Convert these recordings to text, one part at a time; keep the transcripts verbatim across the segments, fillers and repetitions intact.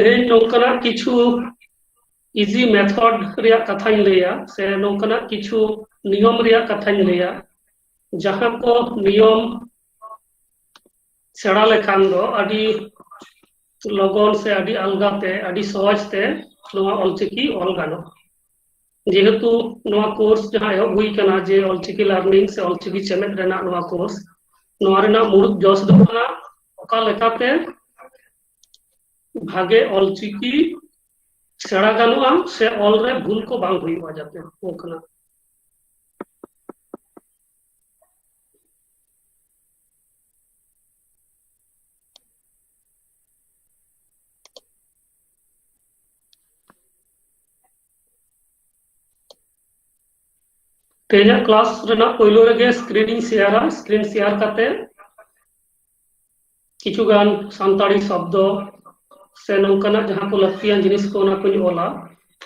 ᱛᱮᱦᱮᱧ ᱱᱚᱝᱠᱟᱱᱟᱜ ᱠᱤᱪᱷᱩ ᱤᱡᱤ ᱢᱮᱛᱷᱚᱰ ᱨᱮᱭᱟᱜ ᱠᱟᱛᱷᱟᱧ ᱞᱟᱹᱭᱟ, ᱥᱮ ᱱᱚᱝᱠᱟᱱᱟᱜ ᱠᱤᱪᱷᱩ ᱱᱤᱭᱚᱢ ᱨᱮᱭᱟᱜ ᱠᱟᱛᱷᱟᱧ ᱞᱟᱹᱭᱟ, ᱡᱟᱦᱟᱸ ᱠᱚ ᱱᱤᱭᱚᱢ ᱥᱮᱬᱟ ᱞᱮᱠᱷᱟᱱ ᱫᱚ ᱟᱹᱰᱤ ᱞᱚᱜᱚᱱ ᱥᱮ ᱟᱹᱰᱤ ᱟᱞᱜᱟ ᱛᱮ, ᱟᱹᱰᱤ ᱥᱚᱦᱚᱡ ᱛᱮ ᱱᱚᱣᱟ ᱚᱞᱪᱤᱠᱤ ᱚᱞ ᱜᱟᱱᱚᱜᱼᱟ᱾ ᱡᱮᱦᱮᱛᱩ ᱱᱚᱣᱟ ᱠᱳᱨᱥ ᱡᱟᱦᱟᱸ ᱮᱦᱚᱵ ᱦᱩᱭ ᱠᱟᱱᱟ, ᱡᱮ ᱚᱞᱪᱤᱠᱤ ᱞᱟᱨᱱᱤᱝ ᱥᱮ ᱚᱞᱪᱤᱠᱤ ᱪᱮᱢᱮᱫ ᱨᱮᱱᱟᱜ ᱱᱚᱣᱟ ᱠᱳᱨᱥ, ᱱᱚᱣᱟ ᱨᱮᱱᱟᱜ ᱢᱩᱲᱩᱫ ᱡᱚᱥ ᱫᱚ ᱠᱟᱱᱟ ᱚᱠᱟ ᱞᱮᱠᱟᱛᱮ ᱵᱷᱟᱜᱮ ᱚᱞᱪᱤᱠᱤ ᱥᱮᱬᱟ ᱜᱟᱱᱚᱜᱼᱟ ᱥᱮ ᱚᱞ ᱨᱮ ᱵᱷᱩᱞ ᱠᱚ ᱵᱟᱝ ᱦᱩᱭᱩᱜᱼᱟ, ᱡᱟᱛᱮ ᱱᱚᱝᱠᱟᱱᱟᱜ᱾ ᱛᱮᱦᱮᱧᱟᱜ ᱠᱞᱟᱥ ᱨᱮᱱᱟᱜ ᱯᱳᱭᱞᱳ ᱨᱮᱜᱮ ᱥᱠᱨᱤᱱ ᱤᱧ ᱥᱮᱭᱟᱨᱟ᱾ ᱥᱠᱨᱤᱱ ᱥᱮᱭᱟᱨ ᱠᱟᱛᱮ ᱠᱤᱪᱷᱩ ᱜᱟᱱ ᱥᱟᱱᱛᱟᱲᱤ ᱥᱚᱵᱫᱚ ᱥᱮ ᱱᱚᱝᱠᱟᱱᱟᱜ ᱡᱟᱦᱟᱸ ᱠᱚ ᱞᱟᱹᱠᱛᱤᱭᱟᱱ ᱡᱤᱱᱤᱥ ᱠᱚ, ᱚᱱᱟ ᱠᱚᱧ ᱚᱞᱟ᱾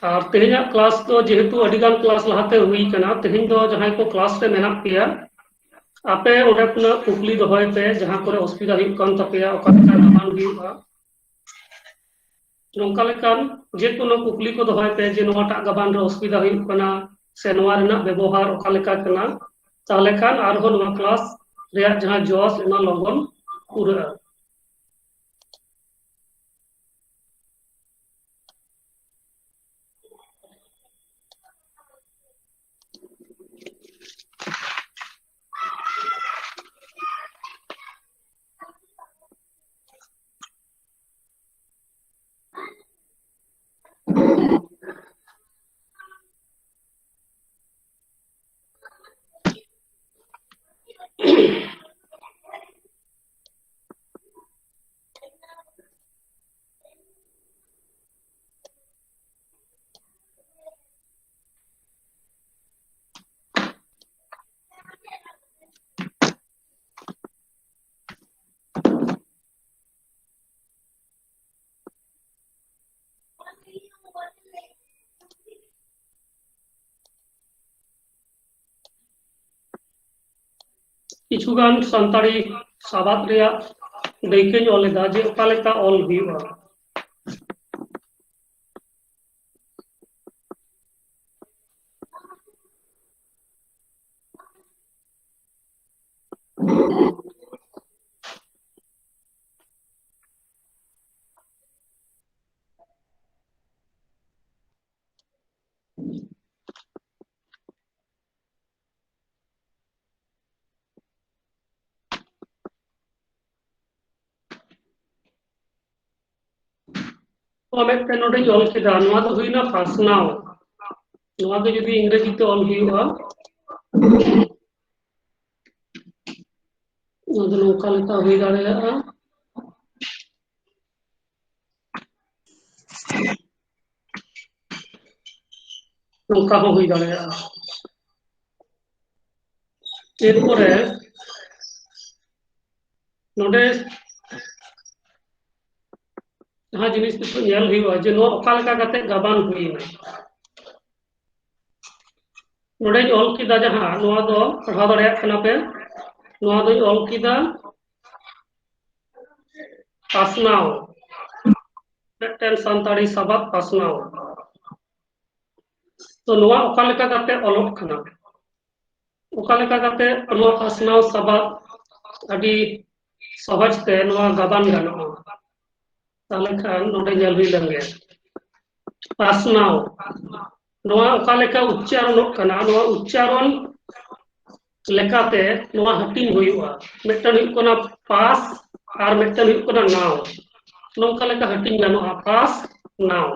ᱟᱨ ᱛᱮᱦᱮᱧᱟᱜ ᱠᱞᱟᱥ ᱫᱚ ᱡᱮᱦᱮᱛᱩ ᱟᱹᱰᱤ ᱜᱟᱱ ᱠᱞᱟᱥ ᱞᱟᱦᱟᱛᱮ ᱦᱩᱭ ᱠᱟᱱᱟ, ᱛᱮᱦᱮᱧ ᱫᱚ ᱡᱟᱦᱟᱸᱭ ᱠᱚ ᱠᱞᱟᱥ ᱨᱮ ᱢᱮᱱᱟᱜ ᱯᱮᱭᱟ, ᱟᱯᱮ ᱚᱸᱰᱮ ᱠᱷᱚᱱᱟᱜ ᱠᱩᱠᱞᱤ ᱫᱚᱦᱚᱭ ᱯᱮ, ᱡᱟᱦᱟᱸ ᱠᱚᱨᱮ ᱚᱥᱩᱵᱤᱫᱷᱟ ᱦᱩᱭᱩᱜ ᱠᱟᱱ ᱛᱟᱯᱮᱭᱟ, ᱚᱠᱟ ᱞᱮᱠᱟ ᱜᱟᱵᱟᱱ ᱦᱩᱭᱩᱜᱼᱟ, ᱱᱚᱝᱠᱟ ᱞᱮᱠᱟᱱ ᱡᱮᱠᱳᱱᱳ ᱠᱩᱠᱞᱤ ᱠᱚ ᱫᱚᱦᱚᱭ ᱯᱮ, ᱡᱮ ᱱᱚᱣᱟᱴᱟᱜ ᱜᱟᱵᱟᱱ ᱨᱮ ᱚᱥᱩᱵᱤᱫᱷᱟ ᱦᱩᱭᱩᱜ ᱠᱟᱱᱟ ᱥᱮ ᱱᱚᱣᱟ ᱨᱮᱱᱟᱜ ᱵᱮᱵᱚᱦᱟᱨ ᱚᱠᱟ ᱞᱮᱠᱟ ᱠᱟᱱᱟ, ᱛᱟᱦᱚᱞᱮ ᱠᱷᱟᱱ ᱟᱨᱦᱚᱸ ᱱᱚᱣᱟ ᱠᱞᱟᱥ ᱨᱮᱭᱟᱜ ᱡᱟᱦᱟᱸ ᱡᱚᱥ, ᱚᱱᱟ ᱞᱚᱜᱚᱱ ᱯᱩᱨᱟᱹᱜᱼᱟ᱾ ᱠᱤᱪᱷᱩᱜᱟᱱ ᱥᱟᱱᱛᱟᱲᱤ ᱥᱟᱵᱟᱫ ᱨᱮᱭᱟᱜ ᱫᱟᱹᱭᱠᱟᱹᱧ ᱚᱞ ᱮᱫᱟ, ᱡᱮ ᱚᱠᱟ ᱞᱮᱠᱟ ᱚᱞ ᱦᱩᱭᱩᱜᱼᱟ᱾ ᱛᱚ ᱢᱤᱫᱴᱮᱱ ᱱᱚᱰᱮᱧ ᱚᱞ ᱠᱮᱫᱟ, ᱱᱚᱣᱟ ᱫᱚ ᱦᱩᱭᱱᱟ ᱯᱟᱥᱱᱟᱣ᱾ ᱱᱚᱣᱟ ᱫᱚ ᱡᱩᱫᱤ ᱤᱝᱨᱮᱡᱤ ᱛᱮ ᱚᱞ ᱦᱩᱭᱩᱜᱼᱟ, ᱱᱚᱣᱟ ᱫᱚ ᱱᱚᱝᱠᱟ ᱞᱮᱠᱟ ᱦᱩᱭ ᱫᱟᱲᱮᱭᱟᱜᱼᱟ, ᱱᱚᱝᱠᱟ ᱦᱚᱸ ᱦᱩᱭ ᱫᱟᱲᱮᱭᱟᱜᱼᱟ᱾ ᱮᱨᱯᱚᱨᱮ ᱱᱚᱰᱮ ᱡᱟᱦᱟᱸ ᱡᱤᱱᱤᱥ ᱱᱤᱛᱚᱜ ᱧᱮᱞ ᱦᱩᱭᱩᱜᱼᱟ ᱡᱮ ᱱᱚᱣᱟ ᱚᱠᱟ ᱞᱮᱠᱟ ᱠᱟᱛᱮ ᱜᱟᱵᱟᱱ ᱦᱩᱭᱱᱟ᱾ ᱱᱚᱰᱮᱧ ᱚᱞ ᱠᱮᱫᱟ ᱡᱟᱦᱟᱸ, ᱱᱚᱣᱟ ᱫᱚ ᱯᱟᱲᱦᱟᱣ ᱫᱟᱲᱮᱭᱟᱜ ᱠᱟᱱᱟ ᱯᱮ, ᱱᱚᱣᱟ ᱫᱚᱧ ᱚᱞ ᱠᱮᱫᱟ ᱯᱟᱥᱱᱟᱣ, ᱢᱤᱫᱴᱮᱱ ᱥᱟᱱᱛᱟᱲᱤ ᱥᱟᱵᱟᱫ ᱯᱟᱥᱱᱟᱣ᱾ ᱛᱚ ᱱᱚᱣᱟ ᱚᱠᱟ ᱞᱮᱠᱟ ᱠᱟᱛᱮ ᱚᱞᱚᱜ ᱠᱟᱱᱟ? ᱚᱠᱟ ᱞᱮᱠᱟ ᱠᱟᱛᱮ ᱱᱚᱣᱟ ᱯᱟᱥᱱᱟᱣ ᱥᱟᱵᱟᱫ ᱟᱹᱰᱤ ᱥᱚᱦᱚᱡ ᱛᱮ ᱱᱚᱣᱟ ᱜᱟᱵᱟᱱ ᱜᱟᱱᱚᱜᱼᱟ? ᱛᱟᱦᱞᱮ ᱠᱷᱟᱱ ᱱᱚᱰᱮ ᱧᱮᱞ ᱦᱩᱭ ᱞᱮᱱ ᱜᱮ᱾ ᱯᱟᱥᱱᱟᱣ, ᱱᱚᱣᱟ ᱚᱠᱟ ᱞᱮᱠᱟ ᱩᱪᱪᱟᱨᱚᱱᱚᱜ ᱠᱟᱱᱟ, ᱱᱚᱣᱟ ᱩᱪᱪᱟᱨᱚᱱ ᱞᱮᱠᱟᱛᱮ ᱱᱚᱣᱟ ᱦᱟᱹᱴᱤᱧ ᱦᱩᱭᱩᱜᱼᱟ᱾ ᱢᱤᱫᱴᱟᱝ ᱦᱩᱭᱩᱜ ᱠᱟᱱᱟ ᱯᱟᱥ ᱟᱨ ᱢᱤᱫᱴᱟᱝ ᱦᱩᱭᱩᱜ ᱠᱟᱱᱟ ᱱᱟᱣ᱾ ᱱᱚᱝᱠᱟ ᱞᱮᱠᱟ ᱦᱟᱹᱴᱤᱧ ᱜᱟᱱᱚᱜᱼᱟ, ᱯᱟᱥ, ᱱᱟᱣ᱾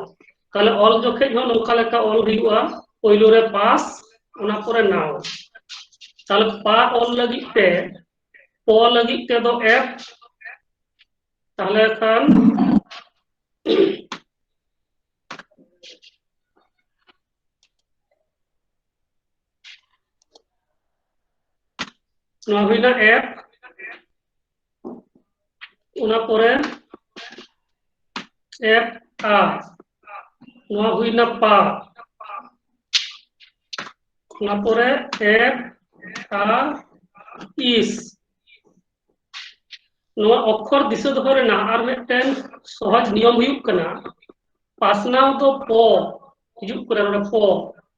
ᱛᱟᱦᱞᱮ ᱚᱞ ᱡᱚᱠᱷᱮᱡ ᱦᱚᱸ ᱱᱚᱝᱠᱟ ᱞᱮᱠᱟ ᱚᱞ ᱦᱩᱭᱩᱜᱼᱟ, ᱯᱳᱭᱞᱳ ᱨᱮ ᱯᱟᱥ, ᱚᱱᱟ ᱯᱚᱨᱮ ᱱᱟᱣ᱾ ᱛᱟᱦᱞᱮ ᱯᱟ ᱚᱞ ᱞᱟᱹᱜᱤᱫ ᱛᱮ, ᱯᱚ ᱞᱟᱹᱜᱤᱫ ᱛᱮᱫᱚ ᱮᱯ, ᱛᱟᱦᱞᱮ ᱠᱷᱟᱱ ᱱᱚᱣᱟ ᱦᱩᱭᱱᱟ ᱮᱯ, ᱚᱱᱟ ᱯᱚᱨᱮ ᱮᱯ ᱟ, ᱱᱚᱣᱟ ᱦᱩᱭᱱᱟ ᱯᱟ, ᱚᱱᱟ ᱯᱚᱨᱮ ᱮᱯ ᱟ ᱤᱥ᱾ ᱱᱚᱣᱟ ᱚᱠᱠᱷᱚᱨ ᱫᱤᱥᱟᱹ ᱫᱚᱦᱚ ᱨᱮᱱᱟᱜ ᱟᱨ ᱢᱤᱫᱴᱮᱱ ᱥᱚᱦᱚᱡ ᱱᱤᱭᱚᱢ ᱦᱩᱭᱩᱜ ᱠᱟᱱᱟ, ᱯᱟᱥᱱᱟᱣ ᱫᱚ ᱯᱚ ᱦᱤᱡᱩᱜ ᱠᱟᱱᱟ, ᱱᱚᱰᱮ ᱯᱚ᱾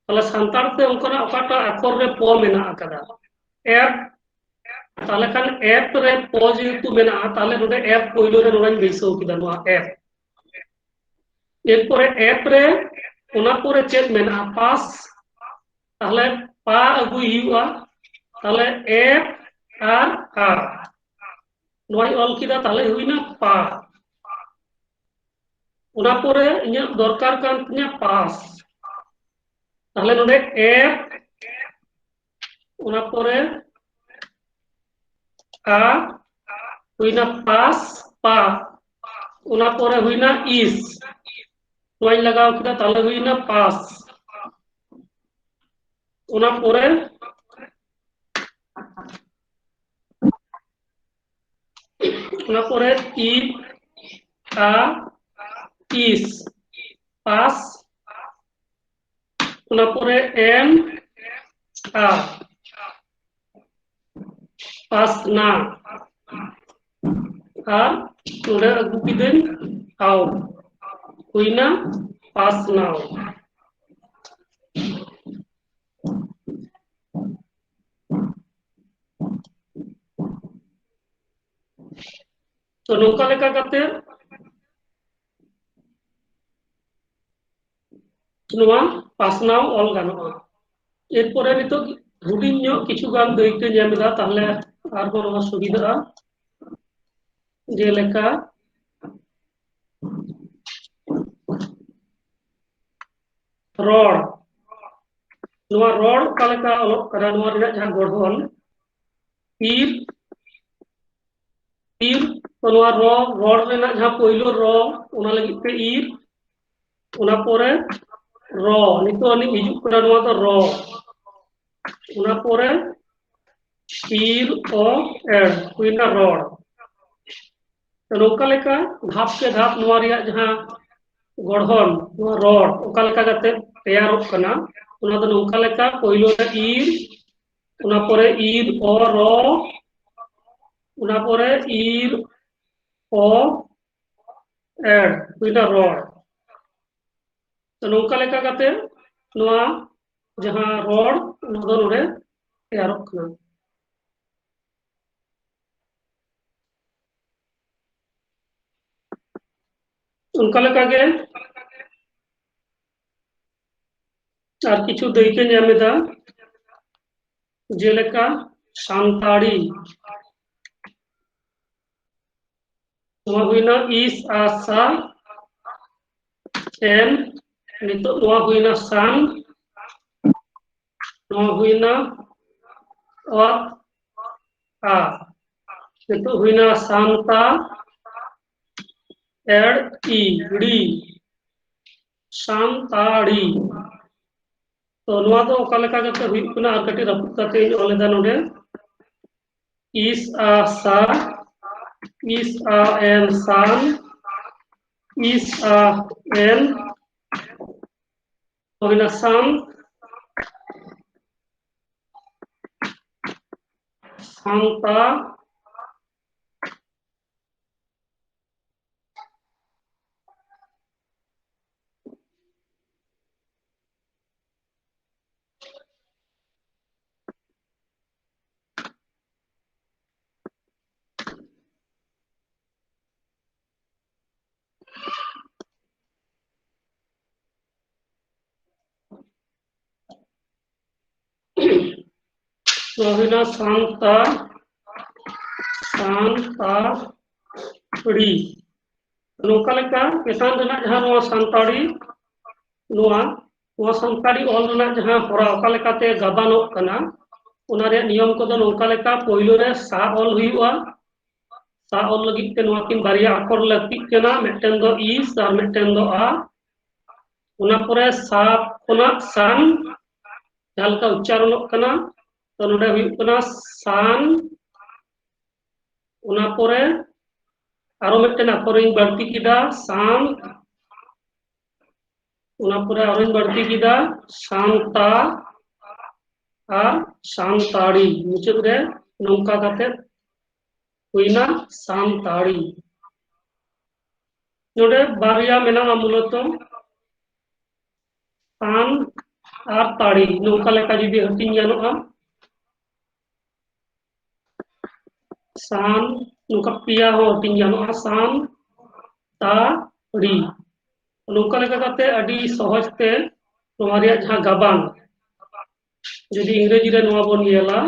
ᱛᱟᱦᱞᱮ ᱥᱟᱱᱛᱟᱲ ᱛᱮ ᱚᱱᱠᱟᱱᱟᱜ ᱚᱠᱟᱴᱟᱜ ᱟᱠᱷᱚᱨ ᱨᱮ ᱯᱚ ᱢᱮᱱᱟᱜ ᱟᱠᱟᱫᱟ? ᱮᱯ, ᱛᱟᱦᱚᱞᱮ ᱠᱷᱟᱱ ᱮᱯ ᱨᱮ ᱯᱚ ᱡᱮᱦᱮᱛᱩ ᱢᱮᱱᱟᱜᱼᱟ, ᱛᱟᱦᱚᱞᱮ ᱱᱚᱰᱮ ᱮᱯ ᱯᱳᱭᱞᱳ ᱨᱮ ᱱᱚᱰᱮᱧ ᱵᱟᱹᱭᱥᱟᱹᱣ ᱠᱮᱫᱟ, ᱱᱚᱣᱟ ᱮᱯ᱾ ᱮᱨᱯᱚᱨᱮ ᱮᱯ ᱨᱮ, ᱚᱱᱟ ᱯᱚᱨᱮ ᱪᱮᱫ ᱢᱮᱱᱟᱜᱼᱟ? ᱯᱟᱥ᱾ ᱛᱟᱦᱚᱞᱮ ᱯᱟ ᱟᱹᱜᱩᱭ ᱦᱩᱭᱩᱜᱼᱟ᱾ ᱛᱟᱦᱚᱞᱮ ᱮᱯ ᱟᱨ ᱟ, ᱱᱚᱣᱟᱧ ᱚᱞ ᱠᱮᱫᱟ, ᱛᱟᱦᱚᱞᱮ ᱦᱩᱭᱱᱟ ᱯᱟ᱾ ᱚᱱᱟ ᱯᱚᱨᱮ ᱤᱧᱟᱹᱜ ᱫᱚᱨᱠᱟᱨ ᱠᱟᱱ ᱛᱤᱧᱟᱹ ᱯᱟᱥ᱾ ᱛᱟᱦᱚᱞᱮ ᱱᱚᱰᱮ ᱮᱯ, ᱚᱱᱟ ᱯᱚᱨᱮ ᱟ, ᱦᱩᱭᱱᱟ ᱯᱟᱥ, ᱯᱟ᱾ ᱚᱱᱟ ᱯᱚᱨᱮ ᱦᱩᱭᱱᱟ ᱤᱥ, ᱱᱚᱣᱟᱧ ᱞᱟᱜᱟᱣ ᱠᱮᱫᱟ, ᱛᱟᱦᱚᱞᱮ ᱦᱩᱭᱱᱟ ᱯᱟᱥ᱾ ᱚᱱᱟ ᱯᱚᱨᱮ, ᱚᱱᱟ ᱯᱚᱨᱮ ᱤ, ᱟ, ᱤᱥ, ᱯᱟᱥ᱾ ᱚᱱᱟ ᱯᱚᱨᱮ ᱮᱱ, ᱟ, ᱯᱟᱥᱱᱟ᱾ ᱟᱨ ᱱᱚᱰᱮ ᱟᱹᱜᱩ ᱠᱤᱫᱟᱹᱧ ᱟᱣ, ᱦᱩᱭᱱᱟ ᱯᱟᱥᱱᱟᱣ᱾ ᱛᱚ ᱱᱚᱝᱠᱟ ᱞᱮᱠᱟ ᱠᱟᱛᱮ ᱱᱚᱣᱟ ᱯᱟᱥᱱᱟᱣ ᱚᱞ ᱜᱟᱱᱚᱜᱼᱟ᱾ ᱮᱨᱯᱚᱨᱮ ᱱᱤᱛᱚᱜ ᱦᱩᱰᱤᱧ ᱧᱚᱜ ᱠᱤᱪᱷᱩ ᱜᱟᱱ ᱫᱟᱹᱭᱠᱟᱹᱧ ᱮᱢ ᱮᱫᱟ, ᱛᱟᱦᱞᱮ ᱟᱨᱦᱚᱸ ᱱᱚᱣᱟ ᱥᱩᱵᱤᱫᱷᱟᱜᱼᱟ᱾ ᱡᱮᱞᱮᱠᱟ ᱨᱚᱲ, ᱱᱚᱣᱟ ᱨᱚᱲ ᱚᱠᱟ ᱞᱮᱠᱟ ᱚᱞᱚᱜ ᱠᱟᱱᱟ, ᱱᱚᱣᱟ ᱨᱮᱱᱟᱜ ᱡᱟᱦᱟᱸ ᱜᱚᱲᱦᱚᱱ, ᱤᱨ, ᱤᱨ, ᱛᱚ ᱱᱚᱣᱟ ᱨᱚ, ᱨᱚᱲ ᱨᱮᱱᱟᱜ ᱡᱟᱦᱟᱸ ᱯᱳᱭᱞᱳ ᱨᱚ, ᱚᱱᱟ ᱞᱟᱹᱜᱤᱫ ᱛᱮ ᱤᱨ, ᱚᱱᱟ ᱯᱚᱨᱮ ᱨᱚ, ᱱᱤᱛᱚᱜ ᱟᱹᱱᱤᱡ ᱦᱤᱡᱩᱜ ᱠᱟᱱᱟ ᱱᱚᱣᱟ ᱫᱚ ᱨᱚ, ᱚᱱᱟ ᱯᱚᱨᱮ ᱤᱨ, ᱚ, ᱮᱲ, ᱦᱩᱭᱱᱟ ᱨᱚᱲ᱾ ᱛᱚ ᱱᱚᱝᱠᱟ ᱞᱮᱠᱟ ᱫᱷᱟᱯ ᱠᱮ ᱫᱷᱟᱯ ᱱᱚᱣᱟ ᱨᱮᱭᱟᱜ ᱡᱟᱦᱟᱸ ᱜᱚᱲᱦᱚᱱ, ᱱᱚᱣᱟ ᱨᱚᱲ ᱚᱠᱟ ᱞᱮᱠᱟ ᱠᱟᱛᱮ ᱛᱮᱭᱟᱨᱚᱜ ᱠᱟᱱᱟ, ᱚᱱᱟ ᱫᱚ ᱱᱚᱝᱠᱟ ᱞᱮᱠᱟ, ᱯᱳᱭᱞᱳ ᱨᱮ ᱤᱨ, ᱚᱱᱟ ᱯᱚᱨᱮ ᱤᱨ, ᱚ, ᱨᱚ, ᱚᱱᱟ ᱯᱚᱨᱮ ᱤᱨ, ᱚ, ᱮᱲ, ᱦᱩᱭᱱᱟ ᱨᱚᱲ᱾ ᱛᱚ ᱱᱚᱝᱠᱟ ᱞᱮᱠᱟ ᱠᱟᱛᱮ ᱱᱚᱣᱟ ᱡᱟᱦᱟᱸ ᱨᱚᱲ, ᱚᱱᱟ ᱫᱚ ᱱᱚᱰᱮ ᱛᱮᱭᱟᱨᱚᱜ ᱠᱟᱱᱟ᱾ ᱚᱱᱠᱟ ᱞᱮᱠᱟᱜᱮ ᱟᱨ ᱠᱤᱪᱷᱩ ᱫᱟᱹᱭᱠᱟᱹᱧ ᱮᱢ ᱮᱫᱟ, ᱡᱮᱞᱮᱠᱟ ᱥᱟᱱᱛᱟᱲᱤ, ᱱᱚᱣᱟ ᱦᱩᱭᱱᱟ ᱤᱥ ᱟ ᱥᱟ ᱮᱱ, ᱱᱤᱛᱚᱜ ᱱᱚᱣᱟ ᱦᱩᱭᱱᱟ ᱥᱟᱱ, ᱱᱚᱣᱟ ᱦᱩᱭᱱᱟ ᱚᱛ ᱟ, ᱱᱤᱛᱚᱜ ᱦᱩᱭᱱᱟ ᱥᱟᱱᱛᱟ ᱮᱲ ᱤ ᱲᱤ, ᱥᱟᱱᱛᱟᱲᱤ᱾ ᱛᱚ ᱱᱚᱣᱟ ᱫᱚ ᱚᱠᱟ ᱞᱮᱠᱟ ᱠᱟᱛᱮ ᱦᱩᱭᱩᱜ ᱠᱟᱱᱟ, ᱟᱨ ᱠᱟᱹᱴᱤᱡ ᱨᱟᱹᱯᱩᱫ ᱠᱟᱛᱮ ᱤᱧ ᱚᱞ ᱮᱫᱟ ᱱᱚᱰᱮ, ᱤᱥ ᱟ ᱥᱟ, ᱤᱥ ᱟ ᱮᱱ ᱥᱟᱱ, ᱤᱥ ᱟ ᱮᱱ, ᱦᱩᱭᱱᱟ ᱥᱟᱱ, ᱥᱟᱱᱛᱟ, ᱱᱚᱣᱟ ᱦᱩᱭᱱᱟ ᱥᱟᱱᱛᱟ, ᱥᱟᱱᱛᱟᱲᱤ᱾ ᱱᱚᱝᱠᱟ ᱞᱮᱠᱟ ᱪᱮᱛᱟᱱ ᱨᱮᱱᱟᱜ ᱡᱟᱦᱟᱸ ᱱᱚᱣᱟ ᱥᱟᱱᱛᱟᱲᱤ, ᱱᱚᱣᱟ, ᱱᱚᱣᱟ ᱥᱟᱱᱛᱟᱲᱤ ᱚᱞ ᱨᱮᱱᱟᱜ ᱡᱟᱦᱟᱸ ᱦᱚᱨᱟ ᱚᱠᱟ ᱞᱮᱠᱟᱛᱮ ᱜᱟᱵᱟᱱᱚᱜ ᱠᱟᱱᱟ, ᱚᱱᱟ ᱨᱮᱭᱟᱜ ᱱᱤᱭᱚᱢ ᱠᱚᱫᱚ ᱱᱚᱝᱠᱟ ᱞᱮᱠᱟ, ᱯᱳᱭᱞᱳ ᱨᱮ ᱥᱟ ᱚᱞ ᱦᱩᱭᱩᱜᱼᱟ᱾ ᱥᱟ ᱚᱞ ᱞᱟᱹᱜᱤᱫ ᱛᱮ ᱱᱚᱣᱟ ᱠᱤᱱ ᱵᱟᱨᱭᱟ ᱟᱠᱷᱚᱨ ᱞᱟᱹᱠᱛᱤᱜ ᱠᱟᱱᱟ, ᱢᱤᱫᱴᱮᱱ ᱫᱚ ᱤᱥ ᱟᱨ ᱢᱤᱫᱴᱮᱱ ᱫᱚ ᱟ᱾ ᱚᱱᱟ ᱯᱚᱨᱮ ᱥᱟ ᱠᱷᱚᱱᱟᱜ ᱥᱟᱱ, ᱡᱟᱦᱟᱸ ᱞᱮᱠᱟ ᱩᱪᱪᱟᱨᱚᱱᱚᱜ ᱠᱟᱱᱟ, ᱛᱚ ᱱᱚᱰᱮ ᱦᱩᱭᱩᱜ ᱠᱟᱱᱟ ᱥᱟᱱ᱾ ᱚᱱᱟ ᱯᱚᱨᱮ ᱟᱨᱚ ᱢᱤᱫᱴᱮᱱ ᱟᱠᱷᱚᱨᱤᱧ ᱵᱟᱹᱲᱛᱤ ᱠᱮᱫᱟ, ᱥᱟᱱ᱾ ᱚᱱᱟ ᱯᱚᱨᱮ ᱟᱨᱚᱧ ᱵᱟᱹᱲᱛᱤ ᱠᱮᱫᱟ ᱥᱟᱱᱛᱟ ᱟᱨ ᱥᱟᱱᱛᱟᱲᱤ᱾ ᱢᱩᱪᱟᱹᱫ ᱨᱮ ᱱᱚᱝᱠᱟ ᱠᱟᱛᱮ ᱦᱩᱭᱱᱟ ᱥᱟᱱᱛᱟᱲᱤ᱾ ᱱᱚᱰᱮ ᱵᱟᱨᱭᱟ ᱢᱮᱱᱟᱜᱼᱟ ᱢᱩᱞᱚᱛᱚ, ᱥᱟᱱ ᱟᱨ ᱛᱟᱲᱤ᱾ ᱱᱚᱝᱠᱟ ᱞᱮᱠᱟ ᱡᱩᱫᱤ ᱦᱟᱹᱴᱤᱧ ᱜᱟᱱᱚᱜᱼᱟ, ᱥᱟᱱ, ᱱᱚᱝᱠᱟ ᱯᱮᱭᱟ ᱦᱚᱸ ᱦᱟᱹᱴᱤᱧ ᱜᱟᱱᱚᱜᱼᱟ, ᱥᱟᱱ, ᱛᱟ, ᱟᱹᱰᱤ ᱱᱚᱝᱠᱟ ᱞᱮᱠᱟ ᱠᱟᱛᱮ ᱟᱹᱰᱤ ᱥᱚᱦᱚᱡ ᱛᱮ ᱱᱚᱣᱟ ᱨᱮᱭᱟᱜ ᱡᱟᱦᱟᱸ ᱜᱟᱵᱟᱱ, ᱡᱩᱫᱤ ᱤᱝᱨᱮᱡᱤ ᱨᱮ ᱱᱚᱣᱟ ᱵᱚᱱ ᱧᱮᱞᱟ,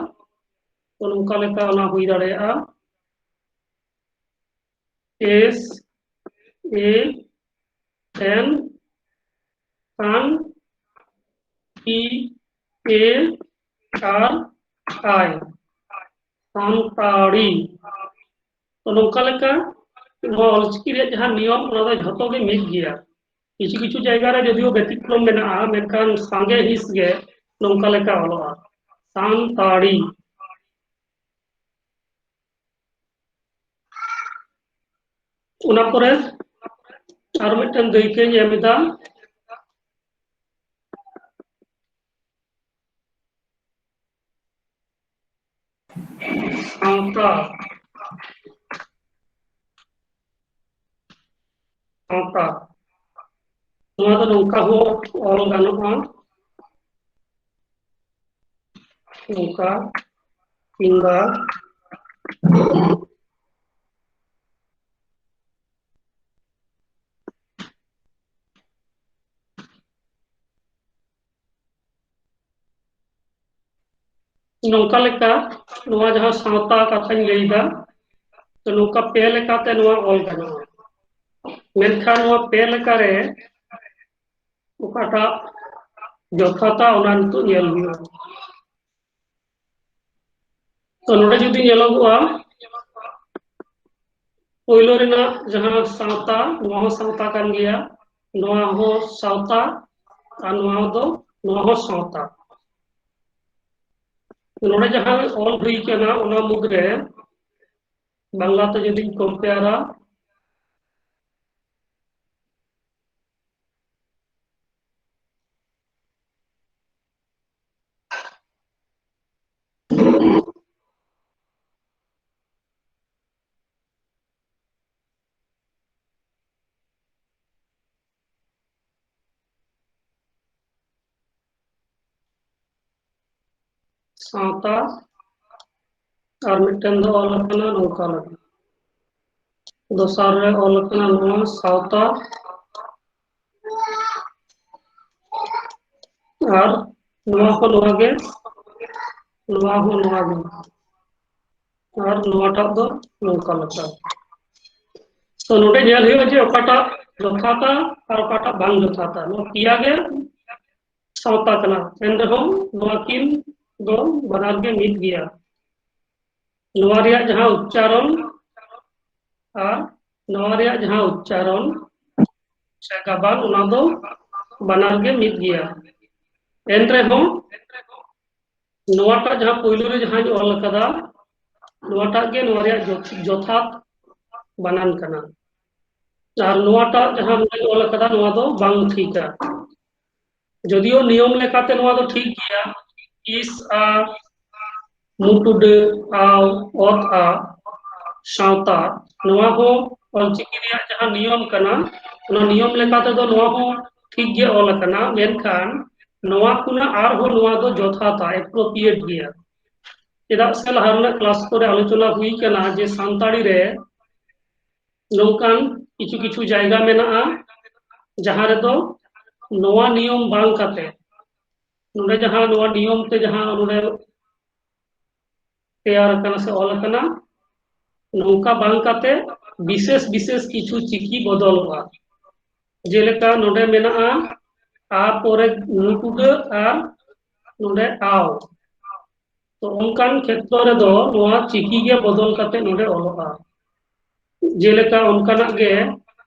ᱛᱚ ᱱᱚᱝᱠᱟ ᱞᱮᱠᱟ ᱚᱱᱟ ᱦᱩᱭ ᱫᱟᱲᱮᱭᱟᱜᱼᱟ᱾ S A N, ᱥᱟᱱ, T A R I, Santali. ᱛᱚ ᱱᱚᱝᱠᱟ ᱞᱮᱠᱟ ᱱᱚᱣᱟ ᱚᱞᱪᱤᱠᱤ ᱨᱮᱭᱟᱜ ᱡᱟᱦᱟᱸ ᱱᱤᱭᱚᱢ, ᱚᱱᱟ ᱫᱚ ᱡᱷᱚᱛᱚ ᱜᱮ ᱢᱤᱫ ᱜᱮᱭᱟ᱾ ᱠᱤᱪᱷᱩ ᱠᱤᱪᱷᱩ ᱡᱟᱭᱜᱟ ᱨᱮ ᱡᱚᱫᱤᱭᱳ ᱵᱮᱛᱤᱠᱨᱚᱢ ᱢᱮᱱᱟᱜᱼᱟ, ᱢᱮᱱᱠᱷᱟᱱ ᱥᱟᱸᱜᱮ ᱦᱤᱸᱥ ᱜᱮ ᱱᱚᱝᱠᱟ ᱞᱮᱠᱟ ᱚᱞᱚᱜᱼᱟ, ᱥᱟᱱᱛᱟᱲᱤ᱾ ᱚᱱᱟ ᱯᱚᱨᱮ ᱟᱨ ᱢᱤᱫᱴᱮᱱ ᱫᱟᱹᱭᱠᱟᱹᱧ ᱮᱢ ᱮᱫᱟ᱾ ᱥᱟᱶᱛᱟ, ᱥᱟᱶᱛᱟ᱾ ᱱᱚᱣᱟ ᱫᱚ ᱱᱚᱝᱠᱟ ᱦᱚᱸ ᱚᱞ ᱜᱟᱱᱚᱜᱼᱟ, ᱱᱚᱝᱠᱟ ᱠᱤᱝᱵᱟ ᱱᱚᱝᱠᱟ ᱞᱮᱠᱟ ᱱᱚᱣᱟ ᱡᱟᱦᱟᱸ ᱥᱟᱶᱛᱟ ᱠᱟᱛᱷᱟᱧ ᱞᱟᱹᱭᱫᱟ, ᱛᱚ ᱱᱚᱝᱠᱟ ᱯᱮ ᱞᱮᱠᱟᱛᱮ ᱱᱚᱣᱟ ᱚᱞ ᱜᱟᱱᱚᱜᱼᱟ᱾ ᱢᱮᱱᱠᱷᱟᱱ ᱱᱚᱣᱟ ᱯᱮ ᱞᱮᱠᱟᱨᱮ ᱚᱠᱟᱴᱟᱜ ᱡᱚᱛᱷᱟᱛᱟ, ᱚᱱᱟ ᱱᱤᱛᱚᱜ ᱧᱮᱞ ᱦᱩᱭᱩᱜᱼᱟ᱾ ᱛᱚ ᱱᱚᱰᱮ ᱡᱩᱫᱤ ᱧᱮᱞᱚᱜᱚᱜᱼᱟ, ᱯᱳᱭᱞᱳ ᱨᱮᱱᱟᱜ ᱡᱟᱦᱟᱸ ᱥᱟᱶᱛᱟ, ᱱᱚᱣᱟ ᱦᱚᱸ ᱥᱟᱶᱛᱟ ᱠᱟᱱ ᱜᱮᱭᱟ, ᱱᱚᱣᱟ ᱦᱚᱸ ᱥᱟᱶᱛᱟ, ᱟᱨ ᱱᱚᱣᱟ ᱫᱚ, ᱱᱚᱣᱟ ᱦᱚᱸ ᱥᱟᱶᱛᱟ᱾ ᱱᱚᱰᱮ ᱡᱟᱦᱟᱸ ᱚᱞ ᱦᱩᱭ ᱠᱟᱱᱟ, ᱚᱱᱟ ᱢᱩᱫᱽᱨᱮ ᱵᱟᱝᱞᱟ ᱛᱮ ᱡᱩᱫᱤᱧ ᱠᱚᱢᱯᱮᱭᱟᱨᱟ, ᱥᱟᱶᱛᱟ, ᱟᱨ ᱢᱤᱫᱴᱮᱱ ᱫᱚ ᱚᱞ ᱟᱠᱟᱱᱟ ᱱᱚᱝᱠᱟ ᱞᱮᱠᱟ᱾ ᱫᱚᱥᱟᱨ ᱨᱮ ᱚᱞ ᱟᱠᱟᱱᱟ ᱱᱚᱣᱟ ᱥᱟᱶᱛᱟ, ᱟᱨ ᱱᱚᱣᱟ ᱦᱚᱸ ᱱᱚᱣᱟ ᱜᱮ, ᱱᱚᱣᱟ ᱦᱚᱸ ᱱᱚᱣᱟ ᱜᱮ, ᱟᱨ ᱱᱚᱣᱟᱴᱟᱜ ᱫᱚ ᱱᱚᱝᱠᱟ ᱞᱮᱠᱟ᱾ ᱛᱚ ᱱᱚᱰᱮ ᱧᱮᱞ ᱦᱩᱭᱩᱜᱼᱟ ᱡᱮ ᱚᱠᱟᱴᱟᱜ ᱡᱚᱛᱷᱟᱛᱟ ᱟᱨ ᱚᱠᱟᱴᱟᱜ ᱵᱟᱝ ᱡᱚᱛᱷᱟᱛᱟ᱾ ᱱᱚᱣᱟ ᱯᱮᱭᱟ ᱜᱮ ᱥᱟᱶᱛᱟ ᱠᱟᱱᱟ, ᱮᱱ ᱨᱮᱦᱚᱸ ᱱᱚᱣᱟ ᱠᱤᱱ ᱫᱚ ᱵᱟᱱᱟᱨ ᱜᱮ ᱢᱤᱫ ᱜᱮᱭᱟ᱾ ᱱᱚᱣᱟ ᱨᱮᱭᱟᱜ ᱡᱟᱦᱟᱸ ᱩᱪᱪᱟᱨᱚᱱ ᱟᱨ ᱱᱚᱣᱟ ᱨᱮᱭᱟᱜ ᱡᱟᱦᱟᱸ ᱩᱪᱪᱟᱨᱚᱱ ᱥᱮ ᱜᱟᱵᱟᱱ, ᱚᱱᱟ ᱫᱚ ᱵᱟᱱᱟᱨ ᱜᱮ ᱢᱤᱫ ᱜᱮᱭᱟ᱾ ᱮᱱ ᱨᱮᱦᱚᱸ ᱱᱚᱣᱟᱴᱟᱜ ᱡᱟᱦᱟᱸ ᱯᱳᱭᱞᱳ ᱨᱮ ᱡᱟᱦᱟᱸᱧ ᱚᱞ ᱟᱠᱟᱫᱟ, ᱱᱚᱣᱟᱴᱟᱜ ᱜᱮ ᱱᱚᱣᱟ ᱨᱮᱭᱟᱜ ᱡᱚᱛ-, ᱡᱚᱛᱷᱟᱛ ᱵᱟᱱᱟᱱ ᱠᱟᱱᱟ᱾ ᱟᱨ ᱱᱚᱣᱟᱴᱟᱜ ᱡᱟᱦᱟᱸ ᱱᱚᱰᱮᱧ ᱚᱞ ᱟᱠᱟᱫᱟ, ᱱᱚᱣᱟ ᱫᱚ ᱵᱟᱝ ᱴᱷᱤᱠᱟ᱾ ᱡᱚᱫᱤᱭᱳ ᱱᱤᱭᱚᱢ ᱞᱮᱠᱟᱛᱮ ᱱᱚᱣᱟ ᱫᱚ ᱴᱷᱤᱠ ᱜᱮᱭᱟ, ᱤᱥ ᱟ, ᱢᱩᱴᱩᱰᱟᱹ ᱟᱣ, ᱚᱛ ᱟ, ᱥᱟᱶᱛᱟ, ᱱᱚᱣᱟ ᱦᱚᱸ ᱚᱞᱪᱤᱠᱤ ᱨᱮᱭᱟᱜ ᱡᱟᱦᱟᱸ ᱱᱤᱭᱚᱢ ᱠᱟᱱᱟ, ᱚᱱᱟ ᱱᱤᱭᱚᱢ ᱞᱮᱠᱟ ᱛᱮᱫᱚ ᱱᱚᱣᱟ ᱦᱚᱸ ᱴᱷᱤᱠ ᱜᱮ ᱚᱞ ᱟᱠᱟᱱᱟ, ᱢᱮᱱᱠᱷᱟᱱ ᱱᱚᱣᱟ ᱠᱷᱚᱱᱟᱜ ᱟᱨᱦᱚᱸ ᱱᱚᱣᱟ ᱫᱚ ᱡᱚᱛᱷᱟᱛᱟ, appropriate ᱜᱮᱭᱟ᱾ ᱪᱮᱫᱟᱜ ᱥᱮ ᱞᱟᱦᱟ ᱨᱮᱱᱟᱜ ᱠᱞᱟᱥ ᱠᱚᱨᱮ ᱟᱞᱳᱪᱚᱱᱟ ᱦᱩᱭ ᱠᱟᱱᱟ ᱡᱮ ᱥᱟᱱᱛᱟᱲᱤ ᱨᱮ ᱱᱚᱝᱠᱟᱱ ᱠᱤᱪᱷᱩ ᱠᱤᱪᱷᱩ ᱡᱟᱭᱜᱟ ᱢᱮᱱᱟᱜᱼᱟ, ᱡᱟᱦᱟᱸ ᱨᱮᱫᱚ ᱱᱚᱣᱟ ᱱᱤᱭᱚᱢ ᱵᱟᱝ ᱠᱟᱛᱮ, ᱱᱚᱰᱮ ᱡᱟᱦᱟᱸ ᱱᱚᱣᱟ ᱱᱤᱭᱚᱢ ᱛᱮ ᱡᱟᱦᱟᱸ ᱱᱚᱰᱮ ᱛᱮᱭᱟᱨ ᱟᱠᱟᱱᱟ ᱥᱮ ᱚᱞ ᱟᱠᱟᱱᱟ, ᱱᱚᱝᱠᱟ ᱵᱟᱝ ᱠᱟᱛᱮ ᱵᱤᱥᱮᱥ ᱵᱤᱥᱮᱥ ᱠᱤᱪᱷᱩ ᱪᱤᱠᱤ ᱵᱚᱫᱚᱞᱚᱜᱼᱟ᱾ ᱡᱮᱞᱮᱠᱟ ᱱᱚᱰᱮ ᱢᱮᱱᱟᱜᱼᱟ ᱟ ᱯᱚᱨᱮ ᱢᱩᱴᱩᱰᱟᱹ ᱟᱨ ᱱᱚᱰᱮ ᱟᱣ᱾ ᱛᱚ ᱚᱱᱠᱟᱱ ᱠᱷᱮᱛᱨᱚ ᱨᱮᱫᱚ ᱱᱚᱣᱟ ᱪᱤᱠᱤ ᱜᱮ ᱵᱚᱫᱚᱞ ᱠᱟᱛᱮ ᱱᱚᱰᱮ ᱚᱞᱚᱜᱼᱟ᱾ ᱡᱮᱞᱮᱠᱟ ᱚᱱᱠᱟᱱᱟᱜ ᱜᱮ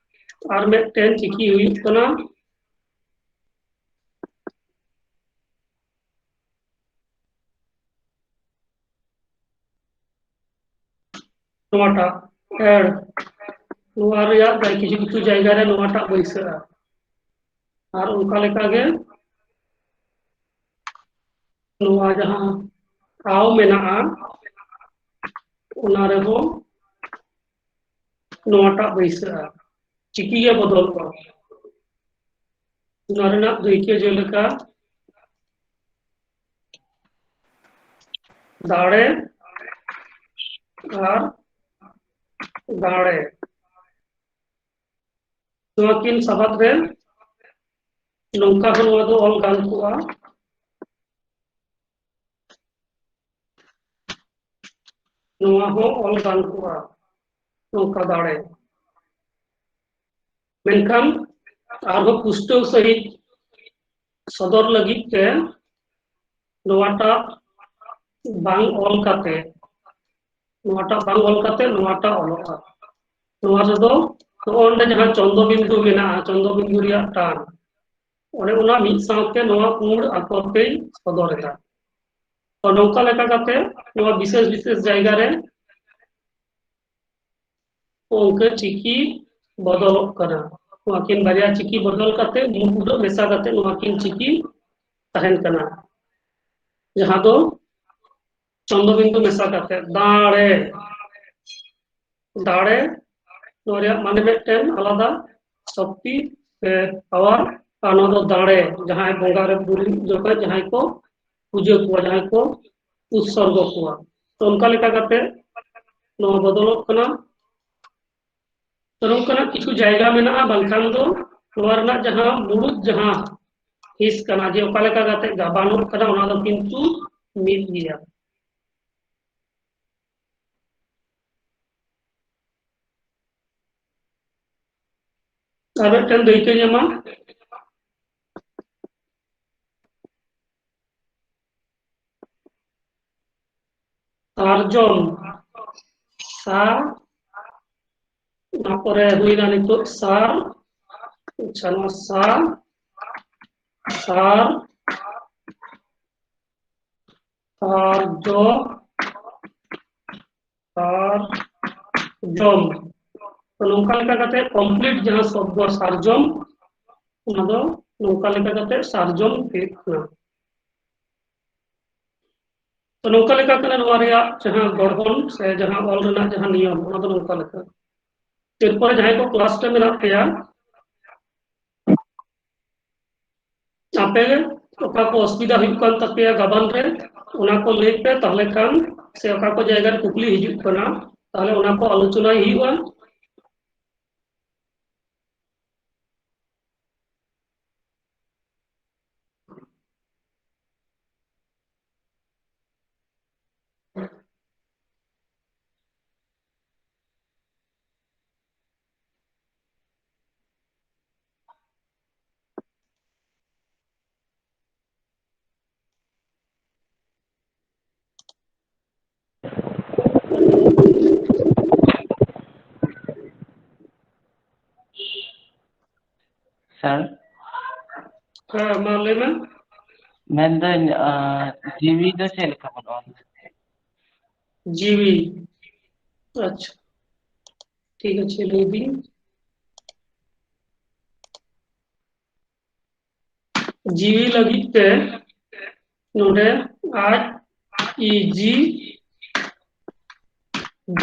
ᱟᱨ ᱢᱤᱫᱴᱮᱱ ᱪᱤᱠᱤ ᱦᱩᱭᱩᱜ ᱠᱟᱱᱟ ᱱᱚᱣᱟᱴᱟᱜ ᱮᱰ, ᱱᱚᱣᱟ ᱨᱮᱭᱟᱜ ᱡᱟᱭ-, ᱠᱤᱪᱷᱩ ᱠᱤᱪᱷᱩ ᱡᱟᱭᱜᱟ ᱨᱮ ᱱᱚᱣᱟᱴᱟᱜ ᱵᱟᱹᱭᱥᱟᱹᱜᱼᱟ᱾ ᱟᱨ ᱚᱱᱠᱟ ᱞᱮᱠᱟᱜᱮ ᱱᱚᱣᱟ ᱡᱟᱦᱟᱸ ᱟᱣ ᱢᱮᱱᱟᱜᱼᱟ, ᱚᱱᱟ ᱨᱮᱦᱚᱸ ᱱᱚᱣᱟᱴᱟᱜ ᱵᱟᱹᱭᱥᱟᱹᱜᱼᱟ, ᱪᱤᱠᱤ ᱜᱮ ᱵᱚᱫᱚᱞᱚᱜᱼᱟ᱾ ᱚᱱᱟ ᱨᱮᱱᱟᱜ ᱫᱟᱹᱭᱠᱟᱹ ᱡᱮᱞᱮᱠᱟ ᱫᱟᱲᱮ ᱟᱨ ᱫᱟᱲᱮ, ᱱᱚᱣᱟ ᱠᱤᱱ ᱥᱟᱵᱟᱫ ᱨᱮ ᱱᱚᱝᱠᱟ ᱦᱚᱸ ᱱᱚᱣᱟ ᱫᱚ ᱚᱞ ᱜᱟᱱ ᱠᱚᱜᱼᱟ, ᱱᱚᱣᱟ ᱦᱚᱸ ᱚᱞ ᱜᱟᱱ ᱠᱚᱜᱼᱟ ᱱᱚᱝᱠᱟ ᱫᱟᱲᱮ᱾ ᱢᱮᱱᱠᱷᱟᱱ ᱟᱨᱦᱚᱸ ᱯᱩᱥᱴᱟᱹᱣ ᱥᱟᱺᱦᱤᱡ ᱥᱚᱫᱚᱨ ᱞᱟᱹᱜᱤᱫ ᱛᱮ ᱱᱚᱣᱟᱴᱟᱜ ᱵᱟᱝ ᱚᱞ ᱠᱟᱛᱮ, ᱱᱚᱣᱟᱴᱟᱜ ᱵᱟᱝ ᱚᱞ ᱠᱟᱛᱮ ᱱᱚᱣᱟᱴᱟᱜ ᱚᱞᱚᱜᱼᱟ᱾ ᱱᱚᱣᱟ ᱨᱮᱫᱚ ᱱᱚᱜᱼᱚ ᱱᱚᱰᱮ ᱡᱟᱦᱟᱸ ᱪᱚᱱᱫᱚ ᱵᱤᱱᱫᱩ ᱢᱮᱱᱟᱜᱼᱟ, ᱪᱚᱱᱫᱚ ᱵᱤᱱᱫᱩ ᱨᱮᱭᱟᱜ ᱴᱟᱱ, ᱚᱱᱮ ᱚᱱᱟ ᱢᱤᱫ ᱥᱟᱶᱛᱮ ᱱᱚᱣᱟ ᱯᱩᱸᱰ ᱟᱠᱚᱨ ᱛᱮᱭ ᱥᱚᱫᱚᱨ ᱮᱫᱟ᱾ ᱛᱚ, ᱱᱚᱝᱠᱟ ᱞᱮᱠᱟ ᱠᱟᱛᱮ ᱱᱚᱣᱟ ᱵᱤᱥᱮᱥ ᱵᱤᱥᱮᱥ ᱡᱟᱭᱜᱟ ᱨᱮ ᱚᱱᱠᱟ ᱪᱤᱠᱤ ᱵᱚᱫᱚᱞᱚᱜ ᱠᱟᱱᱟ᱾ ᱱᱚᱣᱟ ᱠᱤᱱ ᱵᱟᱨᱭᱟ ᱪᱤᱠᱤ ᱵᱚᱫᱚᱞ ᱠᱟᱛᱮ ᱢᱩ ᱩᱰᱟᱹᱜ ᱢᱮᱥᱟ ᱠᱟᱛᱮ ᱱᱚᱣᱟ ᱠᱤᱱ ᱪᱤᱠᱤ ᱛᱟᱦᱮᱱ ᱠᱟᱱᱟ, ᱡᱟᱦᱟᱸ ᱫᱚ ᱪᱚᱱᱫᱚ ᱵᱤᱱᱫᱩ ᱢᱮᱥᱟ ᱠᱟᱛᱮ ᱫᱟᱲᱮ, ᱫᱟᱲᱮ, ᱱᱚᱣᱟ ᱨᱮᱭᱟᱜ ᱢᱟᱱᱮ ᱢᱤᱫᱴᱮᱱ ᱟᱞᱟᱫᱟ ᱥᱚᱠᱛᱤ ᱥᱮ ᱯᱟᱣᱟᱨ, ᱟᱨ ᱱᱚᱣᱟ ᱫᱚ ᱫᱟᱲᱮ, ᱡᱟᱦᱟᱸᱭ ᱵᱚᱸᱜᱟ ᱨᱮ ᱵᱩᱨᱩ ᱡᱚᱠᱷᱚᱱ ᱡᱟᱦᱟᱸᱭ ᱠᱚ ᱯᱩᱡᱟᱹ ᱠᱚᱣᱟ, ᱡᱟᱦᱟᱸᱭ ᱠᱚ ᱩᱛᱥᱚᱨᱜᱚ ᱠᱚᱣᱟ᱾ ᱛᱚ, ᱚᱱᱠᱟ ᱞᱮᱠᱟ ᱠᱟᱛᱮ ᱱᱚᱣᱟ ᱵᱚᱫᱚᱞᱚᱜ ᱠᱟᱱᱟ᱾ ᱛᱚ, ᱱᱚᱝᱠᱟᱱᱟᱜ ᱠᱤᱪᱷᱩ ᱡᱟᱭᱜᱟ ᱢᱮᱱᱟᱜᱼᱟ, ᱵᱟᱝᱠᱷᱟᱱ ᱫᱚ ᱱᱚᱣᱟ ᱨᱮᱱᱟᱜ ᱡᱟᱦᱟᱸ ᱢᱩᱲᱩᱫ ᱡᱟᱦᱟᱸ ᱦᱤᱸᱥ ᱠᱟᱱᱟ, ᱡᱮ ᱚᱠᱟ ᱞᱮᱠᱟ ᱠᱟᱛᱮ ᱜᱟᱵᱟᱱᱚᱜ ᱠᱟᱱᱟ, ᱚᱱᱟ ᱫᱚ ᱠᱤᱱᱛᱩ ᱢᱤᱫ ᱜᱮᱭᱟ᱾ ᱟᱨ ᱢᱤᱫᱴᱮᱱ ᱫᱟᱹᱭᱠᱟᱹᱧ ᱮᱢᱟ, ᱥᱟᱨᱡᱚᱢ, ᱥᱟ, ᱚᱱᱟ ᱯᱚᱨᱮ ᱦᱩᱭᱱᱟ ᱱᱤᱛᱚᱜ ᱥᱟᱨ, ᱟᱪᱪᱷᱟ, ᱱᱚᱣᱟ ᱥᱟ, ᱥᱟᱨ, ᱥᱟᱨᱡᱚ, ᱥᱟᱨᱡᱚᱢ᱾ ᱛᱚ, ᱱᱚᱝᱠᱟ ᱞᱮᱠᱟ ᱠᱟᱛᱮ complete ᱡᱟᱦᱟᱸ ᱥᱚᱵᱫᱚ ᱥᱟᱨᱡᱚᱢ, ᱚᱱᱟ ᱫᱚ ᱱᱚᱝᱠᱟ ᱞᱮᱠᱟ ᱠᱟᱛᱮ ᱥᱟᱨᱡᱚᱢ ᱦᱩᱭᱩᱜ ᱠᱟᱱᱟ᱾ ᱛᱚ, ᱱᱚᱝᱠᱟ ᱞᱮᱠᱟ ᱠᱟᱱᱟ ᱱᱚᱣᱟ ᱨᱮᱭᱟᱜ ᱡᱟᱦᱟᱸ ᱜᱚᱲᱦᱚᱱ ᱥᱮ ᱡᱟᱦᱟᱸ ᱚᱞ ᱨᱮᱱᱟᱜ ᱡᱟᱦᱟᱸ ᱱᱤᱭᱚᱢ, ᱚᱱᱟ ᱫᱚ ᱱᱚᱝᱠᱟ ᱞᱮᱠᱟ᱾ ᱮᱨᱯᱚᱨᱮ ᱡᱟᱦᱟᱸᱭ ᱠᱚ class ᱨᱮ ᱢᱮᱱᱟᱜ ᱯᱮᱭᱟ, ᱟᱯᱮ ᱚᱠᱟ ᱠᱚ ᱚᱥᱩᱵᱤᱫᱷᱟ ᱦᱩᱭᱩᱜ ᱠᱟᱱ ᱛᱟᱯᱮᱭᱟ ᱜᱟᱵᱟᱱ ᱨᱮ, ᱚᱱᱟ ᱠᱚ ᱞᱟᱹᱭ ᱯᱮ, ᱛᱟᱦᱚᱞᱮ ᱠᱷᱟᱱ, ᱥᱮ ᱚᱠᱟ ᱠᱚ ᱡᱟᱭᱜᱟ ᱨᱮ ᱠᱩᱠᱞᱤ ᱦᱤᱡᱩᱜ ᱠᱟᱱᱟ, ᱛᱟᱦᱚᱞᱮ ᱚᱱᱟ ᱠᱚ ᱟᱞᱳᱪᱚᱱᱟᱭ ᱦᱩᱭᱩᱜᱼᱟ᱾ ᱥᱮᱨ᱾ ᱦᱮᱸ, ᱢᱟ ᱞᱟᱹᱭ ᱢᱮ᱾ ᱢᱮᱱᱫᱟᱹᱧ, ᱟᱸ, ᱡᱤᱣᱤ ᱫᱚ ᱪᱮᱫ ᱞᱮᱠᱟ ᱵᱚᱱ ᱚᱞᱟ? ᱡᱤᱣᱤ᱾ ᱟᱪᱪᱷᱟ, ᱴᱷᱤᱠ ᱟᱪᱷᱮ, ᱞᱟᱹᱭ ᱫᱤᱧ᱾ ᱡᱤᱣᱤ ᱞᱟᱹᱜᱤᱫ ᱛᱮ ᱱᱚᱰᱮ ᱟᱡ, ᱤ, ᱡᱤ,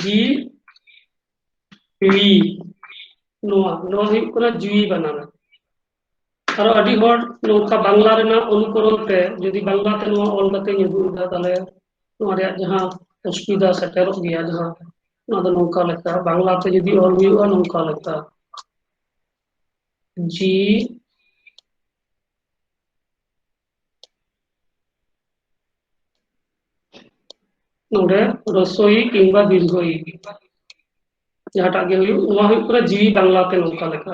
ᱡᱤ, ᱣᱤ, ᱱᱚᱣᱟ, ᱱᱚᱣᱟ ᱦᱩᱭᱩᱜ ᱠᱟᱱᱟ ᱡᱤᱣᱤ ᱵᱟᱱᱟᱢ᱾ ᱟᱨᱚ ᱟᱹᱰᱤ ᱦᱚᱲ ᱱᱚᱝᱠᱟ ᱵᱟᱝᱞᱟ ᱨᱮᱱᱟᱜ ᱚᱱᱩᱠᱚᱨᱚᱱ ᱛᱮ, ᱡᱩᱫᱤ ᱵᱟᱝᱞᱟ ᱛᱮ ᱱᱚᱣᱟ ᱚᱞ ᱠᱟᱛᱮᱧ ᱩᱫᱩᱜ ᱮᱫᱟ, ᱛᱟᱦᱞᱮ ᱱᱚᱣᱟ ᱨᱮᱭᱟᱜ ᱡᱟᱦᱟᱸ ᱚᱥᱩᱵᱤᱫᱷᱟ ᱥᱮᱴᱮᱨᱚᱜ ᱜᱮᱭᱟ, ᱡᱟᱦᱟᱸ ᱱᱚᱣᱟ ᱫᱚ ᱱᱚᱝᱠᱟ ᱞᱮᱠᱟ, ᱵᱟᱝᱞᱟ ᱛᱮ ᱡᱩᱫᱤ ᱚᱞ ᱦᱩᱭᱩᱜᱼᱟ ᱱᱚᱝᱠᱟ ᱞᱮᱠᱟ, ᱡᱤ ᱱᱚᱰᱮ ᱦᱨᱚᱥᱣ ᱤ ᱠᱤᱝᱵᱟ ᱫᱤᱨᱜᱷᱚ ᱤ, ᱡᱟᱦᱟᱸᱴᱟᱜ ᱜᱮ ᱦᱩᱭᱩᱜ, ᱱᱚᱣᱟ ᱦᱩᱭᱩᱜ ᱠᱟᱱᱟ ᱡᱤᱣᱤ ᱵᱟᱝᱞᱟᱛᱮ ᱱᱚᱝᱠᱟ ᱞᱮᱠᱟ᱾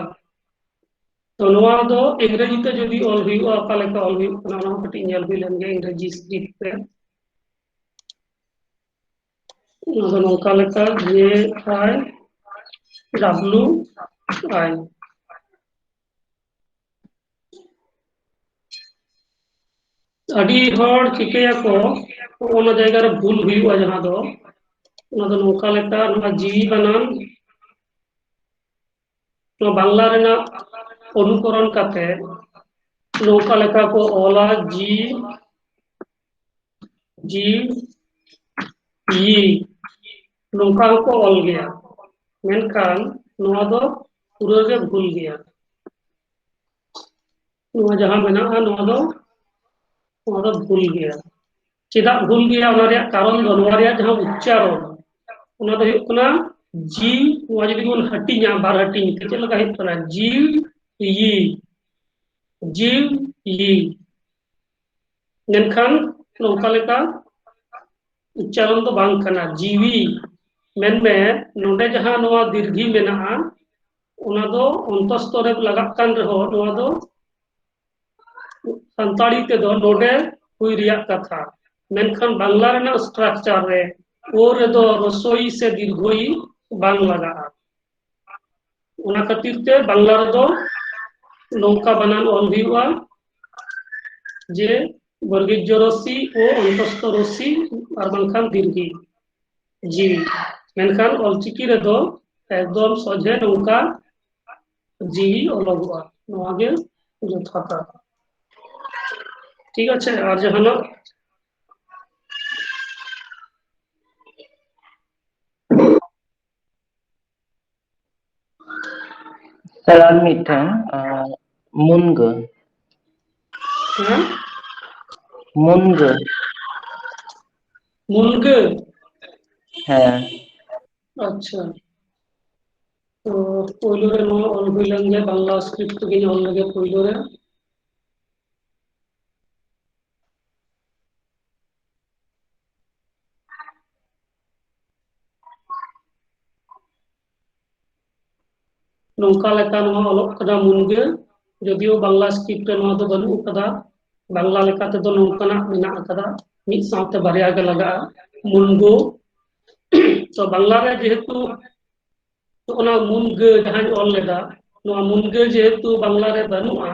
ᱛᱚ ᱱᱚᱣᱟ ᱫᱚ ᱤᱝᱨᱮᱡᱤ ᱛᱮ ᱡᱩᱫᱤ ᱚᱞ ᱦᱩᱭᱩᱜᱼᱟ, ᱚᱠᱟ ᱞᱮᱠᱟ ᱚᱞ ᱦᱩᱭᱩᱜ ᱠᱟᱱᱟ, ᱚᱱᱟ ᱦᱚᱸ ᱠᱟᱹᱴᱤᱡ ᱧᱮᱞ ᱦᱩᱭ ᱞᱮᱱ ᱜᱮ ᱤᱝᱨᱮᱡᱤ ᱥᱠᱨᱤᱯᱴ ᱛᱮ᱾ ᱱᱚᱣᱟ ᱫᱚ ᱱᱚᱝᱠᱟ ᱞᱮᱠᱟ, ᱡᱮ ᱟᱭ ᱰᱟᱵᱞᱩ ᱟᱭ᱾ ᱟᱹᱰᱤ ᱦᱚᱲ ᱪᱤᱠᱟᱹᱭᱟᱠᱚ, ᱚᱱᱟ ᱡᱟᱭᱜᱟ ᱨᱮ ᱵᱷᱩᱞ ᱦᱩᱭᱩᱜᱼᱟ, ᱡᱟᱦᱟᱸ ᱫᱚ, ᱚᱱᱟ ᱫᱚ ᱱᱚᱝᱠᱟ ᱞᱮᱠᱟ, ᱱᱚᱣᱟ ᱡᱤᱣᱤ ᱵᱟᱱᱟᱢ ᱱᱚᱣᱟ ᱵᱟᱝᱞᱟ ᱨᱮᱱᱟᱜ ᱚᱱᱩᱠᱚᱨᱚᱱ ᱠᱟᱛᱮ ᱱᱚᱝᱠᱟ ᱞᱮᱠᱟ ᱠᱚ ᱚᱞᱟ, ᱡᱤ, ᱡᱤ, ᱭᱤ, ᱱᱚᱝᱠᱟ ᱦᱚᱸᱠᱚ ᱚᱞ ᱜᱮᱭᱟ, ᱢᱮᱱᱠᱷᱟᱱ ᱱᱚᱣᱟ ᱫᱚ ᱯᱩᱨᱟᱹ ᱜᱮ ᱵᱷᱩᱞ ᱜᱮᱭᱟ᱾ ᱱᱚᱣᱟ ᱡᱟᱦᱟᱸ ᱢᱮᱱᱟᱜᱼᱟ, ᱱᱚᱣᱟ ᱫᱚ, ᱱᱚᱣᱟ ᱫᱚ ᱵᱷᱩᱞ ᱜᱮᱭᱟ᱾ ᱪᱮᱫᱟᱜ ᱵᱷᱩᱞ ᱜᱮᱭᱟ? ᱚᱱᱟ ᱨᱮᱭᱟᱜ ᱠᱟᱨᱚᱱ ᱫᱚ, ᱱᱚᱣᱟ ᱨᱮᱭᱟᱜ ᱡᱟᱦᱟᱸ ᱩᱪᱪᱟᱨᱚᱱ, ᱚᱱᱟ ᱫᱚ ᱦᱩᱭᱩᱜ ᱠᱟᱱᱟ ᱡᱤ, ᱱᱚᱣᱟ ᱡᱩᱫᱤ ᱵᱚᱱ ᱦᱟᱹᱴᱤᱧᱟ ᱵᱟᱨ ᱦᱟᱹᱴᱤᱧ ᱛᱮ, ᱪᱮᱫ ᱞᱮᱠᱟ ᱦᱩᱭᱩᱜ ᱠᱟᱱᱟ? ᱡᱤ, ᱭᱤ, ᱡᱤ, ᱭᱤ᱾ ᱢᱮᱱᱠᱷᱟᱱ ᱱᱚᱝᱠᱟ ᱞᱮᱠᱟ ᱩᱪᱪᱟᱨᱚᱱ ᱫᱚ ᱵᱟᱝ ᱠᱟᱱᱟ, ᱡᱤᱣᱤ᱾ ᱢᱮᱱᱢᱮ, ᱱᱚᱰᱮ ᱡᱟᱦᱟᱸ ᱱᱚᱣᱟ ᱫᱤᱨᱜᱷᱤ ᱢᱮᱱᱟᱜᱼᱟ, ᱚᱱᱟ ᱫᱚ ᱚᱱᱛᱚᱥᱛᱚ ᱨᱮ ᱞᱟᱜᱟᱜ ᱠᱟᱱ ᱨᱮᱦᱚᱸ, ᱱᱚᱣᱟ ᱫᱚ ᱥᱟᱱᱛᱟᱲᱤ ᱛᱮᱫᱚ ᱱᱚᱰᱮ ᱦᱩᱭ ᱨᱮᱭᱟᱜ ᱠᱟᱛᱷᱟ, ᱢᱮᱱᱠᱷᱟᱱ ᱵᱟᱝᱞᱟ ᱨᱮᱱᱟᱜ ᱥᱴᱨᱟᱠᱪᱟᱨ ᱨᱮ ᱳ ᱨᱮᱫᱚ ᱦᱨᱚᱥᱣ ᱤ ᱥᱮ ᱫᱤᱨᱜᱷᱚ ᱤ ᱵᱟᱝ ᱞᱟᱜᱟᱜᱼᱟ᱾ ᱚᱱᱟ ᱠᱷᱟᱹᱛᱤᱨ ᱛᱮ ᱵᱟᱝᱞᱟ ᱨᱮᱫᱚ ᱱᱚᱝᱠᱟ ᱵᱟᱱᱟᱱ ᱚᱞ ᱦᱩᱭᱩᱜᱼᱟ ᱡᱮ ᱵᱚᱨᱜᱤᱡᱽᱡᱚ ᱨᱚᱥᱤ ᱳ ᱚᱱᱛᱚᱥᱛᱷᱚ ᱨᱚᱥᱤ ᱟᱨ ᱵᱟᱝᱠᱷᱟᱱ ᱫᱤᱨᱜᱷᱤ ᱡᱤ᱾ ᱢᱮᱱᱠᱷᱟᱱ ᱚᱞᱪᱤᱠᱤ ᱨᱮᱫᱚ ᱮᱠᱫᱚᱢ ᱥᱚᱡᱷᱮ ᱱᱚᱝᱠᱟ ᱡᱤ ᱚᱞᱚᱜᱚᱜᱼᱟ᱾ ᱱᱚᱣᱟ ᱜᱮ ᱡᱚᱛᱷᱟᱛᱟ᱾ ᱴᱷᱤᱠ ᱟᱪᱷᱮ, ᱟᱨ ᱡᱟᱦᱟᱱᱟᱜ? ᱥᱮᱨ, ᱟᱨ ᱢᱤᱫᱴᱟᱝ, ᱟᱸ, ᱢᱩᱱᱜᱟᱹ᱾ ᱦᱮᱸ? ᱢᱩᱱᱜᱟᱹ᱾ ᱢᱩᱱᱜᱟᱹ? ᱦᱮᱸ᱾ ᱟᱪᱪᱷᱟ᱾ ᱛᱚ, ᱯᱳᱭᱞᱳ ᱨᱮ ᱱᱚᱣᱟ ᱚᱞ ᱦᱩᱭ ᱞᱮᱱ ᱜᱮ, ᱵᱟᱝᱞᱟ script ᱛᱮᱜᱮᱧ ᱚᱞ ᱞᱮᱜᱮ ᱯᱳᱭᱞᱳ ᱨᱮ᱾ ᱱᱚᱝᱠᱟ ᱞᱮᱠᱟ ᱱᱚᱣᱟ ᱚᱞᱚᱜ ᱠᱟᱱᱟ ᱢᱩᱱᱜᱟᱹ, ᱡᱚᱫᱤᱭᱳ ᱵᱟᱝᱞᱟ script ᱨᱮ ᱱᱚᱣᱟ ᱫᱚ ᱵᱟᱹᱱᱩᱜ ᱟᱠᱟᱫᱟ᱾ ᱵᱟᱝᱞᱟ ᱞᱮᱠᱟ ᱛᱮᱫᱚ ᱱᱚᱝᱠᱟᱱᱟᱜ ᱢᱮᱱᱟᱜ ᱟᱠᱟᱫᱟ, ᱢᱤᱫ ᱥᱟᱶᱛᱮ ᱵᱟᱨᱭᱟ ᱜᱮ ᱞᱟᱜᱟᱜᱼᱟ, ᱢᱩᱱᱜᱳ᱾ ᱛᱚ, ᱵᱟᱝᱞᱟ ᱨᱮ ᱡᱮᱦᱮᱛᱩ ᱚᱱᱟ ᱢᱩᱱᱜᱟᱹ ᱡᱟᱦᱟᱸᱧ ᱚᱞ ᱞᱮᱫᱟ, ᱱᱚᱣᱟ ᱢᱩᱱᱜᱟᱹ ᱡᱮᱦᱮᱛᱩ ᱵᱟᱝᱞᱟ ᱨᱮ ᱵᱟᱹᱱᱩᱜᱼᱟ,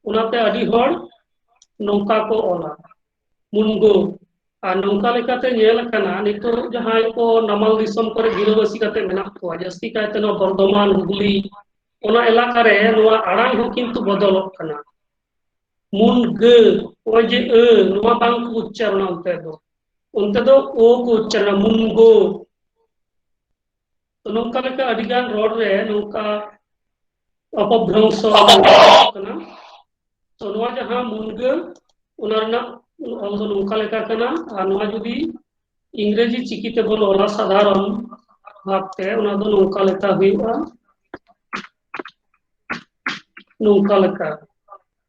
ᱚᱱᱟᱛᱮ ᱟᱹᱰᱤ ᱦᱚᱲ ᱱᱚᱝᱠᱟ ᱠᱚ ᱚᱞᱟ, ᱢᱩᱱᱜᱳ᱾ ᱟᱨ ᱱᱚᱝᱠᱟ ᱞᱮᱠᱟᱛᱮ ᱧᱮᱞ ᱟᱠᱟᱱᱟ, ᱱᱤᱛᱚᱜ ᱡᱟᱦᱟᱸᱭ ᱠᱚ ᱱᱟᱢᱟᱞ ᱫᱤᱥᱚᱢ ᱠᱚᱨᱮ ᱜᱤᱨᱟᱹᱵᱟᱹᱥᱤ ᱠᱟᱛᱮ ᱢᱮᱱᱟᱜ ᱠᱚᱣᱟ, ᱡᱟᱹᱥᱛᱤ ᱠᱟᱭᱛᱮ ᱱᱚᱣᱟ ᱵᱚᱨᱫᱷᱚᱢᱟᱱ, ᱦᱩᱜᱽᱞᱤ, ᱚᱱᱟ ᱮᱞᱟᱠᱟ ᱨᱮ ᱱᱚᱣᱟ ᱟᱲᱟᱝ ᱦᱚᱸ ᱠᱤᱱᱛᱩ ᱵᱚᱫᱚᱞᱚᱜ ᱠᱟᱱᱟ᱾ ᱢᱩᱱᱜᱟᱹ, ᱱᱚᱜᱼᱚᱭ ᱡᱮ ᱟᱹ, ᱱᱚᱣᱟ ᱵᱟᱝ ᱠᱚ ᱩᱪᱪᱟᱨᱚᱱᱟ ᱚᱱᱛᱮ ᱫᱚ, ᱚᱱᱛᱮ ᱫᱚ ᱳ ᱠᱚ ᱩᱪᱪᱟᱨᱚᱱᱟ, ᱢᱩᱱᱜᱳ᱾ ᱛᱚ, ᱱᱚᱝᱠᱟ ᱞᱮᱠᱟ ᱟᱹᱰᱤᱜᱟᱱ ᱨᱚᱲ ᱨᱮ ᱱᱚᱝᱠᱟ ᱚᱯᱚᱵᱷᱨᱚᱝᱥᱚ ᱠᱟᱱᱟ᱾ ᱛᱚ, ᱱᱚᱣᱟ ᱡᱟᱦᱟᱸ ᱢᱩᱱᱜᱟᱹ, ᱚᱱᱟ ᱨᱮᱱᱟᱜ ᱚᱞ ᱫᱚ ᱱᱚᱝᱠᱟ ᱞᱮᱠᱟ ᱠᱟᱱᱟ, ᱟᱨ ᱱᱚᱣᱟ ᱡᱩᱫᱤ ᱤᱝᱨᱮᱡᱤ ᱪᱤᱠᱤ ᱛᱮᱵᱚᱱ ᱚᱞᱟ ᱥᱟᱫᱷᱟᱨᱚᱱ ᱵᱷᱟᱵᱛᱮ, ᱚᱱᱟ ᱫᱚ ᱱᱚᱝᱠᱟ ᱞᱮᱠᱟ ᱦᱩᱭᱩᱜᱼᱟ, ᱱᱚᱝᱠᱟ ᱞᱮᱠᱟ᱾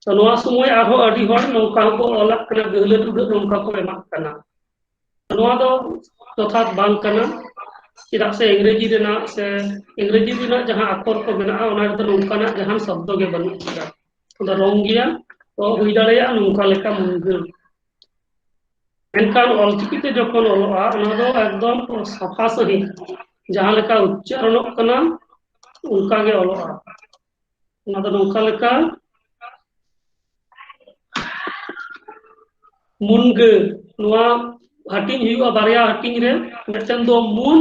ᱛᱚ, ᱱᱚᱣᱟ ᱥᱚᱢᱚᱭ ᱟᱨᱦᱚᱸ ᱟᱹᱰᱤ ᱦᱚᱲ ᱱᱚᱝᱠᱟ ᱦᱚᱸᱠᱚ ᱚᱞᱟᱜ ᱠᱟᱱᱟ, ᱜᱟᱹᱦᱞᱟᱹ ᱴᱩᱰᱟᱹᱜ ᱱᱚᱝᱠᱟ ᱠᱚ ᱮᱢᱟᱜ ᱠᱟᱱᱟ᱾ ᱱᱚᱣᱟ ᱫᱚ ᱡᱚᱛᱷᱟᱛ ᱵᱟᱝ ᱠᱟᱱᱟ, ᱪᱮᱫᱟᱜ ᱥᱮ ᱤᱝᱨᱮᱡᱤ ᱨᱮᱱᱟᱜ ᱥᱮ ᱤᱝᱨᱮᱡᱤ ᱨᱮᱱᱟᱜ ᱡᱟᱦᱟᱸ ᱟᱠᱷᱚᱨ ᱠᱚ ᱢᱮᱱᱟᱜᱼᱟ, ᱚᱱᱟ ᱨᱮᱫᱚ ᱱᱚᱝᱠᱟᱱᱟᱜ ᱡᱟᱦᱟᱱ ᱥᱚᱵᱫᱚ ᱜᱮ ᱵᱟᱹᱱᱩᱜ ᱟᱠᱟᱫᱟ᱾ ᱚᱱᱟ ᱨᱚᱝ ᱜᱮᱭᱟ, ᱛᱚ ᱦᱩᱭ ᱫᱟᱲᱮᱭᱟᱜᱼᱟ ᱱᱚᱝᱠᱟ ᱞᱮᱠᱟ ᱢᱩᱱᱜᱟᱹ᱾ ᱢᱮᱱᱠᱷᱟᱱ ᱚᱞᱪᱤᱠᱤᱛᱮ ᱡᱚᱠᱷᱚᱱ ᱚᱞᱚᱜᱼᱟ, ᱚᱱᱟ ᱫᱚ ᱮᱠᱫᱚᱢ ᱥᱟᱯᱷᱟ ᱥᱟᱺᱦᱤᱡ ᱡᱟᱦᱟᱸ ᱞᱮᱠᱟ ᱩᱪᱪᱟᱨᱚᱱᱚᱜ ᱠᱟᱱᱟ, ᱚᱱᱠᱟ ᱜᱮ ᱚᱞᱚᱜᱼᱟ᱾ ᱚᱱᱟ ᱫᱚ ᱱᱚᱝᱠᱟ ᱞᱮᱠᱟ, ᱢᱩᱱᱜᱟᱹ, ᱱᱚᱣᱟ ᱦᱟᱹᱴᱤᱧ ᱦᱩᱭᱩᱜᱼᱟ ᱵᱟᱨᱭᱟ ᱦᱟᱹᱴᱤᱧ ᱨᱮ, ᱢᱤᱫᱴᱮᱱ ᱫᱚ ᱢᱩᱱ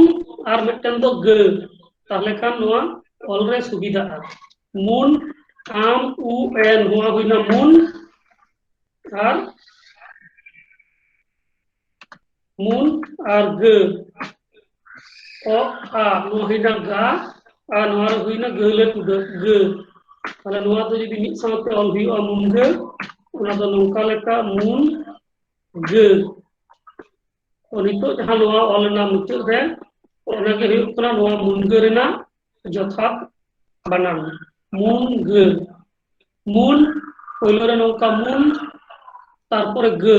ᱟᱨ ᱢᱤᱫᱴᱮᱱ ᱫᱚ ᱜᱟᱹ᱾ ᱛᱟᱦᱞᱮ ᱠᱷᱟᱱ ᱱᱚᱣᱟ ᱚᱞ ᱨᱮ ᱥᱩᱵᱤᱫᱷᱟᱜᱼᱟ᱾ ᱢᱩᱱ, ᱟᱢ, ᱩ, ᱮᱱ, ᱱᱚᱣᱟ ᱦᱩᱭᱱᱟ ᱢᱩᱱ, ᱟᱨ ᱢᱩᱱ ᱟᱨ ᱜᱟᱹ, ᱚ, ᱟ, ᱱᱚᱣᱟ ᱦᱩᱭᱱᱟ ᱜᱟ, ᱟᱨ ᱱᱚᱣᱟ ᱨᱮ ᱦᱩᱭᱱᱟ ᱜᱟᱹ ᱞᱮ ᱴᱩᱰᱟᱹᱜ, ᱜᱟᱹ᱾ ᱛᱟᱦᱞᱮ ᱱᱚᱣᱟ ᱫᱚ ᱡᱩᱫᱤ ᱢᱤᱫ ᱥᱟᱶᱛᱮ ᱚᱞ ᱦᱩᱭᱩᱜᱼᱟ ᱢᱩᱱᱜᱟᱹ, ᱚᱱᱟ ᱫᱚ ᱱᱚᱝᱠᱟ ᱞᱮᱠᱟ ᱢᱩᱱ ᱜᱟᱹ᱾ ᱛᱚ ᱱᱤᱛᱚᱜ ᱡᱟᱦᱟᱸ ᱱᱚᱣᱟ ᱚᱞ ᱨᱮᱱᱟᱜ ᱢᱩᱪᱟᱹᱫ ᱨᱮ, ᱚᱱᱟᱜᱮ ᱦᱩᱭᱩᱜ ᱠᱟᱱᱟ ᱱᱚᱣᱟ ᱢᱩᱱᱜᱟᱹ ᱨᱮᱱᱟᱜ ᱡᱚᱛᱷᱟᱛ ᱵᱟᱱᱟᱱ, ᱢᱩᱱᱜᱟᱹ᱾ ᱢᱩᱱ, ᱯᱳᱭᱞᱳ ᱨᱮ ᱱᱚᱝᱠᱟ ᱢᱩᱱ, ᱛᱟᱨᱯᱚᱨᱮ ᱜᱟᱹ᱾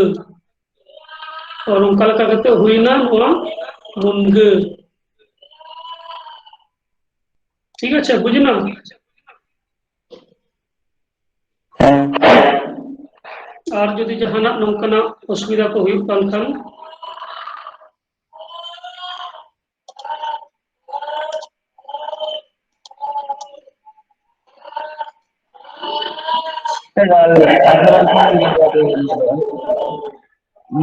ᱛᱚ ᱱᱚᱝᱠᱟ ᱞᱮᱠᱟ ᱠᱟᱛᱮ ᱦᱩᱭᱱᱟ ᱱᱚᱣᱟ ᱢᱩᱱᱜᱟᱹ᱾ ᱴᱷᱤᱠ ᱟᱪᱷᱮ, ᱵᱩᱡᱽ ᱮᱱᱟ? ᱦᱮᱸ᱾ ᱟᱨ ᱡᱩᱫᱤ ᱡᱟᱦᱟᱱᱟᱜ ᱱᱚᱝᱠᱟᱱᱟᱜ ᱚᱥᱩᱵᱤᱫᱷᱟ ᱠᱚ ᱦᱩᱭᱩᱜ ᱠᱟᱱ ᱠᱷᱟᱱ?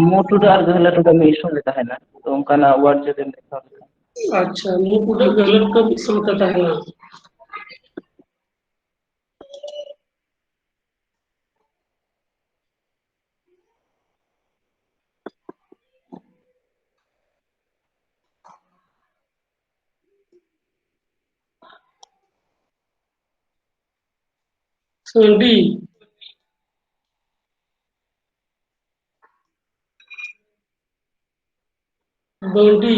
ᱢᱩ ᱴᱩᱰᱟᱹᱜ ᱟᱨ ᱜᱟᱹᱦᱞᱟᱹ ᱴᱩᱰᱟᱹᱜ ᱢᱤᱫ ᱥᱚᱸᱜᱮ ᱛᱟᱦᱮᱱᱟ, ᱛᱚ ᱚᱱᱠᱟᱱᱟᱜ word ᱡᱩᱫᱤᱢ ᱫᱮᱠᱷᱟᱣ ᱞᱮᱠᱷᱟᱱ᱾ ᱟᱪᱪᱷᱟ, ᱢᱩ ᱴᱩᱰᱟᱹᱜ ᱜᱟᱹᱦᱞᱟᱹ ᱴᱩᱰᱟᱹᱜ ᱢᱤᱫ ᱥᱟᱶᱛᱮ ᱛᱟᱦᱮᱱᱟ᱾ ᱥᱟᱺᱰᱤ, ᱵᱟᱺᱰᱤ᱾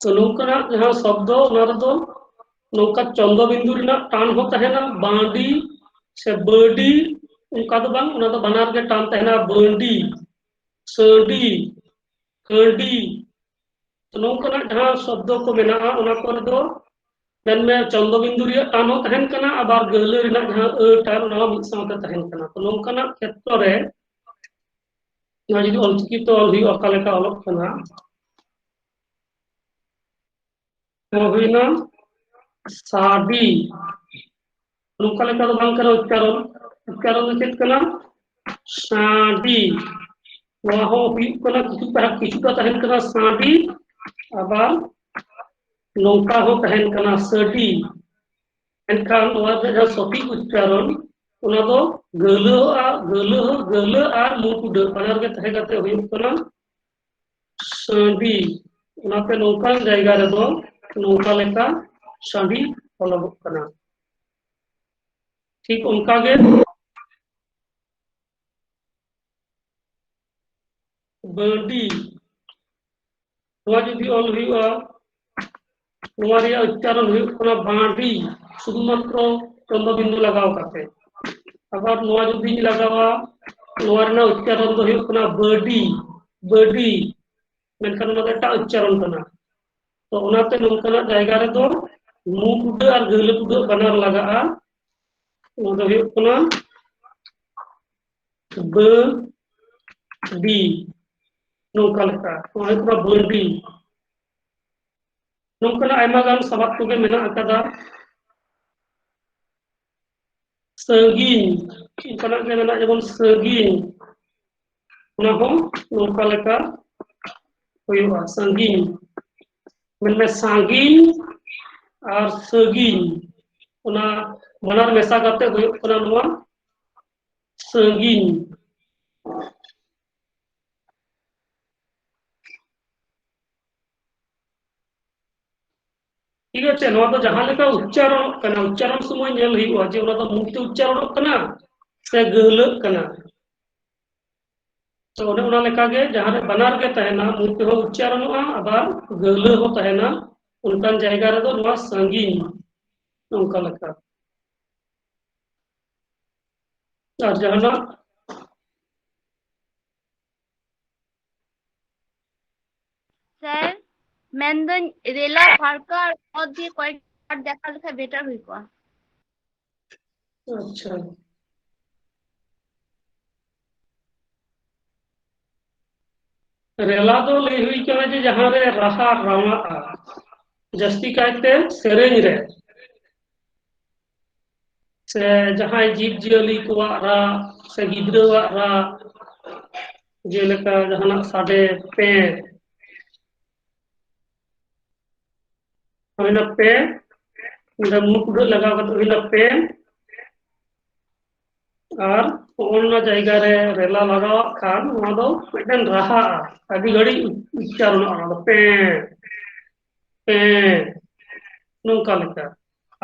ᱛᱚ ᱱᱚᱝᱠᱟᱱᱟᱜ ᱡᱟᱦᱟᱸ ᱥᱚᱵᱫᱚ, ᱚᱱᱟ ᱨᱮᱫᱚ ᱱᱚᱝᱠᱟ ᱪᱚᱱᱫᱚ ᱵᱤᱱᱫᱩ ᱨᱮᱱᱟᱜ ᱴᱟᱱ ᱦᱚᱸ ᱛᱟᱦᱮᱱᱟ, ᱵᱟᱺᱰᱤ ᱥᱮ ᱵᱟᱺᱰᱤ, ᱚᱱᱠᱟ ᱫᱚ ᱵᱟᱝ, ᱚᱱᱟ ᱫᱚ ᱵᱟᱱᱟᱨ ᱜᱮ ᱴᱟᱱ ᱛᱟᱦᱮᱱᱟ, ᱵᱟᱺᱰᱤ, ᱥᱟᱺᱰᱤ, ᱦᱟᱺᱰᱤ᱾ ᱛᱚ ᱱᱚᱝᱠᱟᱱᱟᱜ ᱡᱟᱦᱟᱸ ᱥᱚᱵᱫᱚ ᱠᱚ ᱢᱮᱱᱟᱜᱼᱟ, ᱚᱱᱟ ᱠᱚᱨᱮ ᱫᱚ ᱢᱮᱱᱢᱮ ᱪᱚᱱᱫᱚ ᱵᱤᱱᱫᱩ ᱨᱮᱭᱟᱜ ᱴᱟᱱ ᱦᱚᱸ ᱛᱟᱦᱮᱱ ᱠᱟᱱᱟ, ᱟᱵᱟᱨ ᱜᱟᱹᱦᱞᱟᱹ ᱨᱮᱱᱟᱜ ᱡᱟᱦᱟᱸ ᱟᱹ ᱴᱟᱱ, ᱚᱱᱟ ᱦᱚᱸ ᱢᱤᱫ ᱥᱟᱶᱛᱮ ᱛᱟᱦᱮᱱ ᱠᱟᱱᱟ᱾ ᱛᱚ ᱱᱚᱝᱠᱟᱱᱟᱜ ᱠᱷᱮᱛᱨᱚ ᱨᱮ ᱱᱚᱣᱟ ᱡᱩᱫᱤ ᱚᱞᱪᱤᱠᱤ ᱛᱮ ᱚᱞ ᱦᱩᱭᱩᱜᱼᱟ, ᱚᱠᱟ ᱞᱮᱠᱟ ᱚᱞᱚᱜ ᱠᱟᱱᱟ, ᱱᱚᱣᱟ ᱦᱩᱭᱱᱟ ᱥᱟᱰᱤ᱾ ᱱᱚᱝᱠᱟ ᱞᱮᱠᱟ ᱫᱚ ᱵᱟᱝ ᱠᱟᱱᱟ ᱩᱪᱪᱟᱨᱚᱱ᱾ ᱩᱪᱪᱟᱨᱚᱱ ᱫᱚ ᱪᱮᱫ ᱠᱟᱱᱟ? ᱥᱟᱰᱤ᱾ ᱱᱚᱣᱟ ᱦᱚᱸ ᱦᱩᱭᱩᱜ ᱠᱟᱱᱟ ᱠᱤᱪᱷᱩᱴᱟ, ᱠᱤᱪᱷᱩᱴᱟ ᱛᱟᱦᱮᱱ ᱠᱟᱱᱟ ᱥᱟᱰᱤ, ᱟᱵᱟᱨ ᱱᱚᱝᱠᱟ ᱦᱚᱸ ᱛᱟᱦᱮᱱ ᱠᱟᱱᱟ ᱥᱟᱰᱤ᱾ ᱮᱱᱠᱷᱟᱱ ᱱᱚᱣᱟ ᱨᱮᱱᱟᱜ ᱡᱟᱦᱟᱸ ᱥᱚᱴᱷᱤᱠ ᱩᱪᱪᱟᱨᱚᱱ, ᱚᱱᱟ ᱫᱚ ᱜᱟᱹᱦᱞᱟᱹ ᱟᱨ, ᱜᱟᱹᱦᱞᱟᱹ, ᱜᱟᱹᱦᱞᱟᱹ ᱟᱨ ᱢᱩ ᱴᱩᱰᱟᱹᱜ ᱵᱟᱱᱟᱨ ᱜᱮ ᱛᱟᱦᱮᱸ ᱠᱟᱛᱮ ᱦᱩᱭᱩᱜ ᱠᱟᱱᱟ ᱥᱟᱰᱤ᱾ ᱚᱱᱟᱛᱮ ᱱᱚᱝᱠᱟᱱ ᱡᱟᱭᱜᱟ ᱨᱮᱫᱚ ᱱᱚᱝᱠᱟ ᱞᱮᱠᱟ ᱥᱟᱰᱤ ᱚᱞᱚᱜᱚᱜ ᱠᱟᱱᱟ᱾ ᱴᱷᱤᱠ ᱚᱱᱠᱟ ᱜᱮ ᱵᱟᱹᱰᱤ, ᱱᱚᱣᱟ ᱡᱩᱫᱤ ᱚᱞ ᱦᱩᱭᱩᱜᱼᱟ, ᱱᱚᱣᱟ ᱨᱮᱭᱟᱜ ᱩᱪᱪᱟᱨᱚᱱ ᱦᱩᱭᱩᱜ ᱠᱟᱱᱟ ᱵᱟᱹᱰᱤ, ᱥᱩᱫᱷᱩ ᱢᱟᱛᱨᱚ ᱪᱚᱱᱫᱚ ᱵᱤᱱᱫᱩ ᱞᱟᱜᱟᱣ ᱠᱟᱛᱮ᱾ ᱟᱵᱟᱨ ᱱᱚᱣᱟ ᱡᱩᱫᱤᱧ ᱞᱟᱜᱟᱣᱟ, ᱱᱚᱣᱟ ᱨᱮᱱᱟᱜ ᱩᱪᱪᱟᱨᱚᱱ ᱫᱚ ᱦᱩᱭᱩᱜ ᱠᱟᱱᱟ ᱵᱟᱹᱰᱤ, ᱵᱟᱹᱰᱤ, ᱢᱮᱱᱠᱷᱟᱱ ᱚᱱᱟ ᱫᱚ ᱮᱴᱟᱜ ᱩᱪᱪᱟᱨᱚᱱ ᱠᱟᱱᱟ᱾ ᱛᱚ ᱚᱱᱟᱛᱮ ᱱᱚᱝᱠᱟᱱᱟᱜ ᱡᱟᱭᱜᱟ ᱨᱮᱫᱚ ᱢᱩ ᱴᱩᱰᱟᱹᱜ ᱟᱨ ᱜᱟᱹᱦᱞᱟᱹ ᱴᱩᱰᱟᱹᱜ ᱵᱟᱱᱟᱨ ᱞᱟᱜᱟᱜᱼᱟ᱾ ᱚᱱᱟ ᱫᱚ ᱦᱩᱭᱩᱜ ᱠᱟᱱᱟ ᱵᱟᱹᱰᱤ, ᱱᱚᱝᱠᱟ ᱞᱮᱠᱟ᱾ ᱱᱚᱣᱟ ᱦᱩᱭᱩᱜ ᱠᱟᱱᱟ ᱵᱟᱹᱰᱤ᱾ ᱱᱚᱝᱠᱟᱱᱟᱜ ᱟᱭᱢᱟ ᱜᱟᱱ ᱥᱟᱵᱟᱫ ᱠᱚᱜᱮ ᱢᱮᱱᱟᱜ ᱟᱠᱟᱫᱟ᱾ ᱥᱟᱺᱜᱤᱧ, ᱚᱱᱠᱟᱱᱟᱜ ᱜᱮ ᱢᱮᱱᱟᱜᱼᱟ, ᱡᱮᱢᱚᱱ ᱥᱟᱺᱜᱤᱧ, ᱚᱱᱟ ᱦᱚᱸ ᱱᱚᱝᱠᱟ ᱞᱮᱠᱟ ᱦᱩᱭᱩᱜᱼᱟ, ᱥᱟᱺᱜᱤᱧ᱾ ᱢᱮᱱᱢᱮ ᱥᱟᱺᱜᱤᱧ ᱟᱨ ᱥᱟᱺᱜᱤᱧ, ᱚᱱᱟ ᱵᱟᱱᱟᱨ ᱢᱮᱥᱟ ᱠᱟᱛᱮ ᱦᱩᱭᱩᱜ ᱠᱟᱱᱟ ᱱᱚᱣᱟ ᱥᱟᱺᱜᱤᱧ᱾ ᱴᱷᱤᱠ ᱟᱪᱷᱮ, ᱱᱚᱣᱟ ᱫᱚ ᱡᱟᱦᱟᱸ ᱞᱮᱠᱟ ᱩᱪᱪᱟᱨᱚᱱᱚᱜ ᱠᱟᱱᱟ, ᱩᱪᱪᱟᱨᱚᱱ ᱥᱚᱢᱚᱭ ᱧᱮᱞ ᱦᱩᱭᱩᱜᱼᱟ ᱡᱮ ᱚᱱᱟ ᱫᱚ ᱢᱩ ᱛᱮ ᱩᱪᱪᱟᱨᱚᱱᱚᱜ ᱠᱟᱱᱟ ᱥᱮ ᱜᱟᱹᱦᱞᱟᱹᱜ ᱠᱟᱱᱟ᱾ ᱛᱚ ᱚᱱᱮ ᱚᱱᱟ ᱞᱮᱠᱟᱜᱮ ᱡᱟᱦᱟᱸ ᱨᱮ ᱵᱟᱱᱟᱨ ᱜᱮ ᱛᱟᱦᱮᱱᱟ, ᱢᱩ ᱛᱮᱦᱚᱸ ᱩᱪᱪᱟᱨᱚᱱᱚᱜᱼᱟ, ᱟᱵᱟᱨ ᱜᱟᱹᱦᱞᱟᱹ ᱦᱚᱸ ᱛᱟᱦᱮᱱᱟ, ᱚᱱᱠᱟᱱ ᱡᱟᱭᱜᱟ ᱨᱮᱫᱚ ᱱᱚᱣᱟ ᱥᱟᱺᱜᱤᱧ, ᱱᱚᱝᱠᱟ ᱞᱮᱠᱟ᱾ ᱟᱨ ᱡᱟᱦᱟᱱᱟᱜ? ᱥᱮᱨ, ᱢᱮᱱᱫᱟᱹᱧ ᱨᱮᱞᱟ ᱯᱷᱟᱨᱠᱟ ᱟᱨ ᱚᱛ ᱫᱤᱭᱮ ᱠᱚᱭᱮᱠ ᱯᱟᱴ ᱫᱮᱠᱷᱟᱣ ᱞᱮᱠᱷᱟᱱ ᱵᱮᱴᱟᱨ ᱦᱩᱭ ᱠᱚᱜᱼᱟ᱾ ᱟᱪᱪᱷᱟ, ᱨᱮᱞᱟ ᱫᱚ ᱞᱟᱹᱭ ᱦᱩᱭ ᱠᱟᱱᱟ ᱡᱮ ᱡᱟᱦᱟᱸ ᱨᱮ ᱨᱟᱦᱟ ᱨᱟᱣᱟᱜᱼᱟ, ᱡᱟᱹᱥᱛᱤ ᱠᱟᱭᱛᱮ ᱥᱮᱨᱮᱧ ᱨᱮ, ᱥᱮ ᱡᱟᱦᱟᱸᱭ ᱡᱤᱵᱽ ᱡᱤᱭᱟᱹᱞᱤ ᱠᱚᱣᱟᱜ ᱨᱟᱜ, ᱥᱮ ᱜᱤᱫᱽᱨᱟᱹᱣᱟᱜ ᱨᱟᱜ, ᱡᱮᱞᱮᱠᱟ ᱡᱟᱦᱟᱱᱟᱜ ᱥᱟᱰᱮ, ᱯᱮ, ᱦᱩᱭᱱᱟ ᱯᱮ, ᱚᱸᱰᱮ ᱢᱩ ᱴᱩᱰᱟᱹᱜ ᱞᱟᱜᱟᱣ ᱠᱟᱛᱮ ᱦᱩᱭᱱᱟ ᱯᱮ, ᱟᱨ ᱚᱱᱟ ᱡᱟᱭᱜᱟ ᱨᱮ ᱨᱮᱞᱟ ᱞᱟᱜᱟᱣᱟᱜ ᱠᱷᱟᱱ ᱱᱚᱣᱟ ᱫᱚ ᱢᱤᱫᱴᱮᱱ ᱨᱟᱦᱟᱜᱼᱟ, ᱟᱹᱰᱤ ᱜᱷᱟᱹᱲᱤᱡ ᱩᱪᱪᱟᱨᱚᱱᱚᱜᱼᱟ, ᱚᱱᱟ ᱫᱚ ᱯᱮ, ᱯᱮ, ᱱᱚᱝᱠᱟ ᱞᱮᱠᱟ᱾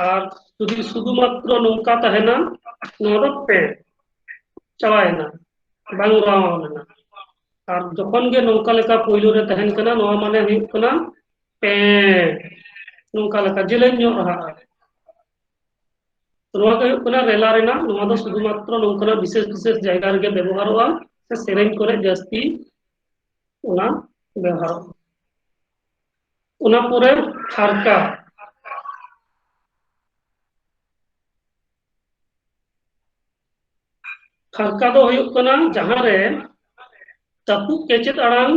ᱟᱨ ᱡᱩᱫᱤ ᱥᱩᱫᱷᱩ ᱢᱟᱛᱨᱚ ᱱᱚᱝᱠᱟ ᱛᱟᱦᱮᱱᱟ, ᱱᱚᱣᱟ ᱫᱚ ᱯᱮ, ᱪᱟᱵᱟᱭᱮᱱᱟ, ᱵᱟᱝ ᱨᱟᱣᱟᱣ ᱞᱮᱱᱟ᱾ ᱟᱨ ᱡᱚᱠᱷᱚᱱ ᱜᱮ ᱱᱚᱝᱠᱟ ᱞᱮᱠᱟ ᱯᱳᱭᱞᱳ ᱨᱮ ᱛᱟᱦᱮᱱ ᱠᱟᱱᱟ, ᱱᱚᱣᱟ ᱢᱟᱱᱮ ᱦᱩᱭᱩᱜ ᱠᱟᱱᱟ ᱯᱮ, ᱱᱚᱝᱠᱟ ᱞᱮᱠᱟ ᱡᱮᱞᱮᱧ ᱧᱚᱜ ᱨᱟᱦᱟᱜᱼᱟ᱾ ᱱᱚᱣᱟ ᱫᱚ ᱦᱩᱭᱩᱜ ᱠᱟᱱᱟ ᱨᱮᱞᱟ ᱨᱮᱱᱟᱜ, ᱱᱚᱣᱟ ᱫᱚ ᱥᱩᱫᱷᱩ ᱢᱟᱛᱨᱚ ᱱᱚᱝᱠᱟᱱᱟᱜ ᱵᱤᱥᱮᱥ ᱵᱤᱥᱮᱥ ᱡᱟᱭᱜᱟ ᱨᱮᱜᱮ ᱵᱮᱵᱚᱦᱟᱨᱚᱜᱼᱟ, ᱥᱮ ᱥᱮᱨᱮᱧ ᱠᱚᱨᱮ ᱡᱟᱹᱥᱛᱤ ᱚᱱᱟ ᱵᱮᱣᱦᱟᱨᱚᱜᱼᱟ᱾ ᱚᱱᱟ ᱯᱚᱨᱮ ᱠᱷᱟᱨᱠᱟ᱾ ᱠᱷᱟᱨᱠᱟ ᱫᱚ ᱦᱩᱭᱩᱜ ᱠᱟᱱᱟ ᱡᱟᱦᱟᱸ ᱨᱮ ᱛᱟᱹᱯᱩᱜ ᱠᱮᱪᱮᱫ ᱟᱲᱟᱝ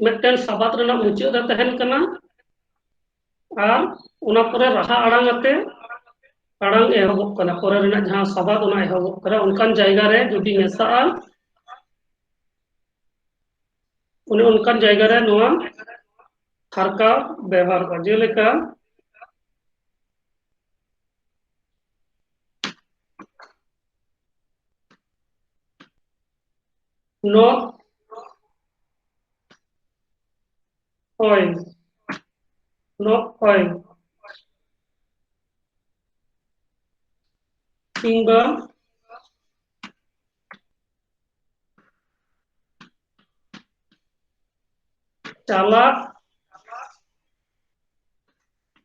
ᱢᱤᱫᱴᱮᱱ ᱥᱟᱵᱟᱫ ᱨᱮᱱᱟᱜ ᱢᱩᱪᱟᱹᱫ ᱨᱮ ᱛᱟᱦᱮᱱ ᱠᱟᱱᱟ, ᱟᱨ ᱚᱱᱟ ᱯᱚᱨᱮ ᱨᱟᱦᱟ ᱟᱲᱟᱝ ᱟᱛᱮ ᱟᱲᱟᱝ ᱮᱦᱚᱵᱚᱜ ᱠᱟᱱᱟ, ᱯᱚᱨᱮ ᱨᱮᱱᱟᱜ ᱡᱟᱦᱟᱸ ᱥᱟᱵᱟᱫ ᱚᱱᱟ ᱮᱦᱚᱵᱚᱜ ᱠᱟᱱᱟ, ᱚᱱᱠᱟᱱ ᱡᱟᱭᱜᱟ ᱨᱮ ᱡᱩᱫᱤ ᱢᱮᱥᱟᱜᱼᱟ, ᱚᱱᱮ ᱚᱱᱠᱟᱱ ᱡᱟᱭᱜᱟ ᱨᱮ ᱱᱚᱣᱟ ᱠᱷᱟᱨᱠᱟ ᱵᱮᱣᱦᱟᱨᱚᱜᱼᱟ᱾ ᱡᱮᱞᱮᱠᱟ, ᱱᱚᱜᱼᱚᱭ, ᱱᱚᱜᱼᱚᱭ, ᱠᱤᱝᱵᱟ ᱪᱟᱞᱟᱜ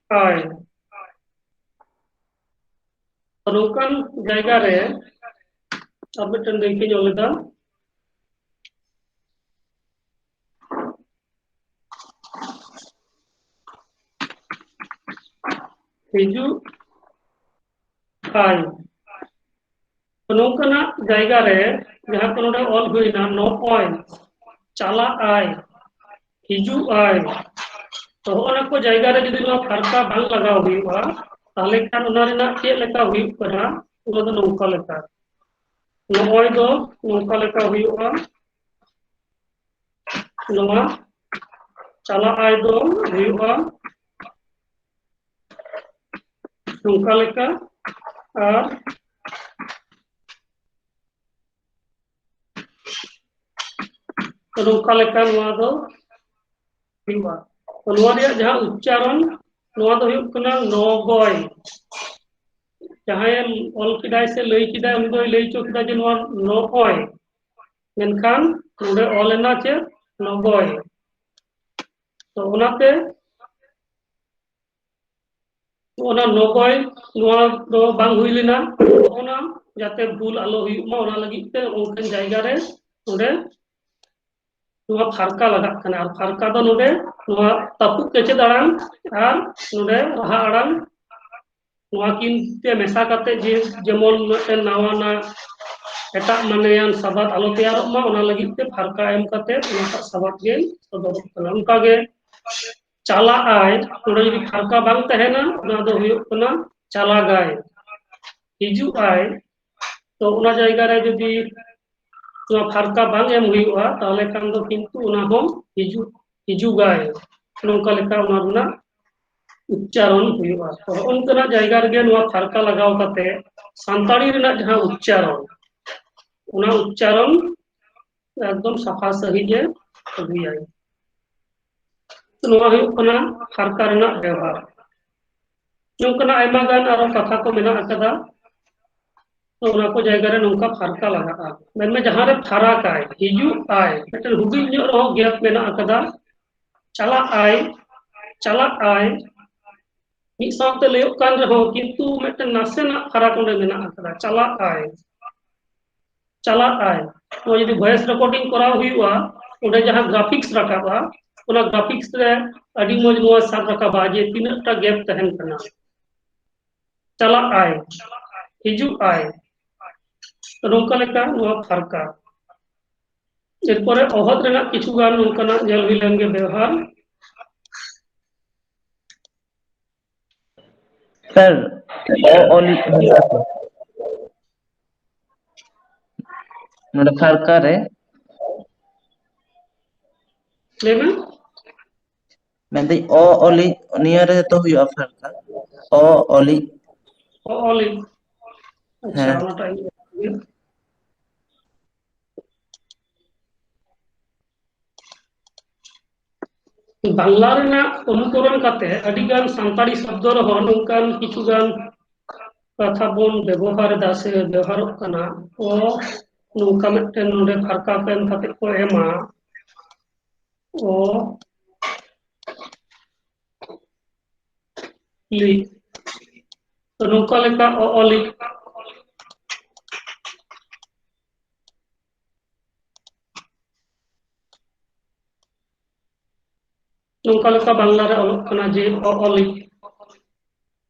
ᱟᱭ᱾ ᱱᱚᱝᱠᱟᱱ ᱡᱟᱭᱜᱟ ᱨᱮ ᱟᱨ ᱢᱤᱫᱴᱮᱱ ᱫᱟᱹᱭᱠᱟᱹᱧ ᱚᱞ ᱮᱫᱟ᱾ ᱦᱤᱡᱩᱜ ᱟᱭ᱾ ᱱᱚᱝᱠᱟᱱᱟᱜ ᱡᱟᱭᱜᱟ ᱨᱮ ᱡᱟᱦᱟᱸ ᱠᱚ ᱱᱚᱰᱮ ᱚᱞ ᱦᱩᱭᱱᱟ, ᱱᱚᱜᱼᱚᱭ, ᱪᱟᱞᱟᱜ ᱟᱭ, ᱦᱤᱡᱩᱜ ᱟᱭ, ᱛᱚ ᱦᱚᱸᱜᱼᱚ ᱱᱟ ᱠᱚ ᱡᱟᱭᱜᱟ ᱨᱮ ᱡᱩᱫᱤ ᱱᱚᱣᱟ ᱯᱷᱟᱨᱠᱟ ᱵᱟᱝ ᱞᱟᱜᱟᱣ ᱦᱩᱭᱩᱜᱼᱟ, ᱛᱟᱦᱚᱞᱮ ᱠᱷᱟᱱ ᱚᱱᱟ ᱨᱮᱱᱟᱜ ᱪᱮᱫ ᱞᱮᱠᱟ ᱦᱩᱭᱩᱜ ᱠᱟᱱᱟ, ᱚᱱᱟ ᱫᱚ ᱱᱚᱝᱠᱟ ᱞᱮᱠᱟ, ᱱᱚᱜᱼᱚᱭ ᱫᱚ ᱱᱚᱝᱠᱟ ᱞᱮᱠᱟ ᱦᱩᱭᱩᱜᱼᱟ, ᱱᱚᱣᱟ ᱪᱟᱞᱟᱜ ᱟᱭ ᱫᱚ ᱦᱩᱭᱩᱜᱼᱟ ᱱᱚᱝᱠᱟ ᱞᱮᱠᱟ, ᱟᱨ ᱱᱚᱝᱠᱟ ᱞᱮᱠᱟ ᱱᱚᱣᱟ ᱫᱚ ᱦᱩᱭᱩᱜᱼᱟ᱾ ᱛᱚ ᱱᱚᱣᱟ ᱨᱮᱭᱟᱜ ᱡᱟᱦᱟᱸ ᱩᱪᱪᱟᱨᱚᱱ, ᱱᱚᱣᱟ ᱫᱚ ᱦᱩᱭᱩᱜ ᱠᱟᱱᱟ ᱱᱚᱜᱚᱭ᱾ ᱡᱟᱦᱟᱸᱭᱮ ᱚᱞ ᱠᱮᱫᱟᱭ ᱥᱮ ᱞᱟᱹᱭ ᱠᱮᱫᱟᱭ, ᱩᱱᱤ ᱫᱚᱭ ᱞᱟᱹᱭ ᱦᱚᱪᱚ ᱠᱮᱫᱟ ᱡᱮ ᱱᱚᱣᱟ ᱱᱚᱜᱚᱭ, ᱢᱮᱱᱠᱷᱟᱱ ᱱᱚᱰᱮ ᱚᱞ ᱮᱱᱟ ᱪᱮᱫ? ᱱᱚᱜᱚᱭ᱾ ᱛᱚ ᱚᱱᱟᱛᱮ ᱚᱱᱟ ᱱᱚᱜᱚᱭ ᱱᱚᱣᱟ ᱫᱚ ᱵᱟᱝ ᱦᱩᱭ ᱞᱮᱱᱟ᱾ ᱚᱱᱟ ᱡᱟᱛᱮ ᱵᱷᱩᱞ ᱟᱞᱚ ᱦᱩᱭᱩᱜ ᱢᱟ, ᱚᱱᱟ ᱞᱟᱹᱜᱤᱫ ᱛᱮ ᱚᱱᱠᱟᱱ ᱡᱟᱭᱜᱟ ᱨᱮ ᱱᱚᱰᱮ ᱱᱚᱣᱟ ᱯᱷᱟᱨᱠᱟ ᱞᱟᱜᱟᱜ ᱠᱟᱱᱟ᱾ ᱟᱨ ᱯᱷᱟᱨᱠᱟ ᱫᱚ ᱱᱚᱰᱮ ᱱᱚᱣᱟ ᱛᱟᱹᱯᱩᱜ ᱠᱮᱪᱮᱫ ᱟᱲᱟᱝ ᱟᱨ ᱱᱚᱰᱮ ᱨᱟᱦᱟ ᱟᱲᱟᱝ, ᱱᱚᱣᱟ ᱠᱤᱱ ᱛᱮ ᱢᱮᱥᱟ ᱠᱟᱛᱮ ᱡᱮ ᱡᱮᱢᱚᱱ ᱢᱤᱫᱴᱮᱱ ᱱᱟᱣᱟ ᱱᱟᱜ ᱮᱴᱟᱜ ᱢᱟᱱᱮᱭᱟᱱ ᱥᱟᱵᱟᱫ ᱟᱞᱚ ᱛᱮᱭᱟᱨᱚᱜ ᱢᱟ, ᱚᱱᱟ ᱞᱟᱹᱜᱤᱫ ᱛᱮ ᱯᱷᱟᱨᱠᱟ ᱮᱢ ᱠᱟᱛᱮ ᱚᱱᱟᱴᱟᱜ ᱥᱟᱵᱟᱫ ᱜᱮ ᱥᱚᱫᱚᱨᱚᱜ ᱠᱟᱱᱟ᱾ ᱚᱱᱠᱟᱜᱮ ᱪᱟᱞᱟᱜ ᱟᱭ, ᱱᱚᱰᱮ ᱡᱩᱫᱤ ᱯᱷᱟᱨᱠᱟ ᱵᱟᱝ ᱛᱟᱦᱮᱱᱟ, ᱚᱱᱟ ᱫᱚ ᱦᱩᱭᱩᱜ ᱠᱟᱱᱟ ᱪᱟᱞᱟᱜᱟᱭ᱾ ᱦᱤᱡᱩᱜ ᱟᱭ, ᱛᱚ ᱚᱱᱟ ᱡᱟᱭᱜᱟ ᱨᱮ ᱡᱩᱫᱤ ᱱᱚᱣᱟ ᱯᱷᱟᱨᱠᱟ ᱵᱟᱝ ᱮᱢ ᱦᱩᱭᱩᱜᱼᱟ, ᱛᱟᱦᱚᱞᱮ ᱠᱷᱟᱱ ᱫᱚ ᱠᱤᱱᱛᱩ ᱚᱱᱟ ᱦᱚᱸ ᱦᱤᱡᱩᱜ, ᱦᱤᱡᱩᱜᱟᱭ, ᱱᱚᱝᱠᱟ ᱞᱮᱠᱟ ᱚᱱᱟ ᱨᱮᱱᱟᱜ ᱩᱪᱪᱟᱨᱚᱱ ᱦᱩᱭᱩᱜᱼᱟ᱾ ᱛᱚ ᱦᱚᱸᱜᱼᱚ ᱱᱚᱝᱠᱟᱱᱟᱜ ᱡᱟᱭᱜᱟ ᱨᱮᱜᱮ ᱱᱚᱣᱟ ᱯᱷᱟᱨᱠᱟ ᱞᱟᱜᱟᱣ ᱠᱟᱛᱮ ᱥᱟᱱᱛᱟᱲᱤ ᱨᱮᱱᱟᱜ ᱡᱟᱦᱟᱸ ᱩᱪᱪᱟᱨᱚᱱ, ᱚᱱᱟ ᱩᱪᱪᱟᱨᱚᱱ ᱮᱠᱫᱚᱢ ᱥᱟᱯᱷᱟ ᱥᱟᱺᱦᱤᱡ ᱮ ᱟᱹᱜᱩᱭᱟᱭ᱾ ᱛᱚ ᱱᱚᱣᱟ ᱦᱩᱭᱩᱜ ᱠᱟᱱᱟ ᱯᱷᱟᱨᱠᱟ ᱨᱮᱱᱟᱜ ᱵᱮᱣᱦᱟᱨ᱾ ᱱᱚᱝᱠᱟᱱᱟᱜ ᱟᱭᱢᱟ ᱜᱟᱱ ᱟᱨᱚ ᱠᱟᱛᱷᱟ ᱠᱚ ᱢᱮᱱᱟᱜ ᱟᱠᱟᱫᱟ᱾ ᱛᱚ ᱚᱱᱟ ᱠᱚ ᱡᱟᱭᱜᱟ ᱨᱮ ᱱᱚᱝᱠᱟ ᱯᱷᱟᱨᱠᱟ ᱞᱟᱜᱟᱜᱼᱟ᱾ ᱢᱮᱱᱢᱮ ᱡᱟᱦᱟᱸ ᱨᱮ ᱯᱷᱟᱨᱟᱠ ᱟᱭ, ᱦᱤᱡᱩᱜ ᱟᱭ, ᱢᱤᱫᱴᱮᱱ ᱦᱩᱰᱤᱧ ᱧᱚᱜ ᱨᱮᱦᱚᱸ ᱜᱮᱯ ᱢᱮᱱᱟᱜ ᱟᱠᱟᱫᱟ᱾ ᱪᱟᱞᱟᱜ ᱟᱭ, ᱪᱟᱞᱟᱜ ᱟᱭ, ᱢᱤᱫ ᱥᱟᱶᱛᱮ ᱞᱟᱹᱭᱚᱜ ᱠᱟᱱ ᱨᱮᱦᱚᱸ ᱠᱤᱱᱛᱩ ᱢᱤᱫᱴᱮᱱ ᱱᱟᱥᱮᱱᱟᱜ ᱯᱷᱟᱨᱟᱠ ᱚᱸᱰᱮ ᱢᱮᱱᱟᱜ ᱟᱠᱟᱫᱟ᱾ ᱪᱟᱞᱟᱜ ᱟᱭ, ᱪᱟᱞᱟᱜ ᱟᱭ᱾ ᱱᱚᱣᱟ ᱡᱩᱫᱤ voice recording ᱠᱚᱨᱟᱣ ᱦᱩᱭᱩᱜᱼᱟ, ᱚᱸᱰᱮ ᱡᱟᱦᱟᱸ graphics ᱨᱟᱠᱟᱵᱼᱟ, ᱚᱱᱟ graphics ᱨᱮ ᱟᱹᱰᱤ ᱢᱚᱡᱽ ᱱᱚᱣᱟ ᱥᱟᱵ ᱨᱟᱠᱟᱵᱟ ᱡᱮ ᱛᱤᱱᱟᱹᱜ ᱴᱟ gap ᱛᱟᱦᱮᱱ ᱠᱟᱱᱟ᱾ ᱪᱟᱞᱟᱜ ᱟᱭ, ᱦᱤᱡᱩᱜ ᱟᱭ, ᱱᱚᱝᱠᱟ ᱞᱮᱠᱟ ᱱᱚᱣᱟ ᱯᱷᱟᱨᱠᱟ᱾ ᱮᱨᱯᱚᱨᱮ ᱚᱦᱚᱫ ᱨᱮᱱᱟᱜ ᱠᱤᱪᱷᱩ ᱜᱟᱱ ᱱᱚᱝᱠᱟᱱᱟᱜ ᱧᱮᱞ ᱦᱩᱭ ᱞᱮᱱ ᱜᱮ ᱵᱮᱣᱦᱟᱨ᱾ ᱥᱟᱨ, ᱚ ᱚᱞᱤ ᱦᱩᱭᱩᱜᱼᱟ ᱥᱮ? ᱱᱚᱰᱮ ᱯᱷᱟᱨᱠᱟ ᱨᱮ᱾ ᱞᱟᱹᱭ ᱢᱮ᱾ ᱢᱮᱱᱫᱟᱹᱧ ᱚ ᱚᱞᱤ, ᱱᱤᱭᱟᱹ ᱨᱮ ᱛᱚ ᱦᱩᱭᱩᱜᱼᱟ ᱯᱷᱟᱨᱠᱟ᱾ ᱚ ᱚᱞᱤ᱾ ᱚ ᱚᱞᱤ᱾ ᱟᱪᱪᱷᱟ, ᱦᱮᱸ᱾ ᱚᱱᱟᱴᱟᱜ ᱤᱧ ᱵᱟᱝᱞᱟ ᱨᱮᱱᱟᱜ ᱚᱱᱩᱠᱚᱨᱚᱱ ᱠᱟᱛᱮ ᱟᱹᱰᱤᱜᱟᱱ ᱥᱟᱱᱛᱟᱲᱤ ᱥᱚᱵᱫᱚ ᱨᱮᱦᱚᱸ ᱱᱚᱝᱠᱟᱱ ᱠᱤᱪᱷᱩ ᱜᱟᱱ ᱠᱟᱛᱷᱟ ᱵᱚᱱ ᱵᱮᱵᱚᱦᱟᱨ ᱮᱫᱟ ᱥᱮ ᱵᱮᱣᱦᱟᱨᱚᱜ ᱠᱟᱱᱟ᱾ ᱚ, ᱱᱚᱝᱠᱟ ᱢᱤᱫᱴᱮᱱ ᱱᱚᱰᱮ ᱯᱷᱟᱨᱠᱟ ᱮᱢ ᱠᱟᱛᱮ ᱠᱚ ᱮᱢᱟ᱾ ᱚ, ᱞᱤ᱾ ᱛᱚ, ᱱᱚᱝᱠᱟ ᱞᱮᱠᱟ ᱚ, ᱚ, ᱞᱤ᱾ ᱱᱚᱝᱠᱟ ᱞᱮᱠᱟ ᱵᱟᱝᱞᱟ ᱨᱮ ᱚᱞᱚᱜ ᱠᱟᱱᱟ ᱡᱮ ᱚ, ᱚ, ᱞᱤ᱾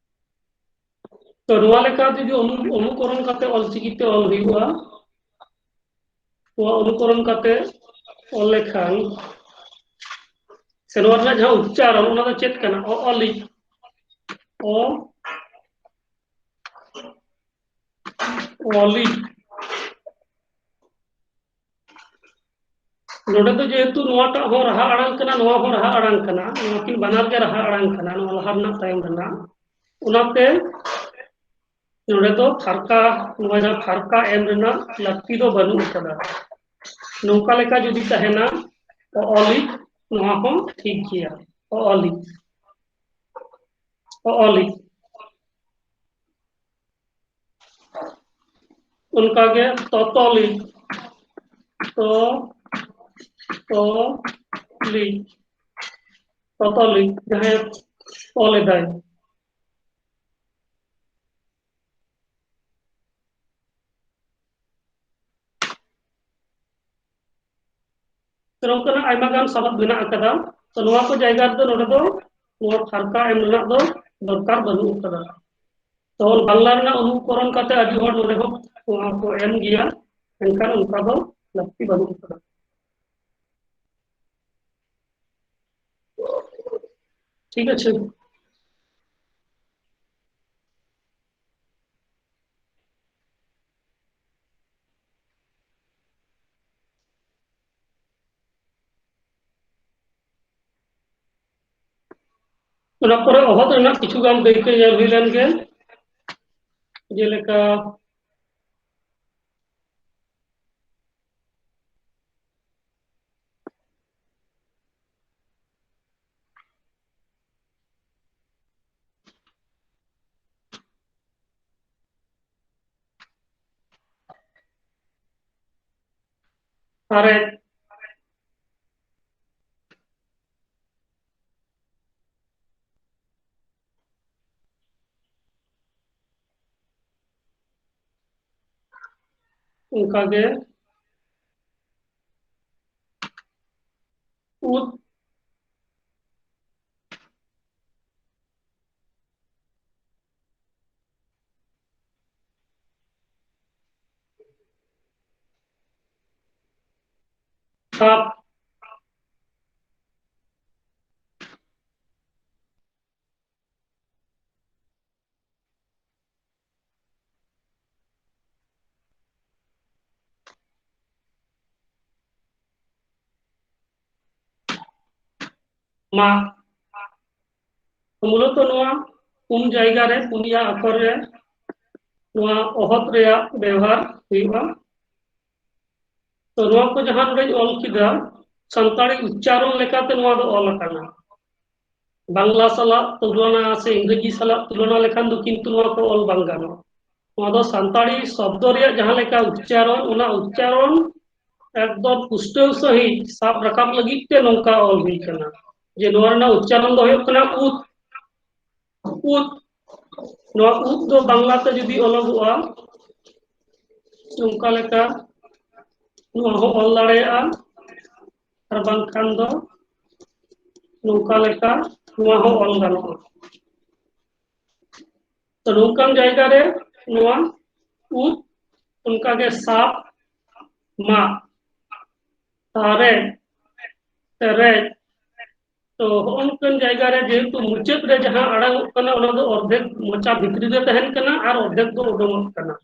ᱛᱚ, ᱱᱚᱣᱟ ᱞᱮᱠᱟ ᱡᱩᱫᱤ ᱚᱱᱩ-, ᱚᱱᱩᱠᱚᱨᱚᱱ ᱠᱟᱛᱮ ᱚᱞᱪᱤᱠᱤ ᱛᱮ ᱚᱞ ᱦᱩᱭᱩᱜᱼᱟ, ᱱᱚᱣᱟ ᱚᱱᱩᱠᱚᱨᱚᱱ ᱠᱟᱛᱮ ᱚᱞ ᱞᱮᱠᱷᱟᱱ ᱥᱮ ᱱᱚᱣᱟ ᱨᱮᱱᱟᱜ ᱡᱟᱦᱟᱸ ᱩᱪᱪᱟᱨᱚᱱ, ᱚᱱᱟ ᱫᱚ ᱪᱮᱫ ᱠᱟᱱᱟ? ᱚ, ᱚ, ᱞᱤ᱾ ᱚ, ᱚ, ᱞᱤ᱾ ᱱᱚᱰᱮ ᱫᱚ ᱡᱮᱦᱮᱛᱩ ᱱᱚᱣᱟᱴᱟᱜ ᱦᱚᱸ ᱨᱟᱦᱟ ᱟᱲᱟᱝ ᱠᱟᱱᱟ, ᱱᱚᱣᱟ ᱦᱚᱸ ᱨᱟᱦᱟ ᱟᱲᱟᱝ ᱠᱟᱱᱟ, ᱱᱚᱣᱟ ᱠᱤᱱ ᱵᱟᱱᱟᱨ ᱜᱮ ᱨᱟᱦᱟ ᱟᱲᱟᱝ ᱠᱟᱱᱟ, ᱱᱚᱣᱟ ᱞᱟᱦᱟ ᱨᱮᱱᱟᱜ ᱛᱟᱭᱚᱢ ᱨᱮᱱᱟᱜ᱾ ᱚᱱᱟᱛᱮ ᱱᱚᱰᱮ ᱫᱚ ᱯᱷᱟᱨᱠᱟ, ᱱᱚᱣᱟ ᱡᱟᱦᱟᱸ ᱯᱷᱟᱨᱠᱟ ᱮᱢ ᱨᱮᱱᱟᱜ ᱞᱟᱹᱠᱛᱤ ᱫᱚ ᱵᱟᱹᱱᱩᱜ ᱟᱠᱟᱫᱟ᱾ ᱱᱚᱝᱠᱟ ᱞᱮᱠᱟ ᱡᱩᱫᱤ ᱛᱟᱦᱮᱱᱟ, ᱚ, ᱚ, ᱞᱤ, ᱱᱚᱣᱟ ᱦᱚᱸ ᱴᱷᱤᱠ ᱜᱮᱭᱟ᱾ ᱚ, ᱚ, ᱞᱤ᱾ ᱚ, ᱚ, ᱞᱤ᱾ ᱚᱱᱠᱟᱜᱮ ᱛᱚᱛᱚᱞᱤ, ᱛᱚ, ᱛᱚ, ᱞᱤ, ᱛᱚᱛᱚᱞᱤ, ᱡᱟᱦᱟᱸᱭ ᱚᱞ ᱮᱫᱟᱭ᱾ ᱛᱚ, ᱱᱚᱝᱠᱟᱱᱟᱜ ᱟᱭᱢᱟ ᱜᱟᱱ ᱥᱟᱵᱟᱫ ᱢᱮᱱᱟᱜ ᱟᱠᱟᱫᱟ᱾ ᱛᱚ, ᱱᱚᱣᱟ ᱠᱚ ᱡᱟᱭᱜᱟ ᱨᱮᱫᱚ ᱱᱚᱰᱮ ᱫᱚ ᱱᱚᱣᱟ ᱯᱷᱟᱨᱠᱟ ᱮᱢ ᱨᱮᱱᱟᱜ ᱫᱚ ᱫᱚᱨᱠᱟᱨ ᱵᱟᱹᱱᱩᱜ ᱟᱠᱟᱫᱟ᱾ ᱛᱚ, ᱵᱟᱝᱞᱟ ᱨᱮᱱᱟᱜ ᱚᱱᱩᱠᱚᱨᱚᱱ ᱠᱟᱛᱮ ᱟᱹᱰᱤ ᱦᱚᱲ ᱱᱚᱰᱮ ᱦᱚᱸ ᱱᱚᱣᱟ ᱠᱚ ᱮᱢ ᱜᱮᱭᱟ, ᱢᱮᱱᱠᱷᱟᱱ ᱚᱱᱠᱟ ᱫᱚ ᱞᱟᱹᱠᱛᱤ ᱵᱟᱹᱱᱩᱜ ᱟᱠᱟᱫᱟ᱾ ᱴᱷᱤᱠ ᱟᱪᱷᱮ? ᱚᱱᱟ ᱯᱚᱨᱮ ᱚᱦᱚᱫ ᱨᱮᱱᱟᱜ ᱠᱤᱪᱷᱩ ᱜᱟᱱ ᱫᱟᱹᱭᱠᱟᱹ ᱧᱮᱞ ᱦᱩᱭ ᱞᱮᱱ ᱜᱮ, ᱡᱮᱞᱮᱠᱟ ᱟᱨᱮ ᱚᱱᱠᱟᱜᱮ ᱩᱫ, ᱥᱟᱯ, ᱢᱟ᱾ ᱢᱩᱞᱚᱛᱚ ᱱᱚᱣᱟ ᱯᱩᱱ ᱡᱟᱭᱜᱟ ᱨᱮ, ᱯᱩᱱᱭᱟ ᱟᱠᱷᱚᱨ ᱨᱮ ᱱᱚᱣᱟ ᱚᱦᱚᱫ ᱨᱮᱭᱟᱜ ᱵᱮᱣᱦᱟᱨ ᱦᱩᱭᱩᱜᱼᱟ᱾ ᱛᱚ ᱱᱚᱣᱟ ᱠᱚ ᱡᱟᱦᱟᱸ ᱱᱚᱰᱮᱧ ᱚᱞ ᱠᱮᱫᱟ, ᱥᱟᱱᱛᱟᱲᱤ ᱩᱪᱪᱟᱨᱚᱱ ᱞᱮᱠᱟᱛᱮ ᱱᱚᱣᱟ ᱫᱚ ᱚᱞ ᱟᱠᱟᱱᱟ᱾ ᱵᱟᱝᱞᱟ ᱥᱟᱞᱟᱜ ᱛᱩᱞᱚᱱᱟ ᱥᱮ ᱤᱝᱨᱮᱡᱤ ᱥᱟᱞᱟᱜ ᱛᱩᱞᱚᱱᱟ ᱞᱮᱠᱷᱟᱱ ᱫᱚ ᱠᱤᱱᱛᱩ ᱱᱚᱣᱟ ᱠᱚ ᱚᱞ ᱵᱟᱝ ᱜᱟᱱᱚᱜᱼᱟ᱾ ᱱᱚᱣᱟ ᱫᱚ ᱥᱟᱱᱛᱟᱲᱤ ᱥᱚᱵᱫᱚ ᱨᱮᱭᱟᱜ ᱡᱟᱦᱟᱸ ᱞᱮᱠᱟ ᱩᱪᱪᱟᱨᱚᱱ, ᱚᱱᱟ ᱩᱪᱪᱟᱨᱚᱱ ᱮᱠᱫᱚᱢ ᱯᱩᱥᱴᱟᱹᱣ ᱥᱟᱺᱦᱤᱡ ᱥᱟᱵ ᱨᱟᱠᱟᱵ ᱞᱟᱹᱜᱤᱫ ᱛᱮ ᱱᱚᱝᱠᱟ ᱚᱞ ᱦᱩᱭ ᱠᱟᱱᱟ, ᱡᱮ ᱱᱚᱣᱟ ᱨᱮᱱᱟᱜ ᱩᱪᱪᱟᱨᱚᱱ ᱫᱚ ᱦᱩᱭᱩᱜ ᱠᱟᱱᱟ ᱩᱫ, ᱩᱫ᱾ ᱱᱚᱣᱟ ᱩᱫ ᱫᱚ ᱵᱟᱝᱞᱟ ᱛᱮ ᱡᱩᱫᱤ ᱚᱞᱚᱜᱚᱜᱼᱟ, ᱱᱚᱝᱠᱟ ᱞᱮᱠᱟ ᱱᱚᱣᱟ ᱦᱚᱸ ᱚᱞ ᱫᱟᱲᱮᱭᱟᱜᱼᱟ, ᱟᱨ ᱵᱟᱝᱠᱷᱟᱱ ᱫᱚ ᱱᱚᱝᱠᱟ ᱞᱮᱠᱟ ᱱᱚᱣᱟ ᱦᱚᱸ ᱚᱞ ᱜᱟᱱᱚᱜᱼᱟ᱾ ᱛᱚ ᱱᱚᱝᱠᱟᱱ ᱡᱟᱭᱜᱟ ᱨᱮ ᱱᱚᱣᱟ ᱩᱫ, ᱚᱱᱠᱟᱜᱮ ᱥᱟᱵ, ᱢᱟᱜ, ᱛᱟᱨᱮ, ᱛᱮᱨᱮᱡ᱾ ᱛᱚ ᱦᱚᱸᱜᱼᱚ ᱱᱚᱝᱠᱟᱱ ᱡᱟᱭᱜᱟ ᱨᱮ ᱡᱮᱦᱮᱛᱩ ᱢᱩᱪᱟᱹᱫ ᱨᱮ ᱡᱟᱦᱟᱸ ᱟᱲᱟᱝᱚᱜ ᱠᱟᱱᱟ, ᱚᱱᱟ ᱫᱚ ᱚᱨᱫᱷᱮᱠ ᱢᱚᱪᱟ ᱵᱷᱤᱛᱨᱤ ᱨᱮ ᱛᱟᱦᱮᱱ ᱠᱟᱱᱟ ᱟᱨ ᱚᱨᱫᱷᱮᱠ ᱫᱚ ᱩᱰᱩᱝᱚᱜ ᱠᱟᱱᱟ᱾